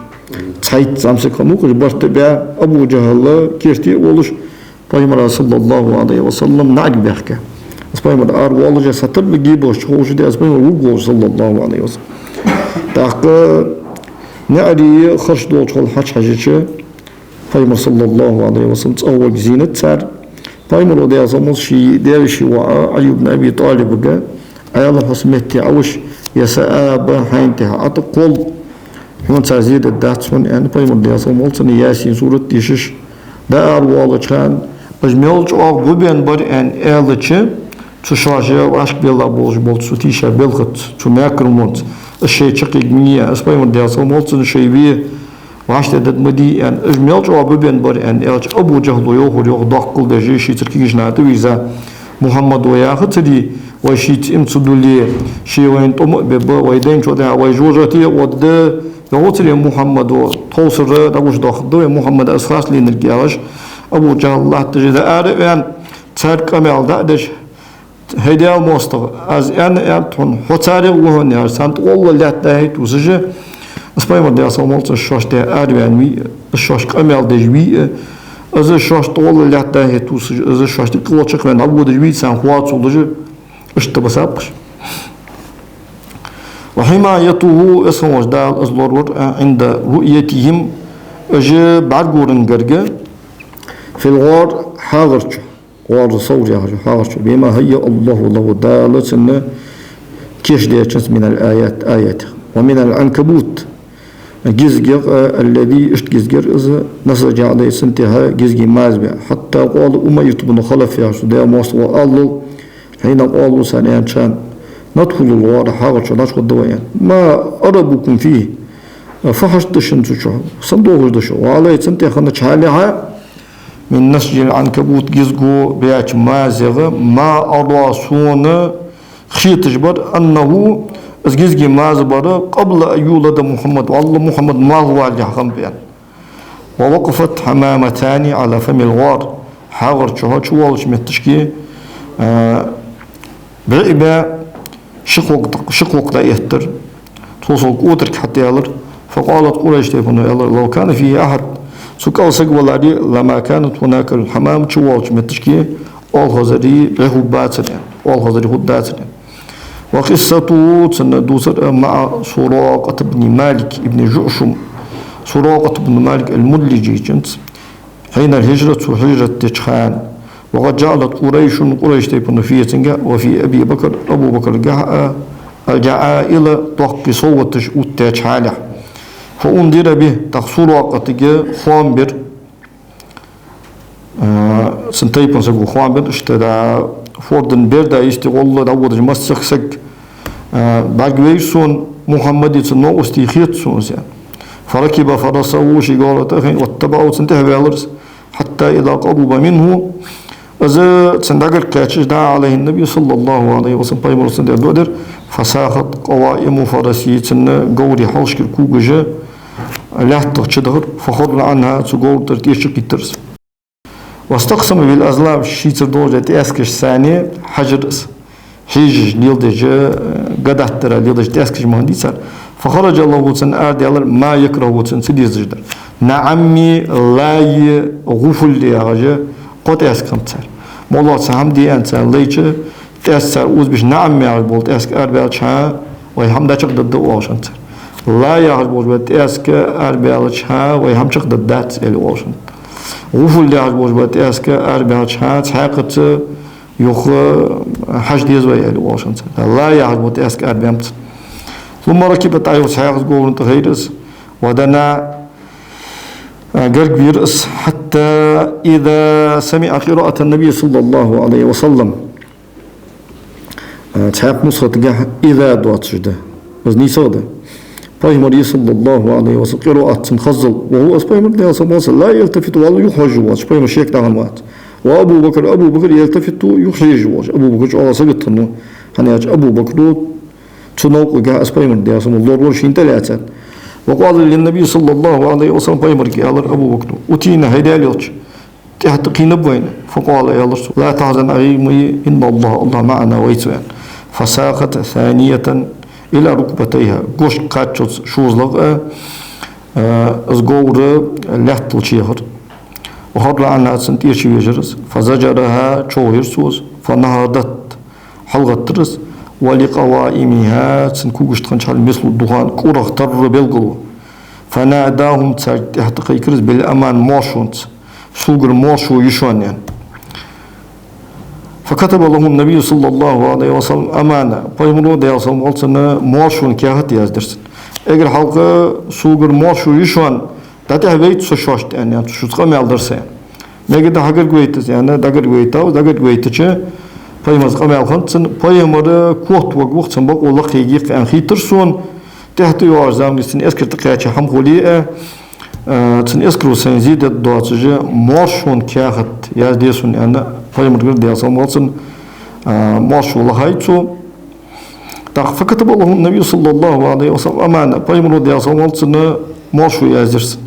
Цхьайтта зӀамсаг хиннав-кх уж, барт а баь, Абу ДжахӀал керте а волаш, Пайхамара, صلى الله عليه وسلم, наӀарга баьхка. Из Пайхамар аравоалаш, сатарра гебагӀаш чухьовшадаь, из Пайхамар вувргволаш, صلى الله عليه وسلم. ТӀаккха наӀарий харш долча хьал хьачухьежача, Пайхамар, صلى الله عليه وسلم, цӀагӀа варг зийнад цар. Пайхамара, Даьла салам хилда цунна, ший даь-веший воӀа Ӏали ибн Аби ТӀалибага аьлар: «Хьо са метте Ӏоваш, е са аба хьайна тӀа ӀотӀакхолл, хьона цар зе дергдац хьона», — аьнна, Пайхамара, Даьла салам хилда цунна, Ясин сурат дешаш, дӀааравоалача хана, уж мел чӀоагӀа гӀо бенна бар аьнна аьлча, цу шоаш вӀашкабелла болаш болча цу тийша белхаца, цу мекармонца, уж шоай чакхъяьннай, из Пайхамар, Даьла салам хилда цунна, шоай ве вӀаштӀехьдаргда ма дий аьнна, уж мел чӀоагӀа гӀо бенна бар аьнна аьлча, Абу ДжахӀала йоахар-йоах, доккхал деш, шийцара кагийча наха тӀавийрза: «Мухьаммада яхацарий, вай шийца иман ца дулле, ше вайна тӀом а бергба, вай дайначоа тӀехьа вай жожагӀате а одда, йоахацарий Мухьаммада, тховсара дӀагучадоахаргда вай Мухьаммада, из харц лийнарг», — яхаш, Абу ДжахӀал латташ дӀаара а ваьнна, царга къамаьл дӀа а деш: «ХӀай Даьла моастагӀа, аз аьнна а аьннад хьона, хьо царех ва хьона», — яхаш, царна тӀагӀолла лаьтта дӀа-хьа тувсаш, из Пайхамар, Даьла салам хилда цунна, шоашта араваьнна вий, из шоашка къамаьл деш вий, из шоашта тӀагӀолла лаьтта дӀа-хьа тувсаш, из шоашта дика гӀолла чакхваьнна дӀаводаш вий, царна хоа ца луш, иштта бисаб-кх уж. وحمايته, Веза хинна волча Дала из лоравар, عند رؤيتهم, уж бӀаргагурангара, في الغار, хьагӀар чу. ГӀар Савр яхача хьагӀар чу. بما هيأ الله له, Дала цунна кийчдаьчунца, من الآيات, аятех. ومن العنكبوت, гизгех, الذي, иштта гизгар из, نسج عليه, цунна тӀа гизги маза баь. حتى قال أمية بن خلف яхача Даьла моастагӀо аьлар, حين قالوا, цар аьннача хана: «ندخل الغار, хьагӀар чу дӀачугӀоргда вай», — аьнна. «ما أربكم فيه, фу хьашт да шун цу чу, сенна доахаш да шо?» وعليه, цунна тӀа хиннача хьалехьа, من نسج العنكبوت, гизго баьча мазех, ما أرى, сона хеташ бар, أنه, из гизги маза бар, قبل أن يولد محمد, валлахӀи, Мухьаммад малхвалалехьа хиннаб аьнна. ووقفت حمامتان على فم الغار, хьагӀар чу, чувоалача метташка, а, бӀи а баь, ши кхок, ши кхок дӀаэттар, цул совгӀа кӀотарг хьатӀаялар. فقالت قريش, тайпано аьлар: «لو كان فيه أحد, цу кӀал саг валаре, لما كانت هناك الحمامة, чувоалача метташка оалхазарий бӀи хургбацар», — аьнна, оалхазарий хургдацар, — аьнна. وقصته, цун дувцар, مع سراقة بن مالك بن جعشم, Суракъат ибн Малик ал-Мудлижийчунца, حين الهجرة, цо хӀижрат деча хана. وقد جعلت قريش, Къурайш тайпано, فيه, цунга, وفي أبي بكر, Абу Бакаргахьа, الجعائل, доккхий совгӀаташ оттадаьча хьалехь. فأنذر به, тӀаккха Суракъатага хоам бир, а, цун тайпан саго хоам бир, иштта да, фордан бер да, йисте гӀолла дӀаводаш массахк саг, а, бӀаргавайра сона, Мухьаммада цун новкъостий хет сона, аьнна. فركب فرسه, ший говра тӀа а хайна, واتبعه, цунна тӀехьа ваьлар из, حتى إذا قرب منه, из цунна дӀагарга кхаьчача, دعا عليه النبي صلى الله عليه وسلم, Пайхамара цунна тӀа дуӀа дир, فساخت قوائم فرسه, цун говра хьалхашкара когаш лаьттах чудахар, فخر عنها, цу говра тӀара тӀечукхийттар из. واستقسم بالأزلام, шийцара долча тӀаьскашца хьежар из. Хьежаш леладеш, э, гадат дара леладеш тӀаьскаш ма хиннадий цар. فخرج له, цунна арадаьлар, ما يكره, цунна ца дезаш дар. نعم, لا, غفل яхаш, кхо тӀаьск хиннад цар. МоллагӀа цхьа хӀама де аьнна царна лайча, тӀаьск цар озабеш, نعم яхаш бола тӀаьск арабаьлча, вай хӀама дӀачакхдаргда оалаш хиннад цар. «لا» яхаш болаш бола тӀеска арабаьлча хьа вай хӀама чакхдаргдац аьле оалаш хиннад. «غفل» яхаш болаш бола тӀеска арабаьлча хьа цхьаькхаза юха хьажа деза вай аьле оалаш хиннад цар. «لا» яхаш бола тӀеска арабаьннаб цар. «ثم ركب», тӀаккха юха цхьаькхаза говрана тӀа хайра из. «ودنا», гарга вера из. «حتى إذا سمع قراءة النبي صلى الله عليه وسلم». Цхьаькха нусхатагахь «إذا» доацаш да. Из нийсагӀа да. Пайхамара, صلى الله عليه وسلم, къираат цун хазал. «وهو», из Пайхамар, Даьла салам хилда цунна, «لا يلتفت», валлахӀи, юхахьожаш вац, Пайхамар шеко тӀа хинна вац. «وأبو بكر», Абу Бакр, «يلتفت», юхахьежаш волаш. Абу Бакр чӀоагӀа сагота хиннав. ХӀана аьлча Абу Бакро цу новкъагахь из Пайхамар, Даьла салам хилда цунна, лоравар шийна тӀалаьцад. «وقال للنبي صلى الله عليه وسلم», Пайхамарга аьлар Абу Бакро: «أتينا», хьайдаьлча, тӀехьа тӀакхийнаб вайна. «فقال», аьлар цо: «لا تحزن», Ӏа гӀий ма е, «إن الله», АллахӀ, «معنا», вайца ва. «فساقت ثانية إلى ركبتيها», гошка кхаччалца шозлагӀа, а, из говр лаьттал чуехар. «وخر عنها», цун тӀера чувежар из. «فزجرها», човхаяьр цо из. «فنهضت», хьалгӀаттар из. «ولقوائمها», цун когашта хиннача хьал, «مثل الدخان», кӀурах тарра белгало. «فناداهم», царга тӀехьа тӀакхайкар из, «بالأمان», моаршонца. «Согара моаршо я шоана», аьнна. «فكتب له النبي صلى الله عليه وسلم أمانا», Пайхамара, Даьла салам хилда цунна, моаршон каьхат яздаьр цунна. Эггара хьалха «Согара моаршо я шоана, дӀатӀехьавайта со шоашта», аьнна, цо шуца къамаьл даьр сай. Мегаргда хьагаргавайта из, аьнна, дӀагаргвайтав из, дӀагаргвайтача, Пайхамара къамаьл хиннад цун, Пайхамар котваргва-кх, цун бокъо лакхъергья-кх аьнна хийттар сона, тӀехьа тӀайоагӀача заман цун эскар тӀакхаьча хӀама хуле а, а, цун эскаро сайна зе дергдоацаш, моаршон каьхат язде сона, аьнна, Пайхамарагара, Даьла салам хилда цунна, а, моаршо лахай цо. ТӀаккха «فكتب له النبي صلى الله عليه وسلم أمانا», Пайхамара, Даьла салам хилда цунна, моаршо яздаьр цунна.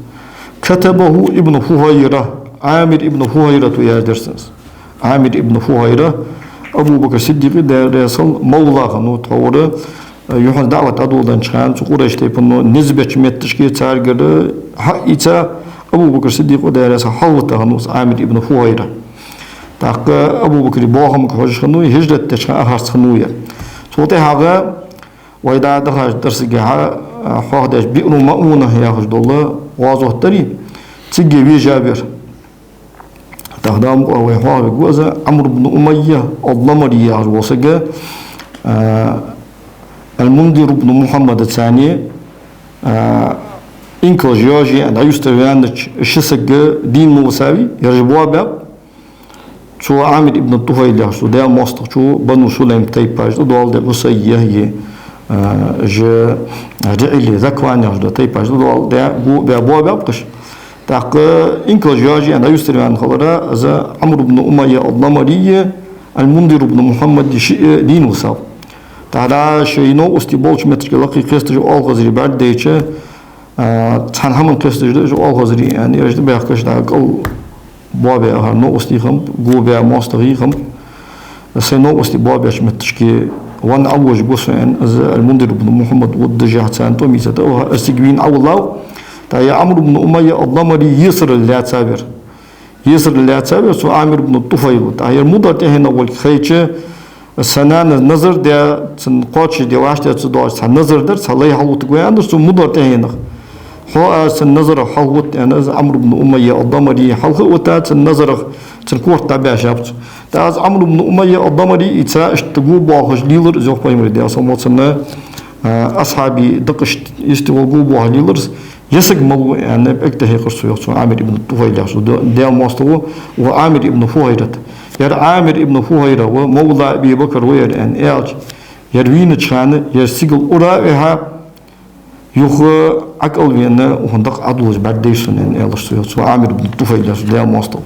«كتبه ابن فهيرة», Ӏамир ибн ФухӀайрата яздаьр цунна из. Ӏамир ибн ФухӀайра Абу Бакр Сиддикъа, Даьла раьза хилва цунна, мавла хиннав, тхьовра, юххьанца даӀват Ӏодоладеннача хана цу Къурайш тайпано низ беча метташка царгара хьаийца, Абу Бакр Сиддикъо, Даьла раьза хилва цунна, хьалгӀатта хиннав из Ӏамир ибн ФухӀайра. ТӀаккха Абу Бакра бохамга хьожаш хиннав, хӀижрат деча хана ахарца хиннав ер. Цул тӀехьагӀа вай дӀа-, дахача дарсагахьа, а, хьоахадеш, Биъру МаӀуна яхаш дола гӀазот дарий, цига вежавар. ТӀаккха Дала мукъалахь вай хьоахавергва из, Ӏамр ибн Умайя ад-ДамарӀий яхаш вола саг, а, Аль-Мунзир ибн Мухьаммада цани, а, инкалаш йоажае аьнна дӀаюстара ваьннача ши сага дийна ма висавий, ераш боабаьб. Цу Ӏамир ибн ТӀуфайл яхача цу Даьла моастагӀчо Бану Сулайм тайпаш тӀа дола, де Ӏусайя е, а, же РиӀли, Закван яхаш дола тайпаш тӀа дола, де го бе боабаьб-кх уж. ТӀаккха инкалаш йоажае аьнна дӀаюстара ваьнна хиларах, из Ӏамр ибн Умайя ад-ДамарӀий, Аль-Мунзир ибн Мухьаммад шиъ дийна висав. ТӀаккха шоай новкъостий болча метташка лакхе кхесташ оалхазарий бӀаргадайча, а, цхьан хӀаман кхесташ да уж оалхазарий, аьнна, ераш тӀабаьхкача, дӀа кӀал боабаь хӀара новкъостий хиннаб, го баь моастагӀий хиннаб. Сай новкъостий боабеча метташка венна Ӏовожаргва со, аьнна, из Аль-Мунзир ибн Мухьаммад гӀуддашехь царна тӀом ийца тӀаваха, из цига вийна Ӏовиллав. ТӀаккха ер Ӏамр ибн Умайя ад-ДамарӀий есарал лаьцавир. Есарал лаьцавир цу Ӏамир ибн ТӀуфайла. ТӀаккха ер мудар тӀехьенах волга хайча, са нанас назар даь, цунна кхоачашде вӀаштӀехьа ца доагӀаш цхьа назар дар, цхьа лай хьалгӀоттаргва аьннадар цо мудар тӀехьенах. Хьо, аьлар, цун назарах хьалгӀотта, аьнна, из Ӏамр ибн Умайя ад-ДамарӀий хьалха а вита, цун назарах цун корта дӀабаьшаб цо. ТӀаккха из Ӏамр ибн Умайя ад-ДамарӀий, из цхьа иштта го боахаш лелар из, йоах Пайхамара, Даьла салам хилда цунна, а, асхьабий дакъашта йисте вола го боахаш лелар из. Ер саг малув аьнна, пӀелг тӀахьекхар цо, йоах, цу Ӏамир ибн ТӀуфайл яхача цу Даьла моастагӀо ва Ӏамир ибн ФухӀайрата. Ер Ӏамир ибн ФухӀайра ва, мавла Аби Бакр ва ер, аьнна аьлча, ер вийнача хана, ер сигала ура а вихьа, юха ӀокӀалвена, укхун дакъа Ӏодуллаш бӀаргадайра сона, аьнна аьлар цо, йоах, цу Ӏамир ибн ТӀуфайл яхача цу Даьла моастагӀо.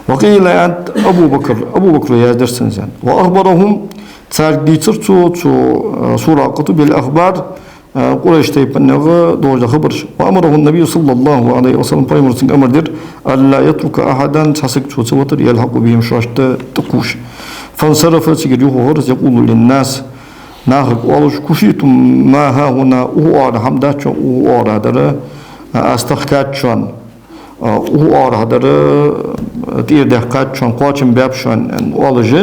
«وقيل», аьннад, Абу Бакр, Абу Бакро яздаьр цунна из, аьнна. «وأخبرهم», царга дийцар цо, цу, а, Суракъата, «بالأخبار», а, Къурайш тайпанех долаш дола хабараш. «وأمره النبي صلى الله عليه وسلم», Пайхамара цунга амар дир, «ألا يترك أحدا», цхьа саг цо ца витар, «يلحق بهم», шоашта тӀакхувш. «فانصرف», цигара юхавахар из, «يقول للناس», нахага оалаш: «كفيتم ما هاهنا», укх оагӀорахьа хӀама дац шоана, укх оагӀорахьа дар, а, аз тахкад шоана, а, укх оагӀорахьа дар, а, тӀера даьккхад шоана, кхоачам баьб шоана, аьнна, оалаш.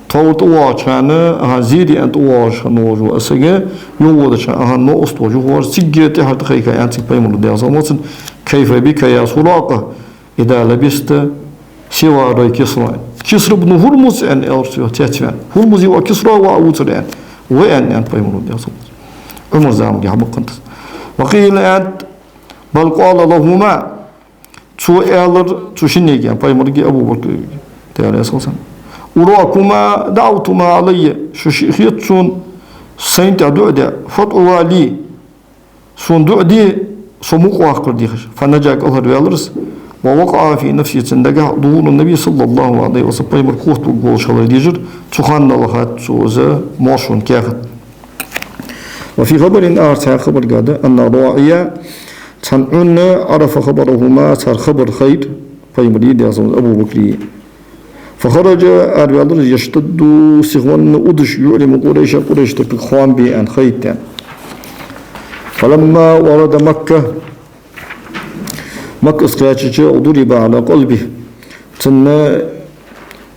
Тховра тӀавоагӀача хана, аха, зере аьнна тӀавоагӀаш хинна волаш ва из саг, юхавоагӀача хана, аха, новкъост волаш юхавоагӀаш, цига тӀехьара тӀахайкай аьнна цига пайхамара, Даьла салам хилда цунна: «كيف بك يا سراقة إذا لبست سواري كسرى؟» Кисра ибн Хурмуз аьнна, аьлар цо, цецваьнна. Хурмузе воӀ, Кисра воӀ вувцар аьнна. Ва аьнна, аьннад пайхамара, Даьла салам хилда цунна. Ӏумара заманга хьабаьхкаб из. وقيل, аьннад, بل قال لهما. Цо аьлар цу шиннега, пайхамарга, Абу Бакра, Даьла раьза хилва царна: «أراكما دعوتما علي, шо шиъ хет сона сайна тӀа дуӀа де, فادعوا لي, сона дуӀа де, со мукъаваккхар дехаш». فنجا, кӀалхарваьлар из, ووقع في نفسه, цун дагахь, ظهور النبي صلى الله عليه وسلم, пайхамар котваргволаш хилар дийшар, цу хана лахад цо из моаршон каьхат. وفي خبر آخر, цхьан хабарга да, أن راعيا, цхьан Ӏуна, عرف خبرهما, цар хабар хайра, пайхамара, Даьла салам хилда цунна, Абу Бакра. فخرج, араваьлар из, يشتد, сихвенна удаш, يعلم قريشا, Къурайш тайпага хоам бе аьнна, хайта аьнна. فلما ورد مكة, Макка из кхаьчача, ضرب على قلبه, цун, э,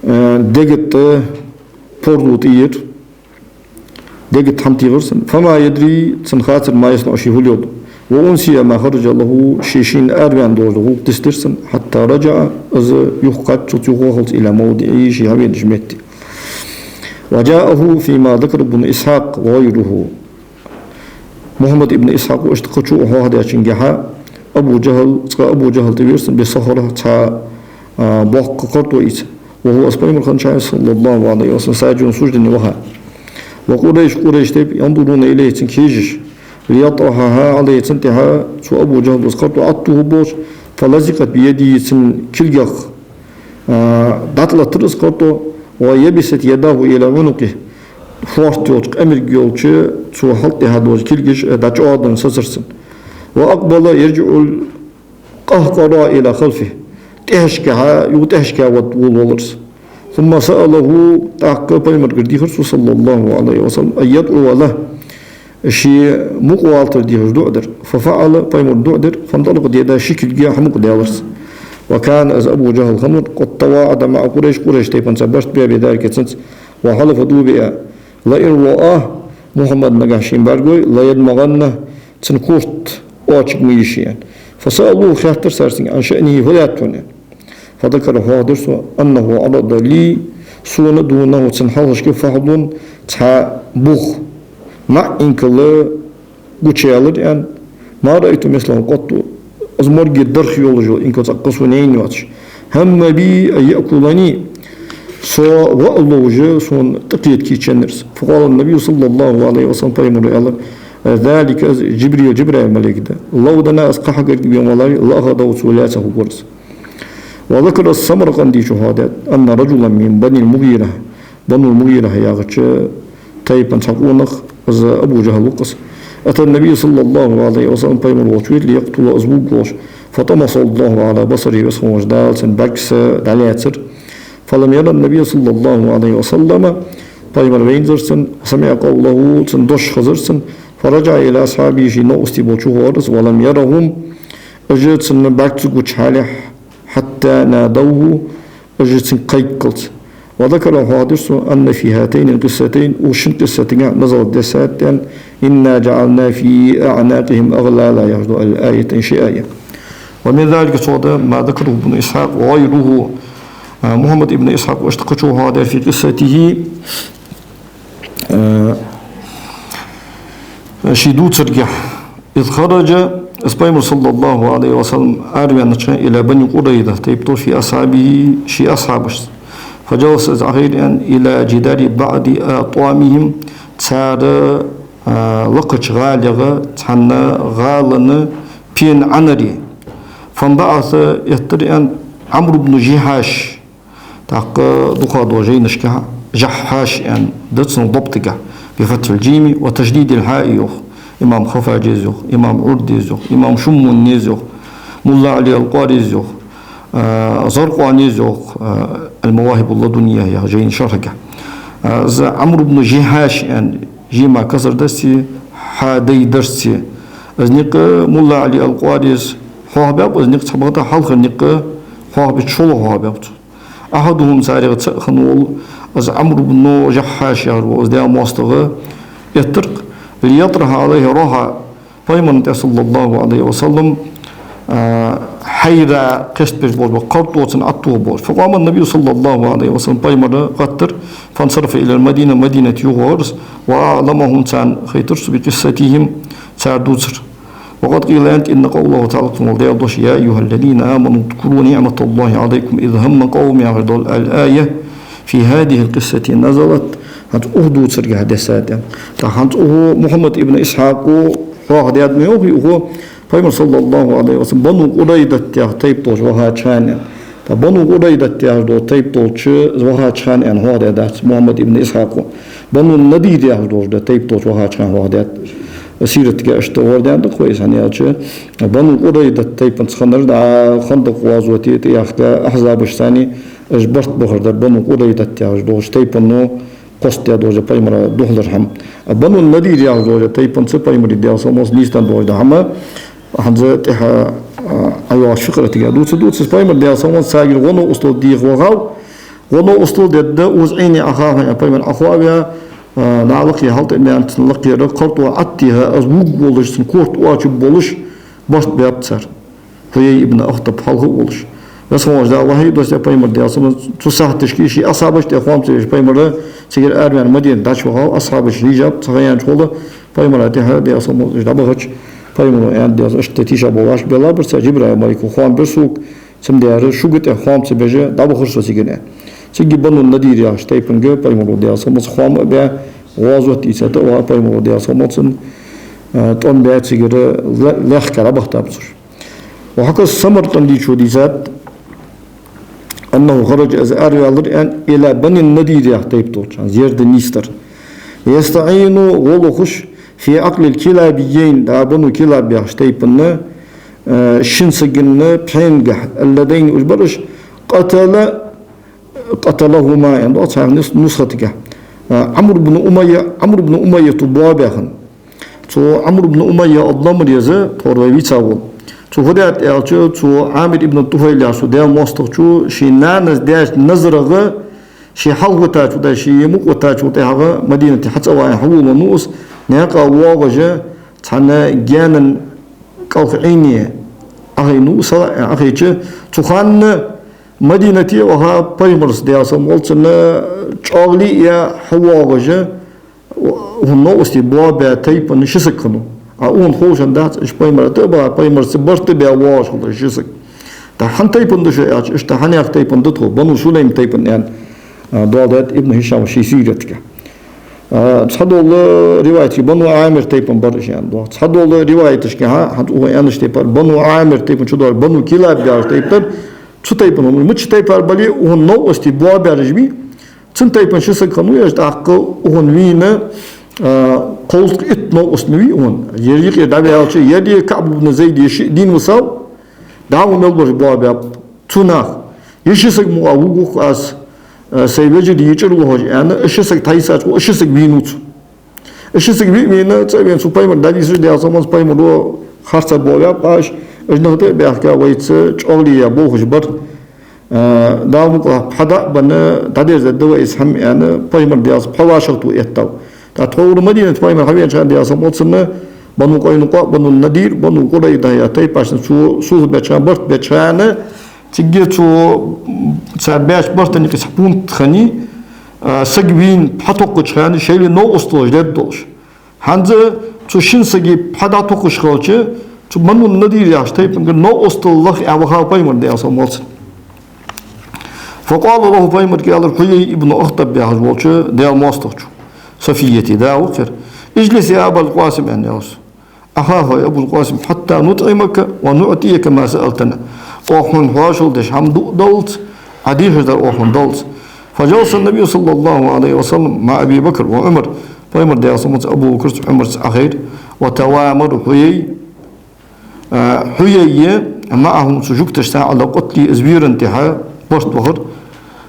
дега тӀа пордув тӀаера, дега тӀа хӀама тийгӀар цун. فما يدري, цунна хацар, ما يصنع, ше фу леладу. وأنسي ما خرج له, ше шийна араваьнна долаш дола гӀулакх дицдир цунна. حتى رجع, из юхакхаьчача, цунца юхавахалца, إلى موضعه, ше хьавенача метте. وجاءه فيما ذكر ابن إسحاق وغيره. Мухьаммад ибн Исхьакъа, иштта кхычо хьоахадаьчунгахьа, Абу ДжахӀал, цкъа Абу ДжахӀал тӀавера цунна, بصخرة, цхьа, а, боккха кхарто ийца. وهو, из пайхамар хиннача хана, صلى الله عليه وسلم, ساجد, суждане ваха. وقريش, Къурайш тайпа, ينظرون إليه, цунга хьежаш, ليطرحها عليه, цунна тӀехьа цу Абу ДжахӀала из кхарто Ӏотохаргболаш, فلزقت بيده, цун кулгах, а, дӀатӀалаттар из кхарто, ويبست يداه إلى عنقه, фоарт йолча, къамарг йолча цу хьал тӀехьа долча кулгаш, а, дӀачӀоагӀденна сецар цун. وأقبل يرجع القهقرى إلى خلفه. ТӀехьашкахьа, юха тӀехьашка вад волавелар из. ثم سأله, тӀаккха пайхамарагара дийхар цо, صلى الله عليه وسلم, أن يدعو له, ше мукъавалийтар дехаш дуӀа дар. ففعل, пайхамара дуӀа дир, فانطلقت يداه, ши кулг хьамукъадаьлар из. وكان, из Абу ДжахӀал хиннавар, قد تواعد مع قريش, Къурайш тайпанца барт баь бе дар цунца, وحلف, дув биа, لئن رآه محمد, нагахьа шийна бӀаргагой, ليدمغن, цун корта оачаргма йиш я. فسألوه, хаьттар цар цунга, عن شأنه, фу латт хьона. فذكر, хьоахадир цо, أنه عرض لي, сона, دونه, цун хьалхашка, فحل, цхьа бух, маӀа инкал гучаяьлар аьнна, ما رأيت مثله قط, из моргаш дарх йолаш йола инкал цӀаккха сона яйна йоацаш. هم بي أن يأكلني, со ваа ловш, сона тӀакхета кийча еннар из. فقال النبي صلى الله عليه وسلم, пайхамара аьлар: ذلك, из Джибрил, Джибраил малейк да. لو دنا, из кхы хьагарга вена валаре, لأخذه, цо лаьца хургвар из. وذكر السمرقندي, цо хьоахадаьд, أن رجلا من بني المغيرة, Бану МугӀира яхача тайпан цхьа къонах, из Абу ДжахӀал ва-кх из. أتى النبي صلى الله عليه وسلم, пайхамар волча венав, ليقتله, из вувргволаш. فطمسه الله على بصره, Веза хинна волча Дала цун бӀаргса дӀалаьцар. فلم ير النبي صلى الله عليه وسلم, пайхамар вайнзар цунна, وسمع قوله, цун дош хезар цунна. فرجع إلى أصحابه, ший новкъостий болча юхавоагӀар из, ولم يرهم, уж цунна бӀарг ца гуча хьале, حتى نادوه, уж цунга кхайккхалца. وذكر, хьоахадир цо, أن في هاتين القصتين, укх шин къиссатагахь, نزلت, дессад аьнна, إنا جعلنا في أعناقهم أغلالا яхаш дола аят, ши аят. ومن ذلك, цох да, ما ذكره ابن إسحاق وغيره, а, Мухьаммад ибн Исхьакъа, иштта кхычо хьоахадаьр, في قصته, а, ший дувцаргахь, إذ خرج, из пайхамар, صلى الله عليه وسلم, араваьннача хана, إلى بني قريظة, тайпа тӀа, في أصحابه, ший асхьабашца. فجلس, из Ӏохайра аьнна, إلى جدار بعض أطوامهم, цар, а, лакхача гӀалех цхьан гӀалан пен Ӏанаре. فانبعث, эттар аьнна, Ӏамр ибн Жихьаш, тӀаккха дукхагӀдола жайнашка Жахьаш аьнна да цун лоӀамагахь, بفتح الجيم وتشديد الحاء йоах, имам Хаффаджес йоах, имам Ӏурдес йоах, имам Шуммунес йоах, Мулла Ӏали ал-Къарис йоах, а, Заркъанес йоах, а, المواهب اللدنية яхача жайна шархьагахь. А, из Ӏамр ибн Жихьаш аьнна, жима касра даьций, хьа дай дарций. Из никъ Мулла Ӏали ал-Къарис хьоахабаьб, из никъ цхьабакъда хьалхара никъ хьоахабеча шоллагӀа хьоахабаьб цо. أحدهم, царех цаӀ хинна вола, из Ӏамр ибн Жаххьаш яхаш вола, из Даьла моастагӀа эттар, ليطرح عليه الرعاء, пайхамара тӀа, صلى الله عليه وسلم, а, хьайра кхестабеш болаш бола кхартӀо цунна Ӏотоха болаш. فقام النبي صلى الله عليه وسلم, пайхамар гӀаттар, فانصرف إلى المدينة, Мадинате юхавахар из, وأعلمهم, царна хайтар цо, بقصتهم, цар дувцар. وقد قيل, аьннад, إن قوله تعالى, Даьла дош: يا أيها الذين آمنوا اذكروا نعمة الله عليكم إذ هم قوم, яхаш дола аьлла аят, في هذه القصة نزلت, хӀанз укх дувцаргахьа дессад, аьнна. ТӀаккха хӀанз укхо Мухьаммад ибн Исхьакъо хьоахадаьд ма йоахий укхо, пайхамар, صلى الله عليه وسلم, Бану Къурайзат яха тайпа долча вахача хана, аьнна. ТӀаккха Бану Къурайзат яхаш дола тайпа долча вахача хана, аьнна, хьоахадаьдац Мухьаммад ибн Исхьакъо. Бану Надир яхаш долаш да тайпа долча вахача хана хьоахадаьд. Сиратага иштта гӀордаьнна да-кх вай из, хӀана аьлча Бану Къурайзат тайпанца хиннар, дӀа Хандакъ гӀазоте тӀехьа Ахьзабаш санна, уж барт бахар дар Бану Къурайзат яхаш долча тайпано кхоссадаь долаш да пайхамара духьалара хӀама. А Бану Надир яхаш долча тайпанца пайхамара, Даьла салам хилда цунна, нийсденна долаш да хӀама. ХӀанз тӀехьа, а, ӀойоагӀача фикъратага дувца дувц из. Пайхамар, Даьла салам хилда цунна, царгара гӀо-новкъостал дийха вахав. ГӀо-новкъостал дергда, укхаза Ӏийне Ӏохавхаве, а, пайхамар Ӏохавхаве, а, наьха лакхе хьалтӀабаьнна, цун лакхера кхартӀо Ӏотеха, из вувргволаш, цун корта оачаргболаш барт баьб цар. Хьуяй ибн Ахтаб хьалха а волаш. Веза хинна волча Дала вахьий доссадаьд пайхамарга, Даьла салам хилда цунна, цу сахьаташка ший асхьабашта тӀа хоам ца беш, пайхамар цигара араваьнна Мадинате дӀачуваха, асхьабаш рийжаб, цхьа ха яьннача гӀолла, пайхамара тӀехьа, Даьла салам хилда цунна, уж дӀабахача, пайхамара аьннад, Даьла салам хилда цунна, иштта тийшаболаш беллабар цар, Джибраил малайко хоам бир сога, цамдера шуга тӀа хоам ца беш дӀабахар со цигара, аьнна. Цига Бану Надир яхача тайпанга пайхамара, Даьла салам хилда цунна, хоам а баь, гӀазот дийца тӀаваха пайхамара, Даьла салам хилда цунна, а, тӀом баь цигара ле-, лаьхкара бахийтаб цар. Ва хьакъа Самаркъандичо дийцад, أنه خرج, из араваьлар, аьнна, إلى بني النضير яха тайпа долча, зерда нийсдар. يستعين, гӀо лохаш, في عقل الكلابيين, дӀа Бану Килаб яхача тайпан, э, шин сага пхьенгахьа, اللذين, уж бар уж, قتل, قتلهما, аьнна да цхьан нус-, нусхатага. Э, Ӏамр ибн Умайя, Ӏамр ибн Умайя тӀа боабаь хинна. Цу Ӏамр ибн Умайя ад-Дамри, из тховра вай вийца вола. Цо фу даьд аьлча, цу Ӏамир ибн ТӀуфайл яхача цу Даьла моастагӀчо ший нанас даьча назарагӀа, ше хьалхавитачул тӀехьагӀа, ше мукъавитачул тӀехьагӀа Мадинате хьацӀаваха хьаволавеннав из, наькъа воагӀаш, цхьан гаьна кӀалха Ӏийне Ӏохайнав из, сала Ӏохайча, цу хана Мадинате а ваха, пайхамарца, Даьла салам хилда цунна, чӀоагӀле а яь хьавоагӀаш, укхун новкъостий боабаь тайпан ши саг хиннав. А укхунна ховш хӀама дац, уж пайхамара тӀа а баха, пайхамарца барт а баь воагӀаш хиннав ши саг. ТӀаккха хьан тайпан да шо аьлча, иштта хьанех тайпан да тхо, Бану Сулайм тайпан, аьнна, а, доаладаьд Ибн Хишама ший сиратага. А, цхьадола риваяташка Бану Ӏамир тайпан бар уж, аьнна, доагӀа. Цхьадола риваяташка, хӀа, хӀанз укхо аьннача тайпара Бану Ӏамир тайпан чудоагӀаш, Бану Килаб яхача тайпан дар, цу тайпан хиннав. Мичча тайпара бале а, укхун новкъостий боабаьраш бий, цун тайпан ши саг хиннав уж, тӀаккха укхунна вийна, а, кховзткъеи итт новкъост ма вий укхунна. Ер юкъера дӀаваьлча, ер КаӀб ибн Зайд, ер шиъ дийна висав, дӀахо мел бараш боабаьб цу наха. Ер ши саг мукъагӀа вувргва-кх аз, а, сай вежарий чӀир лохаш, аьнна, уж ши саг тхьайисача, уж ши саг вийнав цо. Уж ши саг вий а вийна, цӀа а вена, цу пайхамарга дӀадийцар, Даьла салам хилда цунна, пайхамаро харцахьа боабаьб уж, уж нах тӀа а баьхка, вайца чӀоагӀле яь болхаш бар. Э, Дала мукъалахь, пхьа дӀа а бенна, дӀадерзадергда вай из хӀама, аьнна, пайхамар, Даьла салам хилда цунна, пхьа вӀашагӀтохаэттав. ТӀаккха тховра Мадинате пайхамар хьавенача хана, Даьла салам хилда цунна, Бану Къайнукъаъ, Бану Надир, Бану Къурайза яха тайпашца цо сулха беча хана, барт беча хана, цига цо, цар баьча бартан юкъе цхьа пункт хиннай, э, саг вийна пхьа тохкача хана шоайла новкъосталаш дергдолаш. ХӀанз цу шин сага пхьа дӀатохаш хилча, цу Бану Надир яхача тайпангара новкъостал лаха Ӏовахав пайхамар, Даьла салам хилда цунна. فقال له, пайхамарга аьлар Хьуяй ибн Ахтаб яхаш волча Даьла моастагӀчо, Сафияти да ва-кх ер: اجلس يا أبا القاسم, аьнна, аьлар цо. Ӏоха, хӀай Абул-Къасим, حتى نطعمك ونعطيك ما سألتنا. Оаха хьона хьоашалгӀа деш хӀама дуадаллалца, Ӏа дехар дар оаха хьона даллалца. فجلس النبي صلى الله عليه وسلم مع أبي بكر وعمر. Пайхамар, Даьла салам хилда цунна, Абу Бакарца, Ӏумарца Ӏохайра. وتوامر حيي, а, Хьуяй معهم, цу жугташца, على قتله, из вийран тӀехьа барт бахар.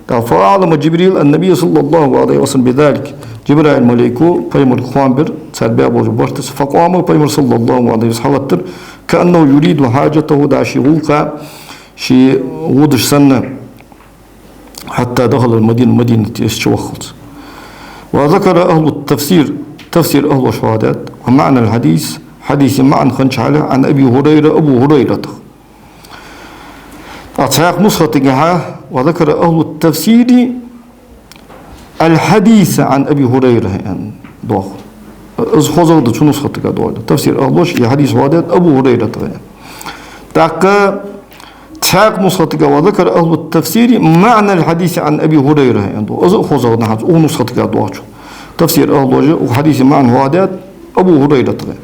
ТӀаккха فأعلم جبريل النبي صلى الله عليه وسلم بذلك. Джибраил малайко пайхамарга хоам бир цар баь болча бартаца. فقام, пайхамар, صلى الله عليه وسلم, хьалаттар, كأنه يريد حاجته, дӀа ший гӀулакха ше гӀо деш санна. حتى دخل المدينة, Мадинате из чуваххалца. وذكر أهل التفسير, тафсира ахӀлоша хьоахадаьд, ومعنى الحديث, хьадиса маӀан хиннача хьале, عن أبي هريرة, Абу ХӀурайратах. Цхьаькха нусхатагахьа, وذكر أهل التفسير الحديث عن أبي هريرة аьнна доагӀа. Из хозагӀа да цу нусхатага доагӀа. Тафсира ахӀлоша из хьадис хьоахадаьд Абу ХӀурайратах аьнна. ТӀаккха цхьаькха нусхатага, وذكر أهل التفسير معنى الحديث عن أبي هريرة аьнна доагӀа. Из а хозагӀа да хӀанз укх нусхатага доагӀачох. Тафсира ахӀлоша укх хьадиса маӀан хьоахадаьд Абу ХӀурайратах аьнна.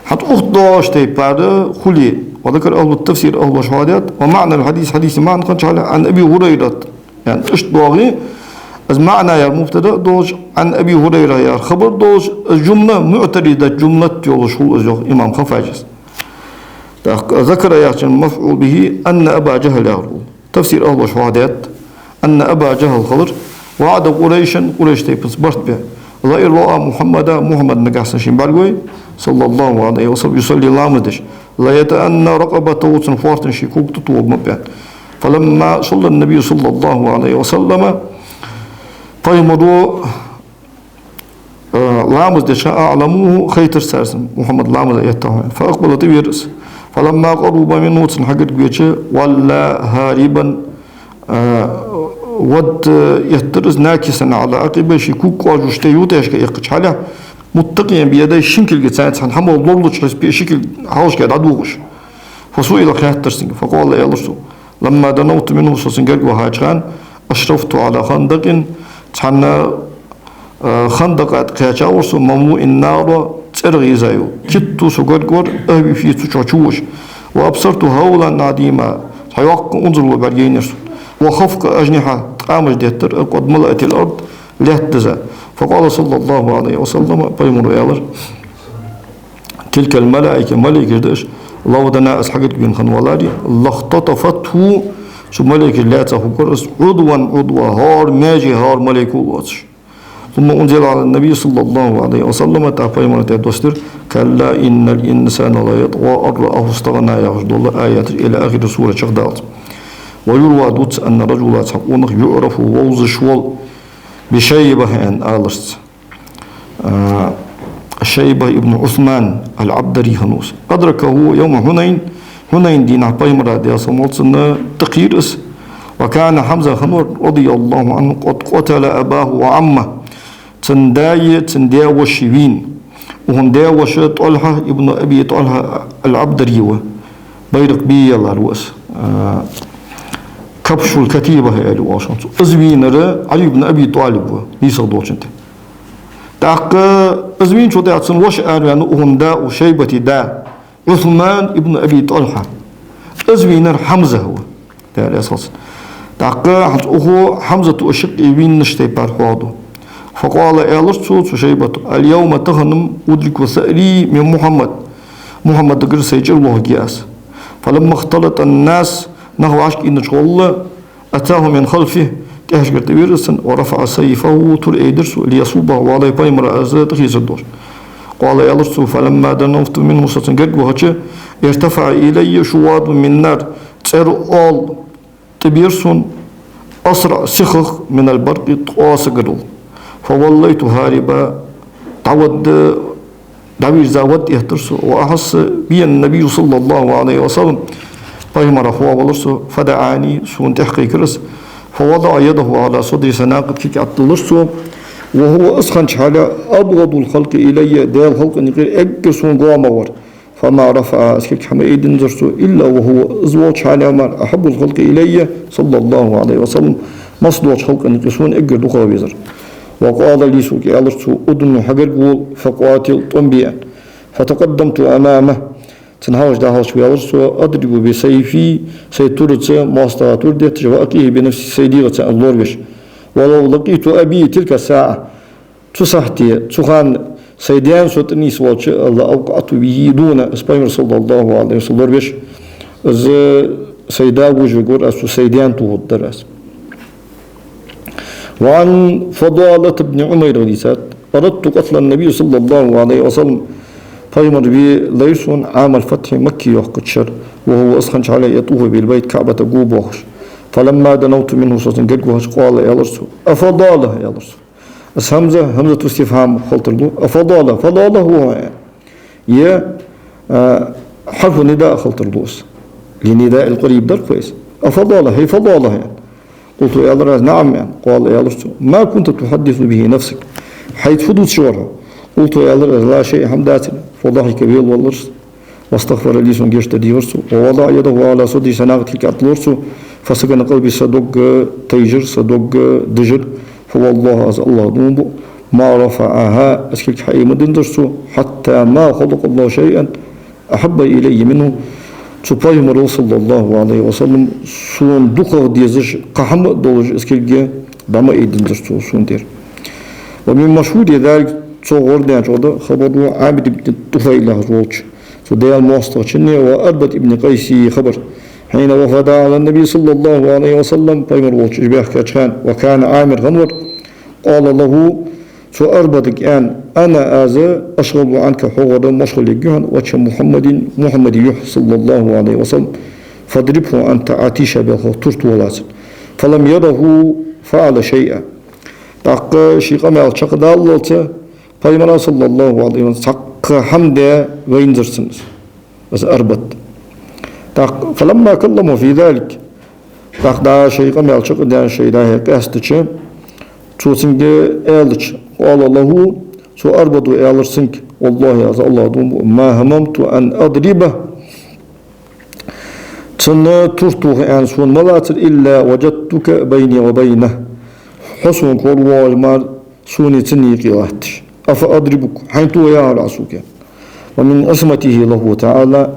ХӀанз укх доагӀача тайпара хуле, وذكر أهل التفسير, ахӀлоша хьоахадаьд, ومعنى الحديث, хьадиса маӀан хиннача хьале, عن أبي هريرة аьнна, иштта доагӀе, из маӀан яр мубтада долаш, عن أبي هريرة яр хабар долаш, из жумла муӀтаридат жумлат йолаш хул из, йоах имам Хаффаджас. ТӀаккха ذكر яхачун мафӀул бихӀи أن أبا جهل яхар хул. Тафсира ахӀлоша хьоахадаьд, أن أبا جهل хилар, وعد قريشا, Къурайш тайпанца барт баь, لئن رأى محمدا, Мухьаммад нагахьа санна шийна бӀаргавайе, صلى الله عليه وسلم, يصلي, ламаз деш, ليتأنى رقبته, цун фоартан ший кога тӀа тохаргма аьнна. فلما صلى النبي صلى الله عليه وسلم, пайхамара, э, ламаз деча, أعلموه, хайтар цар цунна, Мухьаммад ламаз эттад хьона. فأقبل, тӀавера из. فلما قرب منه, цунна хьагарга веча, ولى هاربا, э, вад, э, эттар из, ناكسا على عقبيه, ший ког кӀоажуш тӀа ютӀашка эккхача хьале, متقيا بيديه, шин кулгаца цхьан хӀамах лоралуча хьисапе ши кулг хьалхашка дӀадувгӀаш. فسئل, хаьттар цунга, فقال, аьлар цо: لما دنوت منه, со цун гарга вахача хана, أشرفت على خندق, цхьан, э, хандакъа тӀа кхаьчавар со, مملوء نارا, цӀерах йиза йола. كدت, со гарга вар, أهوي فيه, цу чу чувоаш. وأبصرت هولا عظيما, цхьа йоккха унзалло бӀаргайайнаяр сона. وخفق أجنحة, ткъамаш деттар, قد ملأت الأرض, лаьтта диза. فقال صلى الله عليه وسلم, пайхамара аьлар: تلك الملائكة, малейкаш да уж, لو دنا, из хьагарга вена хинна валаре, لاختطفته, цу малейкаша лаьца хургвар из, عضوا عضوا, хӀара маьже хӀара малейко лоацаш. ثم أنزل على النبي صلى الله عليه وسلم, тӀаккха пайхамара тӀа доссадир: كلا إن الإنسان ليطغى أن رآه استغنى, яхаш дола аяташ, إلى آخر السورة, чакхдаллалца. ويروى, дувц, أن رجلا, цхьа къонах, يعرف, вовзаш вола, بشيبة аьнна аларца. А, Шайба ибн Ӏусман аль-Ӏабдари хиннав из. أدركه يوم حنين, Хьунайна дийнахьа пайхамара, Даьла салам хилда цунна, тӀакхийра из. وكان حمزة хиннавар, رضي الله عنه, قد قتل أباه وعمه. Цун даи цун даь-воша вийна. Укхун даь-воша ТӀолхьа ибн Аби ТӀолхьа аль-Ӏабдари ва. Байракъ бе ялар ва из. А, كبش الكتيبة аьле оалаш хиннав цо. Из вийнар Ӏали ибн Аби ТӀалиб ва, нийсагӀа долчун тӀа. ТӀаккха из вийначул тӀехьагӀа цун воша араваьннав, укхун да, у Шайбата да, Ӏусман ибн Аби ТӀолхьа. Из вийнар Хьамза ва, Даьла раьза хилва цунна. ТӀаккха хӀанз укхо Хьамзата, укх шаккхе вийннача тайпара хьоахаду. فقال, аьлар цо, цу Шайбата: اليوم, тахан-м, أدرك ثأري من محمد, Мухьаммадагара сай чӀир лохаргья аз. فلما اختلط الناس, нах вӀашкаийнача гӀолла, أتاه من خلفه, тӀехьашкара тӀавера из цунна, ورفع سيفه, тур айдир цо, ليصبه عليه, пайхамара из тӀахецар долаш. قال, аьлар цо: فلما دنوت منه, со цун гарга вахача, ارتفع إلي شواذ من نار, цӀера оал тӀабера сона, أسرع, сихагӀа, من البرق, ткъоа сагарал. فوليت هاربا, дӀавадда, дӀавийрза вад эттар со, وأحس بي النبي صلى الله عليه وسلم, пайхамара хьоавелар со, فدعاني, сона тӀакхайкар из, فوضع يده على صدري, са накха тӀа кулг Ӏодиллар цо, وهو, из хиннача хьале, أبغض الخلق إلي, Даьла халкъа юкъера эггара сона гоама вар. فما رفعها, из кулг хьа ма айдинзар цо, إلا وهو, из волча хьале мара, أحب الخلق إلي صلى الله عليه وسلم, массадолча халкъа юкъе сона эггара дукхагӀа везар. وقال لي, сога аьлар цо: ادنه, хьагарга вола, فقاتل, тӀом бе, аьнна. فتقدمت أمامه, цунна хьалхашка дӀахьалхашка ваьлар со, أضرب بسيفي, сай турца, моастагӀа тур детташ, وأقيه بنفسي, сай дегӀаца лоравеш. ولو لقيت أبي تلك الساعة, цу сахьате, цу хана сай даьна со тӀанийсвелча, لأوقعت به دونه, из пайхамар, صلى الله عليه وسلم, лоравеш, из сай да вужавергвар, аз цу сай даьна тохаргдар аз. وعن فضالة بن عمير, дийцад: أردت قتل النبي صلى الله عليه وسلم, пайхамар ве лайра сона, عام الفتح, Макка йоаккхача шера, وهو, из хиннача хьале, يطوف بالبيت, КаӀбата го боахаш. فلما دنوت منه, со цунга гарга вахача, قال, аьлар цо: أفضال, аьлар цо. Из хӀамза, хӀамзату истифхӀам хила тарлу. أفضال, فضال هو, аьнна. Е, а, хьарфу нидаъ хила тарлу из. للنداء القريب дар-кх из. أفضال, хӀай фадала, аьнна. قلت, аьлар аз, نعم, аьнна. قال, аьлар цо: ما كنت تحدث به نفسك, хьайца фу дувцаш вар хьо? قلت, аьлар аз, لا شيء, хӀама дацар. فضحك, велавелар из. واستغفر لي, сона гешт дийхар цо. ووضع يده على صدري, са накха тӀа кулг лор цо. فسكن قلبي, са дог тайжар, са дог дижар. فوالله, аз АллахӀа дув буъ, ما رفعها, из кулг хьаайма динзар цо, حتى ما خلق الله شيئا أحب إلي منه, цу пайхамара, صلى الله عليه وسلم, сона дукхагӀа дезаш кхы хӀама а долаш, из кулг дӀа ма айдинзар цо сона тӀера. ومن مشهود ذلك, цох гӀарадаьнначох да хабар, عامر بن طفيل яхаш волча цу Даьла моастагӀчун, وأربد بن قيس хабар. حين وفدا على النبي صلى الله عليه وسلم, пайхамар волча уж баьхкача хана, وكان عامر хиннавар, قال له, цу Арбадага аьнна: أنا, аз, أشغل عنك, хьогара машгӀул ергья хьона, وجه محمد, Мухьаммада юхь, صلى الله عليه وسلم, فاضربه أنت, Ӏа тийша белхах тур тоха цунна. فلم يره فعل شيئا. ТӀаккха ший къамаьл чакхдаллалца пайхамара, صلى الله عليه وسلم, цхьаккха хӀама даь вайнзар цунна из Арбад. ТӀаккха, فلما كلمه في ذلك, тӀаккха дӀа ший къамаьл чакхдаьнна, ший дӀа-хьа къаьстача, цо цунга аьлча, قال له, цу Арбада аьлар цунга: والله, аз АллахӀа дув буъ, ما هممت أن أضربه, цунна тур тоха аьнна сона ма лацар, إلا وجدتك بيني وبينه, хьо сона коравоагӀаш мара сонеи цуннеи юкъе латташ. أفأضربك, хьайна тохаяхарий Ӏа сога? ومن عصمته له تعالى,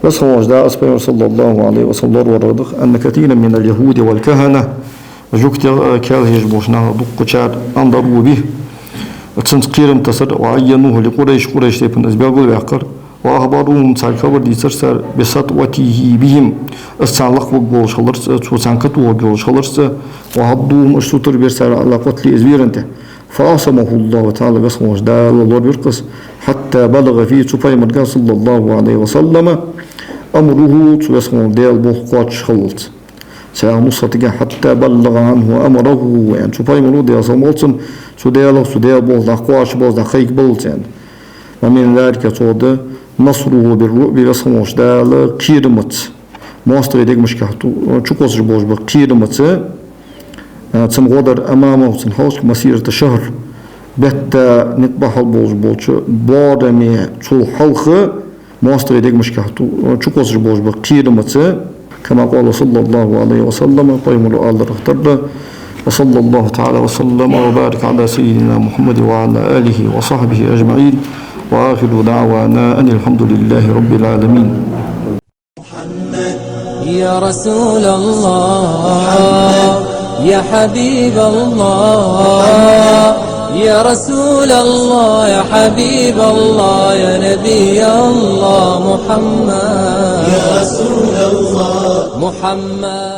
Веза хинна волча Дала, из пайхамар, صلى الله عليه وسلم, лораварах да, أن كثيرا من اليهود والكهنة, жугтий, а, каьлхараш болча наха дукхачар, أنذروا به, цунца кхерам тессар, وعينوه لقريش, Къурайш тайпан из белгалваьккхар, وأخبروهم, царга хабар дийцар цар, بسطوته بهم, из царна лакхваргволаш хиларца, цо царна катохаргволаш хиларца, وحضوهم, уж сутара бир цар, على قتله, из вера тӀа. فعصمه الله تعالى, Веза хинна волча Дала лоравир-кх из, حتى بلغ فيه, цу пайхамарга, صلى الله عليه وسلم, أمره, цу Веза хинна волча Даьла болх кхоачаш хиллалца. Цхьан нусхатага حتى بلغ عنه أمره, аьнна, цу пайхамара, Даьла салам хилда цунна, цу Даьлах, цу Даьла болх дӀакхоачаш болх дӀакхайкабаллалца, аьнна. ومن ذلك, цох да, نصره بالرعب, Веза хинна волча Дала кхерамца, моастагӀий дегашка ту-, чукхоссаш болаш ба кхерамца, а, цун гӀо дар, أمامه, цун хьалхашка, مسيرة شهر, бетта никъ бахьал болаш болча боараме цул хьалха, моастагӀий дегашка ту-, чукхоссаш болаш ба кхерамца, كما قال صلى الله عليه وسلم, пайхамара аьлар тара да. وصلى الله تعالى وسلم وبارك على سيدنا محمد وعلى آله وصحبه أجمعين. وآخر دعوانا أن الحمد لله رب العالمين. يا رسول الله، يا حبيب الله، يا رسول الله، يا حبيب الله، يا نبي الله محمد. يا رسول الله. محمد.